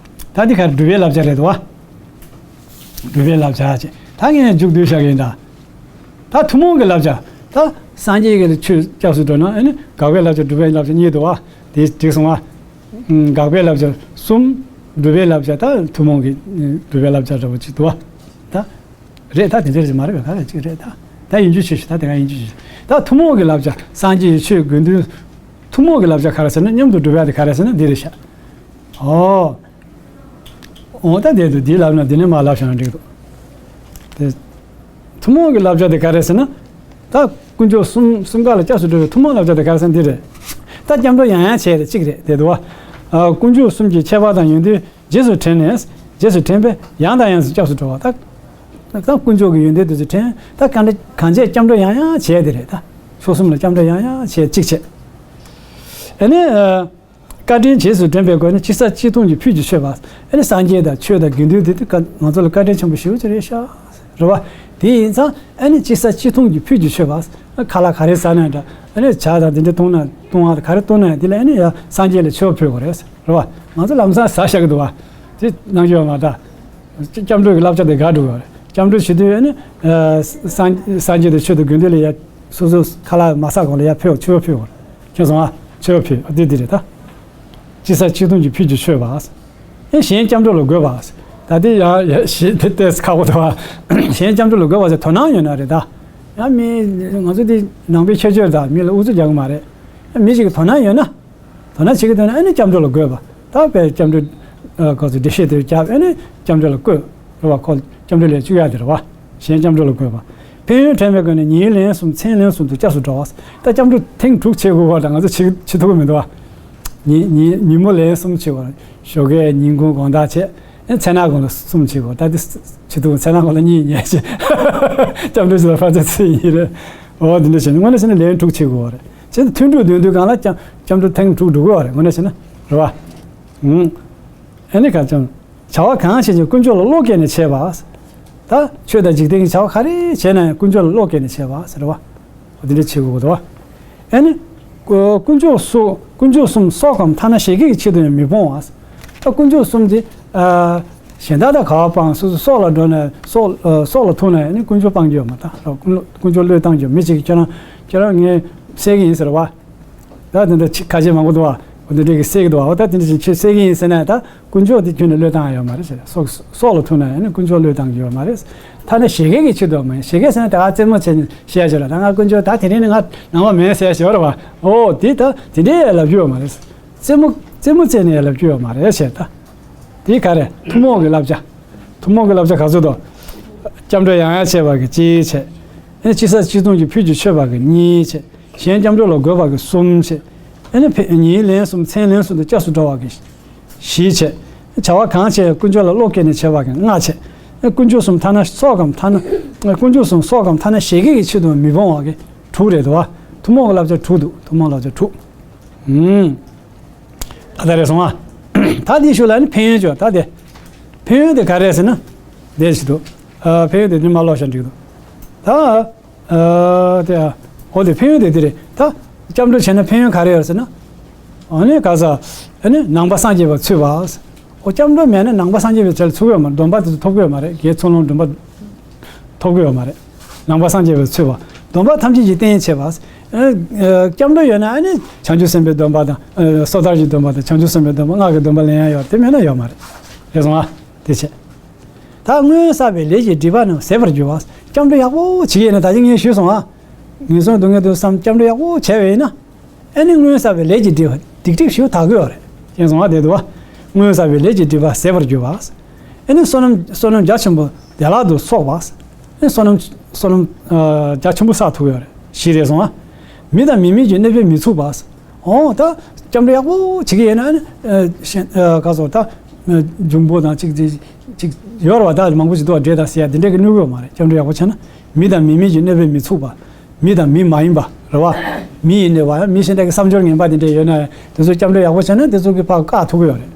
ད་འདི་ག་རེ་སྒྲུབ་པའི་བསླབ་བྱ་རེད་དོ། སྒྲུབ་པའི་བསླབ་བྱ་བྱས། ད་ངས་མཇུག་བསྡུས་བཞག་གི་ཡིན་ད། ད་ཐུན་མོང་གི་བསླབ་བྱ། ད་སངས་རྒྱས་ཀྱི་ཆོས་སྐྱབས་སུ་འགྲོ་ན་ཨ་ནི་དགག་པའི་བསླབ་བྱ་སྒྲུབ་པའི་བསླབ་བྱ་གཉིས་འདུག་བ། དེ་འགྲིག་སོང་བ། དགག་པའི་བསླབ་བྱ་གསུམ། སྒྲུབ་པའི་བསླབ་བྱ་ད་ཐུན་མོང་གི་སྒྲུབ་པའི་བསླབ་བྱ་འདྲ་བོ་ཅིག་འདུག་བ། ད། རེད་ད། དེ་འདྲ་ཞིག་མ་རེད་པས། ག་རེ་ཅིག་རེད་ད། ད་ཡིན་རྒྱུ་ཆོས་ཤིག་ད་དེ་ག་ཡིན་རྒྱུ་ཆོས་ཤིག་ད་ཐུན་མོང་གི་བསླབ་བྱ་སངས་རྒྱས་ཀྱི་ཆོས་དགོས་འདུན། ཐུན་མོང་གི་བསླབ་བྱ་ག་རེ་ཟེར་ན་མཉམ་དུ་སྒྲུབ་ཡ་དེ་ག་རེ་ཟེར་ན་འདི་རེད་ཤག་ཨོ། འོ་ད་དེ་དུ་འདི་ལབ་ན་འདི་ནས་མ་ལབ་བྱུང་ན་འགྲིག་འདུག་དེ། ཐུན་མོང་གི་བསླབ་བྱ་དེ་ག་རེ་ཟེར་ན། ད་དཀོན་མཆོག་གསུམ་གསུམ་ཀ་ལ་སྐྱབས་སུ་འགྲོ་བའི་ཐུན་མོང་བསླབ་བྱ་དེ་ག་རེ་ཟེར་ན་འདི་རེད། ད་སྐྱབས་འགྲོ་ཡང་ཡང་བྱས་ཏེ་གཅིག་རེད་དེ་འདུག་བ། ཨ་དཀོན་མཆོག་གསུམ་གྱི་ཁྱད་པར་དང་ཡོན་ཏན་རྗེས་སུ་དྲན་ནས་རྗེས་སུ་དྲན་པས་ཡང་དང་ཡང་དུ་སྐྱབས་སུ་འགྲོ་བ། ད་ ད་དཀོན་མཆོག་གི་ཡོན་ཏན་དེ་ཚོ་དྲན། ད་གང་འདྲ་གང་བྱས་སྐྱབས་འགྲོ་ཡང་ཡང་བྱས་དེ་རེད། ད་མཆོག་གསུམ་ལ་སྐྱབས་འགྲོ་ཡང་ཡང་བྱས་གཅིག་བྱས། ཨ་ནི། བཀའ་དྲིན་རྗེས་སུ་དྲན་པའི་སྒོ་ནས་ཅི་ཟ་ཅི་འཐུང་གི་ཕུད་ཀྱི་མཆོད་པ། ཨ་ནི་སངས་རྒྱས་དང་ཆོས་དང་དགེ་འདུན་དེ་ང་ཚོ་ལ་བཀའ་དྲིན་ཆེན་པོ་ཞེ་པོ་ཅིག་རེད་ཤག་རེད་བ། དེ་ཡིན་ཙང་ཨ་ནི་ཅི་ཟ་ཅི་འཐུང་གི་ཕུད་ཀྱི་མཆོད་པ། ཁ་ལག་ག་རེ་ཟ་ན་འདྲ། ཨ་ནི་ཇ་དང་དེ་འདྲ་བཏུང་ན་བཏུང་བ་ག་རེ་བཏུང་ན་ཡང་དེ་ལ་ཨ་ནི་ཡ་སངས་རྒྱས་ལ་མཆོད་པ་ཕུལ་དགོས་རེད། རེད་བ། ང་ཚོ་ལམ་སང་ཟ་བཞག་གི་འདུག་བ། དེ་གནང་རྒྱུ་ཡོད་མ་རེད། སྐྱབས་འགྲོ་གི་བསླབ་བྱ་དེ་ག་འགྲོ་གི་རེད། སྐྱབས་འགྲོ་བྱེད་དུས་ཨ་ནི། སངས་སངས་རྒྱས་དང་ཆོས་དང་དགེ་འདུན་ལ་ཡ། སོ་སོ་ཁ་ལག་མ་ཟ་གོང་ལ་ཡ་ཕུལ་བ་མཆོད་པ་ཕུལ་བ། ཁྱེད་སོང་ཨ། མཆོད་པ་ཕུལ་བ་དེ་འདི་རེད་ད། ཅི་ཟ་ཅི་འཐུང་གི་ཕུད་ཀྱི་མཆོད་པ། ཨེ་གཞན་སྐྱབས་འགྲོ་ལ་དགོས་པ། ད་དེ་ཡ་ཡ་ཞེས་དེ་ཏོག་ཙམ་ཁག་པོ་འདུག་བ། གཞན་སྐྱབས་འགྲོ་ལ་དགོས་པ་ཟེར་དོ་སྣང་ཡོད་ན་རེད་ད། ཡང་མི་ང་ཚོ་དེ་ནང་པའི་ཁྱད་ཆོས་དང་མི་ལ་ཨུ་ཚུགས་རྒྱག་གི་མ་རེད། མི་ཞིག་གི་དོ་སྣང་ཡོད་ན། དོ་སྣང་བྱེད་ཀྱི་འདུག་ན་ཨ་ནི་སྐྱབས་འགྲོ་ལ་དགོས་པ། ད་དཔེ་སྐྱབས་འགྲོ། ཨ་ག་ཚོད་འགྲེལ་བཤད་དེ་བརྒྱབ་ཨ་ནི་སྐྱབས་འགྲོ་ལ་བཀོད། རེད་བ། ཁོ་སྐྱབས་འགྲོ་ལས་བཅུག་ཡག་དེ་རེད་བ། གཞན་སྐྱབས་འགྲོ་ལ་བཀོད་པ། ཕན་ཡོན་དྲན་པའི་སྒོ་ནས་ཉིན་ལན་གསུམ་མཚན་ལན་གསུམ་དུ་སྐྱབས་སུ་འགྲོ་བ། ད་སྐྱབས་འགྲོ་ཐེངས་དྲུག་བྱེད་དགོས་པ་དང་ང་ཚོ་བྱེད་བྱེད་ཐུབ་ཀྱི་མི་འདུག་བ། ཉིན་ཉིན་ཉིན་མོ་ལན་གསུམ་བྱེད་དགོས། ཞོགས་ཀས་ཉིན་གུང་དགོང་དག་བྱས། ཨེ་མཚན་ནག་གུང་ལ་གསུམ་བྱེད་དགོས། ད་དེ་བྱེད་ཐུབ། མཚན་ནག་གུང་ལ་གཉིས་ཉལ་བྱས། སྐྱབས་འགྲོ་ཞིག་ལ་ཕར་ཚད་ཚིག་ཡིན་རེད། འོ་དེ་འདྲ་བྱས་ནས་དངོས་གནས་བྱས་ན་ལན་དྲུག་བྱེད་དགོས་པ་རེད། བྱས་ན་ཐུན་དྲུག་འདོན་དུས་གང་ལ་སྐྱབས་སྐྱབས་འགྲོ་ཐེངས་དྲུག་འགྲོ་དགོས་པ་རེད། དངོས་གནས་བྱས་ན་རེད་བ། ཨུང་། ཨ་ནི་ག་ཅང་། བྱ་བ་གང་བྱེད་ཀྱང་དཀོན་མཆོག་ལ་བློ་བསྐྱེད་ནས་བྱེད་པ། ད་ཆོས་དང་འཇིག་རྟེན་གྱི་བྱ་བ་ག་རེ་བྱས་ན་ཡང་དཀོན་མཆོག་ལ་བློ་བསྐྱེད་ནས་བྱེད་པ་ཟེར་བ། འོ་དེ་འདྲ་བྱེད་དགོས་པ་རེད་བ། ཨ་ནི། དཀོན་མཆོག་སོགས་དཀོན་མཆོག་གསུམ་སྲོག་གམ་ཐ་ན་བཞད་གད་ཀྱི་ཆེད་དུ་ཡང་མི་སྤོང་བ། ད་དཀོན་མཆོག་གསུམ་དེ། གཞན་དག་དང་ག་བ་སྤང་། སོ་སོ་སྲོག་ལ་འགྲོ་ན་སྲོག་སྲོག་ལ་ཐུག་ན་ཡང་ནི་དཀོན་མཆོག་སྤང་རྒྱུ་ཡོད་མ་རེད། དཀོན་མཆོག་བློས་བཏང་རྒྱུ། མི་གཅིག་གིས་ཁྱོད་རང་ཁྱོད་རང་ངས་བསད་ཀྱི་ཡིན་ཟེར་བ། ད་དེ་འདྲ་ཁ་ཆེ་མང་པོ་འདུག་བ། འོ་དེ་འདྲ་གི་བསད་ཀྱི་འདུག་བ། འོ་ད་དེ་འདྲ་ཞིག་ཁྱོད་བསད་ཀྱི་ཡིན་ཟེར་ན་ད་དཀོན་མཆོག་དེ་ཁྱོད་ནས་བློས་བཏང་ཡ་ཡོད་མ་རེད་ཟེར། སྲོག་སྲོག་ལ་ཐུག་ན་ཡང་ནི་དཀོན་མཆོག་བློས་བཏང་གི་ཡོད་མ་རེད། ཐ་ན་བཞད་གད་ཀྱི་ཆེད་དུ་མ་ཡིན། བཞད་གད་ཟེར་ན་ད་ག་རྩེད་མོ་བྱས་ནས་བཤད་ཡ་ཅིག་ལ། ད་ང་དཀོན་མཆོག་ད་དེ་རིང་ནི་ང་ནང་པ་མིན་ཟེར་ཡ་ཅིག་ཡོད་རེད་བ། འོ་དེ་ད་དེ་འདྲའི་ཡ་ལབ་རྒྱུ་ཡོད་མ་རེད། རྩེད་མོ་རྩེད་མོ་རྩེས་ནས་ཡ་ལབ་རྒྱུ་ཡོད་མ་རེད་ཟེར། ད་དེ་ག་རེ། ཐུན་མོང་གི་བསླབ་བྱ། ཐུན་མོང་གི་བསླབ་བྱ་ག་ཚོད་དོ། སྐྱབས་འགྲོ་ཡང་ཡང་བྱེད་པ་གི་གཅིག་བྱས། ཨེ་ཅི་ཟ་ཅི་འཐུང་གི་ཕུད་ཀྱི་མཆོད་པ་གི་གཉིས་བྱས། གཞན་སྐྱབས་འགྲོ་ལ་དགོས་པ་གི་གསུམ་བྱས། ཨེ་ནི་ཕེ་ཉིན་ལན་གསུམ་མཚན་ལན་གསུམ་དུ་སྐྱབས་སུ་འགྲོ་བ་གི་བཞི་བྱས། བྱ་བ་གང་བྱས་ཀྱང་དཀོན་མཆོག་ལ་བློ་བསྐྱེད་ནས་བྱེད་པ་གི་ལྔ་བྱས། ཨེ་དཀོན་མཆོག་གསུམ་ཐ་ན་སྲོག་གམ་ཐ་ན། ཨེ་དཀོན་མཆོག་གསུམ་སྲོག་གམ་ཐ་ན་བཞད་གད་ཀྱི་ཆེད་དུ་མི་སྤོང་བ་གི་དྲུག་རེད་དོ། ཐུན་མོང་གི་བསླབ་བྱ་དྲུག་འདུག་ཐུན་མོང་བསླབ་བྱ་དྲུག་ཨུམ། ད་ལྟ་རེད་སོང་ཨ། ད་འདི་ཞུ་ལ་ནི་ཕན་ཡོན་ཅོ་ད་དེ། ཕན་ཡོན་དེ་ག་རེ་ཟེར་ན། དེ་ཞིག་འདུག་ཨ་ཕན་ཡོན་དེ་འདི་མ་ཀློག་ཤ་འགྲིག་འདུག་ད། ཨ་དེ་ཨ། འོ་དེ་ཕན་ཡོན་དེ་འདི་རེད་ད། སྐྱབས་འགྲོ་བྱས་ན་ཕན་ཡོན་ག་རེ་ཡོད་ཟེར་ན། ཨ་ནི་ག་ས། ཨ་ནི་ནང་པ་སངས་རྒྱས་པ་ཚུད་པ། འོ་སྐྱབས་འགྲོ་མེད་ན་ནང་པ་སངས་རྒྱས་པའི་གྲལ་ཚུད་ཀྱི་ཡོད་མ་རེད། སྡོམ་པ་དེ་ཚོ་ཐོབ་ཀྱི་ཡོད་མ་རེད། དགེ་ཚུལ་སློང་སྡོམ་པ་ཐོབ་ཀྱི་ཡོད་མ་རེད། ནང་པ་སངས་རྒྱས་པའི་ཚུལ་བ། སྡོམ་པ་ཐམས་ཅད་ཀྱི་རྟེན་བྱེད་པ། ཨ་ཨ་སྐྱབས་འགྲོ་ཡོད་ན་ཨ་ནི་བྱང་ཆུབ་སེམས་དཔའི་སྡོམ་པ་དང་། ཨ་སོ་ཐར་གྱི་སྡོམ་པ་དང་། བྱང་ཆུབ་སེམས་དཔའི་སྡོམ་པ། སྔགས་ཀྱི་སྡོམ་པ་ལེན་ཡ་ཡོད་དེ་མེད་ན་ཡོད་མ་རེད། རེད་སོང་ཨ། དེ་བྱས། ད་སྔོན་བསགས་པའི་ལས་ཀྱི་སྒྲིབ་པ་རྣམས་ཟད་པར་འགྱུར་བ། སྐྱབས་འགྲོ་ཡག་པོ་བྱེད་ཀྱི་ཡིན་ན། ད་ཅི་ངས་ཞུས་སོང་ཨ། ངན་སོང་སྡུག་བསྔལ་དུ་བསམ་སྐྱབས་འགྲོ་ཡག་པོ་བྱས་པ་ཡིན་ན། ཨ་ནི་སྔོན་བསགས་པའི་ལས་ཀྱི་སྒྲིབ་པ་སྡིག་སྒྲིབ་ཞིག་དག་གི་ཡོད་རེད། ཅེས་གསུངས་པ་དེ་འདུག་བ། སྔོན་བསགས་པའི་ལས་ཀྱི་སྒྲིབ་པ་ཟད་པར་འགྱུར་བ། ཨ་ནི་བསོད་ནམས་བསོད་ནམས་རྒྱ་ཆེན་པོ་བདེ་བླག་ཏུ་གསོག་པ། ཨ་ནི་བསོད་ནམས་བསོད་ནམས་ཨ་རྒྱ་ཆེན་པོ་བསགས་ཐུབ་ཀྱི་ཡོད་རེད། བཞི་རེད་སོང་ཨ། མི་དང་མི་མིན་གྱི་གནོད་པས་མི་ཚུགས་པ། འོ་ད་སྐྱབས་འགྲོ་ཡག་པོ་བྱེད་ཀྱི་ཡིན་ན་ཨ་ནི་ཨ་གཞན་ཨ་ག་སོ་ད་འབྱུང་པོ་དང་ཅིག་ཅིག་ཅིག་ཡོད་རེད་བ། ད་མང་པོ་ཞིག་འདུག་བ། འདྲེ་དང་ཟེར་ཡ་དེ་འདྲས་ཀྱི་གནོད་ཀྱི་ཡོད་མ་རེད། སྐྱབས་འགྲོ་ཡག་པོ་བྱས་ན། མི་དང་མི་མིན་གྱི་གནོད་པས་མི་ཚུགས་པ། མི་དང་མི་མ་ཡིན་པ་རེད་བ། མི་ཡི་གནོད་པ་ཡང་མི་གཞན་དག་གི་བསམ་སྦྱོར་ངན་པ་དེ་འདྲས་ཡོད་ན་ཡང་དེ་ཚོ་སྐྱབས་འགྲོ་ཡག་པོ་བྱས་ན་དེ་ཚོ་གིས་ཕར་བཀག་ཐུབ་ཀྱི་ཡོད་རེད།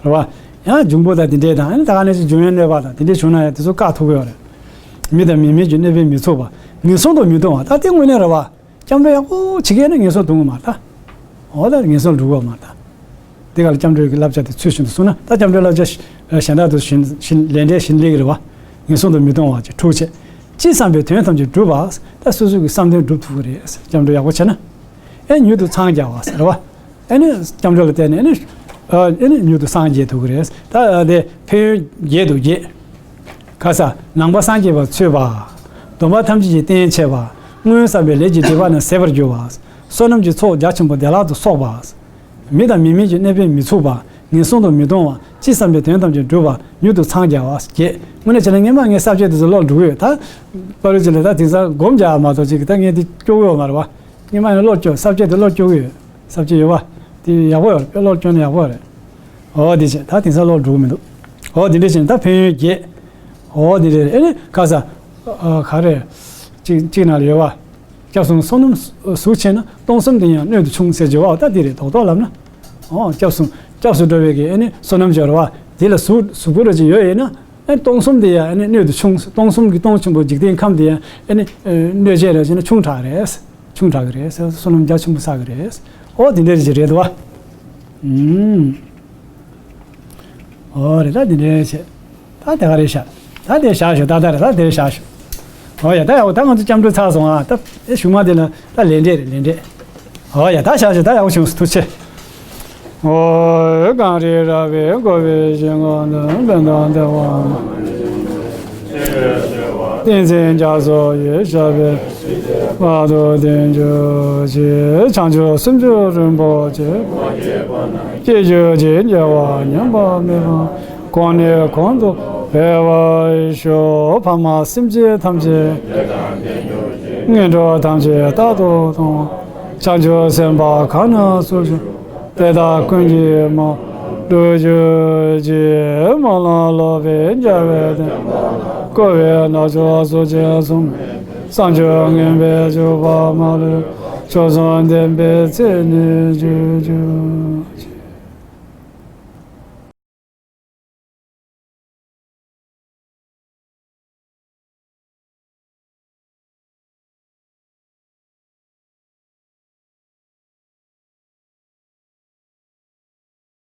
རེད་བ། ཡང་འབྱུང་པོ་དང་དེ་འདྲས་དང་ཨ་ནི་ད་ག་ནང་བཞིན་འབྱུང་བའི་གནོད་པ་དང་དེ་འདྲས་བྱུང་ན་ཡང་དེ་ཚོ་བཀག་ཐུབ་ཀྱི་ཡོད་རེད། མི་དང་མི་མིན་གྱི་གནོད་པས་མི་ཚུགས་པ། ངན་སོང་དུ་མི་ལྟུང་བ། ད་དེ་དངོས་གནས་རེད་བ། སྐྱབས་འགྲོ་ཡག་པོ་བྱེད་ཀྱི་ཡིན་ན་ངན་སོང་ལྟུང་གི་མ་རེད་ད། འོ་ད་ངན་སོང་འགྲོ་གི་ཡོད་མ་རེད་ད། དེ་ག་ལ་སྐྱབས་འགྲོའི་གི་བསླབ་བྱ་དེ་ཚུལ་བཞིན་དུ་སྲུང་ན། ད་སྐྱབས་འགྲོའི་བསླབ་བྱ་གཞན་དག་ཏུ་བཞིན་བཞིན་ལས་འབྲས་བཞིན་སླེབས་ཀྱི་རེད་བ། ངན་སོང་དུ་མི་ལྟུང་བ་བཅས་དྲུག་བྱས། ཅི་བསམ་པའི་དོན་ཐམས་ཅད་འགྲུབ་པ། ད་སོ་སོ་གི་བསམ་དོན་འགྲུབ་ཐུབ་ཀྱི་རེད། སྐྱབས་འགྲོ་ཡག་པོ་བྱས་ན། ཨེ་མྱུར་དུ་འཚང་རྒྱ་བ་ཟེར་བ། ཨེ་ནི་སྐྱབས་འགྲོ་ལ་བརྟེན་ནས་ཨེ་ནི། ཨེ་ནི་མྱུར་དུ་སངས་རྒྱས་ཐུབ་ཀྱི་རེད། ད་དེ་ཕན་ཡོན་བརྒྱད་དུ་བརྒྱད། ག་ས། ནང་པ་སངས་རྒྱས་པ་ཚུད་པ། སྡོམ་པ་ཐམས་ཅད་ཀྱི་རྟེན་བྱེད་པ། སྔོན་བསགས་པའི་ལས་ཀྱི་སྒྲིབ་པ་རྣམས་ཟད་པར་འགྱུར་བ། བསོད་ནམས་ཀྱི་ཚོགས་རྒྱ་ཆེན་པོ་བདེ་བླག་ཏུ་གསོག་པ། མི་དང་མི་མིན་གྱི་གནོད་པས་མི་ཚུགས་པ། ངན་སོང་དུ་མི་ལྟུང་བ། ཅི་བསམ་པའི་དོན་ཐམས་ཅད་འགྲུབ་པ། མྱུར་དུ་འཚང་རྒྱ་བ། བརྒྱད། དངོས་གནས་བྱས་ན་སྔོན་མ་ངས་ས་བཅད་དེ་ཚོ་ཀློག་འགྲོ་གི་ཡོད་ད། པ་རུ་ཅི་ལ་ད་དེང་སང་སྒོམ་རྒྱག་མ་གཏོགས་ཅིག་ད་ངས་དེ་སྐྱོ་གི་ཡོད་མ་རེད་བ། སྔོན་མ་ཡང་ཀློག་སྐྱོ་ས་བཅད་དེ་ཀློག་སྐྱོ་གི་ཡོད། ས་བཅད་ཡོད་བ། དེ་ཡག་པོ་ཡོད་རེད། ཀློག་སྐྱོ་ན་ཡག་པོ་རེད། འོ་དེ་བྱས་ད་དེང་སང་ཀློག་འགྲོ་གི་མི་འདུག་འོ་དེ་འདྲ་བྱས་ན་ད་ཕན་ཡོན་བརྒྱད། འོ་འདི་རེད། ཨེ་ནི་ཁ་ས་ཨ་ག་རེ། གཅིག་གཅིག་ནང་ལ་ཡོད་བ། སྐྱབས་གསུམ་བསོད་ནམས་གཟུགས་ཆེ་ན། སྟོང་གསུམ་འདི་ཡང་སྣོད་དུ་ཆུང་ཟེར་བརྗོད་བ། ད་འདི་རེད། རྡོག་རྡོག་ལབ་ན། འོ་སྐྱབས་གསུམ་སྐྱབས་སུ་འགྲོ་བའི་གི་ཨེ་ནི་བསོད་ནམས་སྦྱོར་བ་འདི་ལ་གཟུགས་གཟུགས་པོ་རེ་ཅིག་ཡོད་ཡིན་ན། ཨེ་སྟོང་གསུམ་འདི་ཡང་ཨེ་ནི་སྣོད་དུ་ཆུང་། སྟོང་གསུམ་གྱི་སྟོང་ཆེན་པོ་འཇིག་རྟེན་ཁམས་འདི་ཡང་ཨེ་ནི་ཨེ་སྣོད་ཆེ་རེ་ཅིག་ན་ཆུང་དྲགས་རེད། ཆུང་དྲགས་ཀྱི་རེད། བསོད་ནམས་རྒྱ་ཆེན་པོ་བསགས་ཀྱི་རེད། འོ་འདི་འདྲ་ཅིག་རེད་དོ། ཨུམ། འོ་རེད། ད་འདི་འདྲ་བྱས། ད་དེ་ག་རེད་ཤག་ད་དེ་བཞག་ཞོག་ད་ད་རེད། ད་དེ་བཞག་ཞོག་འོ་ཡ། ད་ཡག་པོ། ད་ང་ཚོ་སྐྱབས་འགྲོ་ཚར་སོང་ཨ། ད་ཨེ་གཞུག་མ་དེ་ལ་ད་ལས་འབྲས་རེད། ལས་འབྲས། འོ་ཡ། ད་བཞག་ཞོག་ད་ཡག་པོ་བྱུང་སོང་། ཐུགས་རྗེ་ཆེ། འོ་གངས་རི་ར་བས་བསྐོར་བའི་ཞིང་ཁམས་དང་། བོད་དང་བདེ་བ་བསྟན་འཛིན་རྒྱ་མཚོ་ཡི་ཞབས་པད་བར་དུ་བརྟན་གྱུར་ཅིག་བྱང་ཆུབ་སེམས་མཆོག་རིན་པོ་ཆེ། སྐྱེ་གྱུར་ཅིག་བདེ་བ་ཉམས་པ་མེད་པ། གོང་ནས་གོང་དུ་འཕེལ་བར་ཤོག་ཕ་མ་སེམས་ཅན་ཐམས་ཅད་ངན་འགྲོ་ཐམས་ཅད་རྟག་ཏུ་སྟོངས། བྱང་ཆུབ་སེམས་དཔའ་གང་ན་སུ་བཞུགས། དེ་དག་ཀུན་གྱི་དམུས་ལོག་གྱུར་ཅིག་སྨོན་ལམ་ལོག་པའི་རྒྱལ་བའི་བསྟན་པ། བསྐོར་བའི་ནག་ཕྱོགས་སུ་སྤྱན་ཟུང་མེད། བསམ་སྤྱོད་ངན་པས་འཇིགས་པ་མ་ལུས། མཆོག་གསུམ་བདེན་པའི་ཚད་ནི་འཇིག་གྱུར་ཅིག